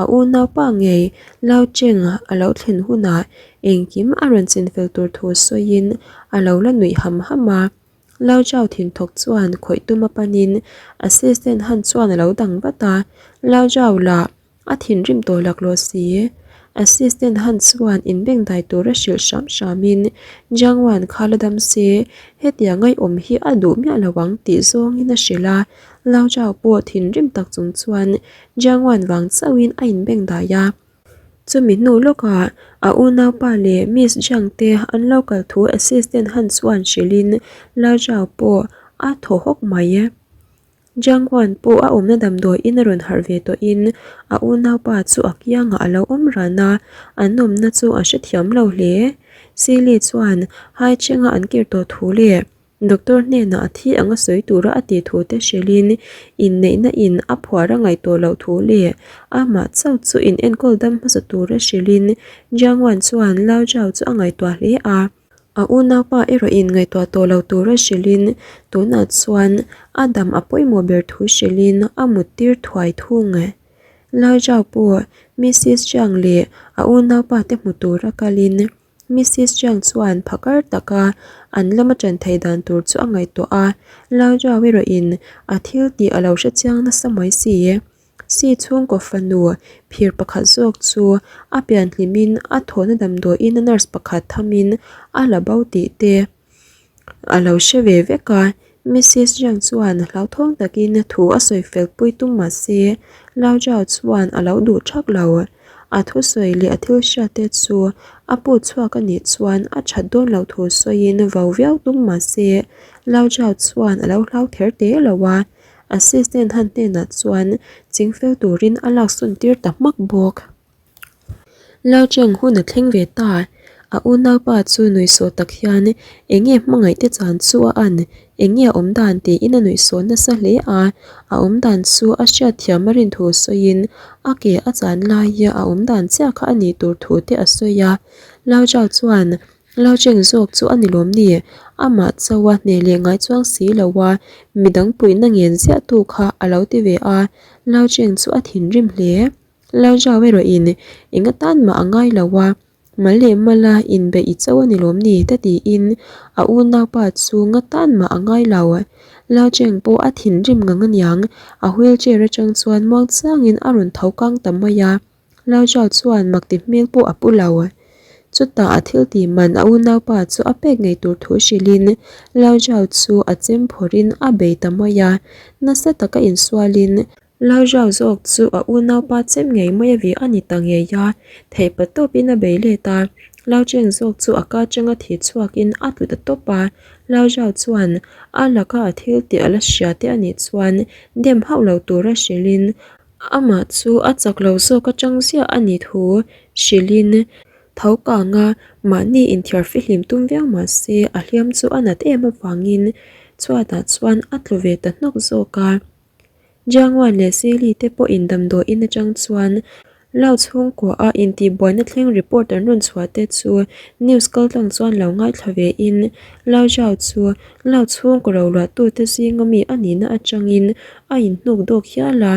a unaupa ngei Lao Cheng a lo thlen hunah engkim a rawn chinfel tur thu sawiin a lo la nuih ham ham a. Lao Zhao thinthawk chuan khawih tum a panin assistant han chuan a lo dang vat a, Lao Zhao lah a thinrim tawh laklawh si. Assistant Han chuan inbengdai tura hrilh hram hramin Jiang Wan kha la dam se, hetiang ngaihawm hi a duh miah lo ang tih zawngin a hrilh a. Lao Zhao pawh thinrim tak chung chuan Jiang Wan vang chauhin a inbengdai a. Chumi hnu lawkah a unaupa leh Miss Jiang te an lo kal thu assistant Han chuan hrilhin Lao Zhao pawh a thaw hawk mai. Jiang Wan pawh a awmna damdawiin a rawn harh ve tawhin a unaupa chu a kiangah a lo awm ran a, an awmna chu a hrethiam lo hle. Sili chuan hai chenga an kir tawh thu leh doctor hnenah a thi anga sawi tura a tih thu te hrilhin inneihna in a phuar a ngaih tawh loh thu leh amah chauh chu in enkawl dam hmasa tura hrilhin Jiang Wan chuan Lao Zhao chu a ngaihtuah hle a. A unaupa erawhin ngaihtuah tawh lo tura hrilhin tunah chuan a dam a pawimawh ber thu hrilhin a mut tir thuai thung. Lai Zhao pawh Missis Jiang leh a unaupa te hmu tura kalin Missis Jiang chuan phakar taka an lama ṭan theih dan tur chu a ngaihtuah a, Lai Zhao erawhin a thil tih a lo hrechiang nasa mai si. Si chhungkaw fanu phir pakhat zawk chu a pian hlimin a thawhna damdawiin a nurse pakhat thamin a la bo tih te a lo hre ve vek a. Missis Jiang chuan hlauthawng takin thu a sawi fel pui tum mah se Lao Zhao chuan a lo duh thak lo. A thusawi leh a thil hriat te chu a put chhuak a nih chuan a that dawn loh thu sawiin vau viau tum mah se Lao Zhao chuan a lo hlau ther te lo a. Assistant han hnenah chuan chingfel turin a laksawn tir ta hmak bawk. Lao Cheng hun a thleng ve ta. A unaupa chu nuihsawh tak hian eng nge hmangaih te chan chu a an, eng nge a awm dan tiin a nuihsawh nasa hle a. A awm dan chu a hriatthiam a rin thu sawiin a ke a chan laia a awm dan chiah kha a nih tur thu te a sawi a. Lao Zhao chuan Lo cheng zawk chu a ni lawm ni? Amah chauha hneh leh ngai chuang si lo a, midang puihna ngen ziah tu kha a lo ti ve a, Lo cheng chu a thinrim hle. Lo zau erawhin eng atan mah a ngai lo a, mal leh mala inbeih i chauh a ni lawm ni? ta tiin a unaupa chu ngatan mah a ngai lo. Lo cheng pawh a thinrim ngang aniang, a wheelchair atang chuan muangchangin a rawn tho kang ta mai a. Laujao chuan mak ti hmel pawh a pu lo. Chutah a thil tih man a unaupa chu a pek ngei tur thu hrilhin Laujao chu a chem phawrhin a bei ta mai a, nasa taka insualin Laujao zawk chu a unaupa chem ngei mai a vi a ni ta ngei a, theihpa tawpin a bei let a, Laucheng zawk chu a ka atanga thi chhuakin a tlu ta tawp a, Laujao chuan a laka a thil tih a la hria te a nih chuan dem hauh lo tura hrilhin Amah chu a chak lo zawk atang ziah a nih thu hrilhin tho kanga mahni inthiar fihlim tum viau mah se a hliam chu a nat em avangin chhuatah chuan a tlu ve ta hnawk zawk a. Jiangwan leh Sili te pawhin damdawiin atang chuan Lau chhungkua a intihbuaina thleng report an rawn chhuah te chu news kaltlang chuan lo ngaithla ve in Lau Zhao chu Lau chhungkaw roluahtute zinga mi a nihna atangin a inhnuk dawk hial a,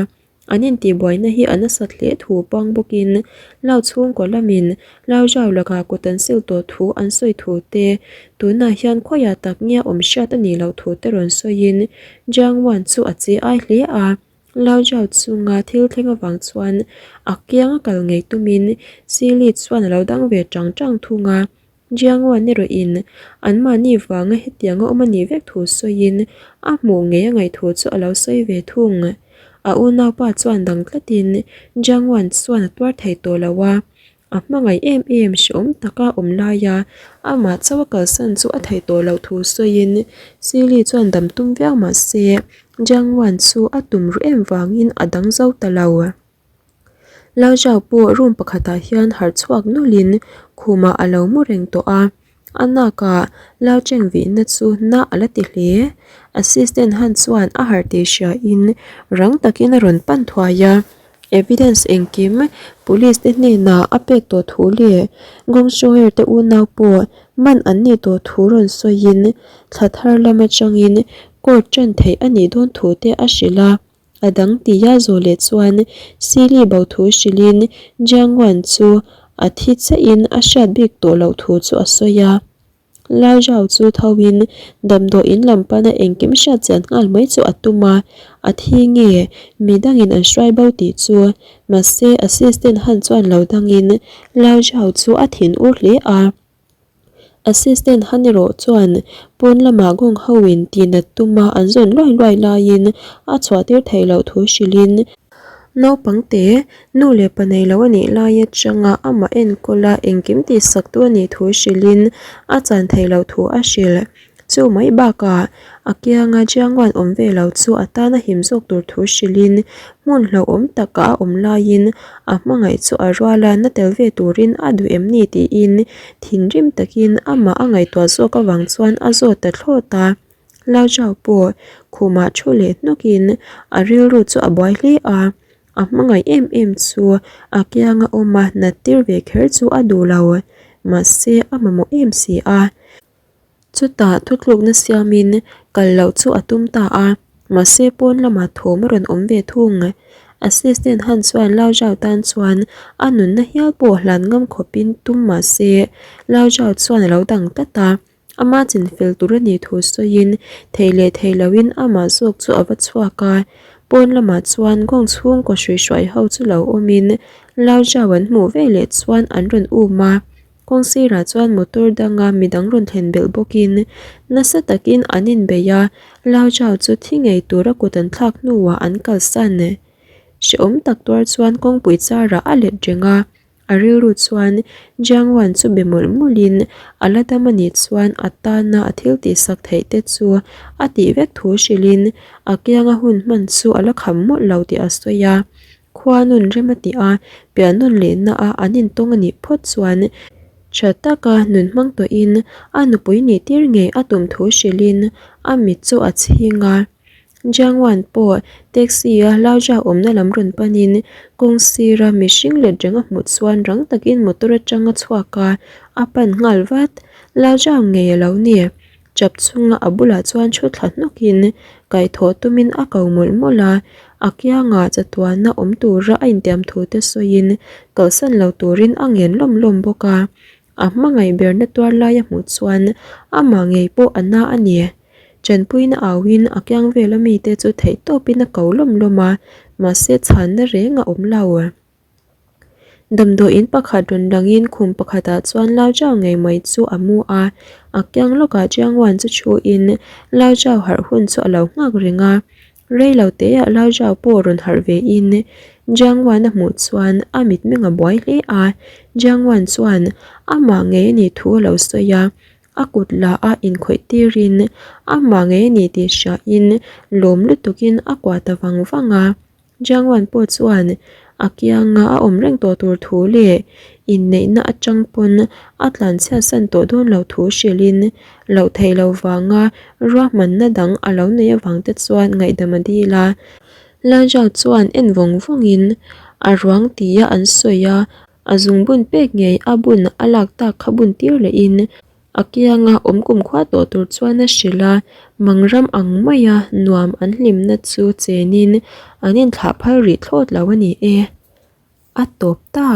an intihbuaina hi a nasat hle thu pang bawkin Lau chhungkaw lamin Lau Zhao lakah kut an sil tawh thu an sawi thu te, tunah hian khawiah tak nge awm hriat a nih loh thu te rawn sawiin Jiang Wan chu a che ai hle a. Lau Zhao chunga thil thleng avang chuan a kianga kal ngei tumin Sili chuan a lo dang ve tang tang thung a. Jiangwan erawhin anmahni vanga hetianga awm a nih vek thu sawiin a hmuh ngei a ngaih thu chu a lo sawi ve thung. A unaupa chuan dang tlatin Jiangwan chuan a tuar thei tawh lo a, a hmangaih em em hrehawm taka awm laia amah chauh a kalsan chu a theih tawh loh thu sawiin Sili chuan dam tum viau mah se Jiangwan chu a tum ruh em vangin a dang zo ta lo. Lao Zhao pawh room pakhatah hian harh chhuak nawlhin khumah a lo mu reng tawh a, a nakah Lao Cheng vihna chu na a la ti hle. Assistant Han chuan a harh tih hriain rang takin a rawn pan thuai a, evidence engkim police te hnenah a pek tawh thu leh Gong Shoer te unau pawh man an nih tawh thu rawn sawiin thla thar lam atangin court ṭan theih a nih dawn thu te a hrilh a. A dang tia zawh leh chuan Sili bo thu hrilhin Jiang Wan chu a thi chiahin a hriat bik tawh loh thu chu a sawi a. Lao Zhao chu tho in damdawi in lam pana engkim hriat chian nghal mai chu a tum a, a thi nge midangin an hruai bo tih chu mahse assistant han chuan lo dangin Lao Zhao chu a thin ur hle a. Assistant han erawh chuan pawn lamah gawng ho in tihnat tuma an zawn luai luai laiin a chhuah tir theih loh thu hrilhin naupang te nu leh pa nei lo a nih lai atanga amah enkawl a engkim tihsak tu a nih thu hrilhin a chan theih loh thu a hrilh. Chu mai bakah a kianga Jiangwan awm ve lo chu a tana him zawk tur thu hrilhin hmun hlauhawm takah a awm laiin a hmangaih chu a rual a, na tel ve turin a duh em ni tiin thinrim takin amah a ngaihtuah zawk avang chuan a zawt ta thlawt a. Lao Zhao pawh khumah thu leh hnawkin a rilru chu a buai hle a, a hmangaih em em chu a kianga awm a nat tir ve kher chu a duh lo, mahse a mamawh em si a. Chutah thutlukna siamin kal loh chu a tum ta a, mahse pawn lamah thawm a rawn awm ve thung. Assistant Han chuan Lao Zhao tan chuan a nunna hial pawh hlan ngam khawpin tum mahse Lao Zhao chuan a lo dang tlat a, ama chinfel tur a nih thu sawiin thei leh thei loin amah zawk chu a va chhuak a. Pawn lamah chuan gawng chhungkaw hruihruai ho chu lo awmin Lao Zhao an hmuh veleh chuan an rawn um a. Kawng sirah chuan motor danga midang rawn thlen belh bawkin nasa takin an inbei a, Lao Zhao chu thi ngei tura kut an thlak hnuah an kalsan. Hrehawm tak tuar chuan kawngpui charah a let reng a, a rilru chuan Jiang Wan chu be mawlh mawlhin a la dam a nih chuan a tana a thil tihsak theih te chu a tih vek thu hrilhin a kianga hun hman chu a la kham mawlh lo tih a sawi a. Khua nun rem a tih a, pian nawn lehna a an intawng a nih phawt chuan tha taka nun hmang tawhin a nupui nih tir ngei a tum thu hrilhin a mit chu a chhing a. Jiangwan pawh taxi a Laoja awmna lam rawn panin kawng sira mihring let reng a hmuh chuan rang takin motor atang a chhuak a, a pan nghal vat. Laoja ngei a lo ni. Chap chunga a bulah chuan thu thla hnawkin kaihthawh tumin a ko mawlh mawlh a, a kiangah chatuana awm tura a intiam thu te sawiin kalsan lo turin a ngen lawm lawm bawk a, a hmangaih berna tuar lai a hmuh chuan amah ngei pawh a na a ni. Tanpuina auin a kiang vela mite chu theihtawpin a ko lawm lawm a, mahse chhanna reng a awm lo. Damdawiin pakhat rawn langin khum pakhatah chuan Lao Zhao ngei mai chu a mu a, a kiang lawkah Jiang Wan chu thuin Lao Zhao harh hun chu a lo nghak reng a. Rei lo teah Lao Zhao pawh rawn harh vein Jiang Wan a hmuh chuan a mitmeng a buai hle a, Jiang Wan chuan amah ngei a nih thu a lo sawi a, a kut la a inkhawih tirin amah ngei a ni tih hriain lawm lutukin a kuah ta vang vang a. Jiangwan pawh chuan a kianga a awm reng tawh tur thu leh inneihna atang pawn a tlanchhiat san tawh dawn lo thu hrilhin loh theih loh vanga ruahmanna dang a lo neih avang te chuan ngaihdam a dil a. Lajao chuan en vawng vawngin a ruang tia an sawi a, a zungbun pek ngei a bun a lak tak kha bun tir lehin A kianga awm kumkhua tawh tur chuan a hrilh a, mangram ang maia nuam an hlimna chu chenin an inthlah phal rih thlawt lo a ni e. A tawp ta.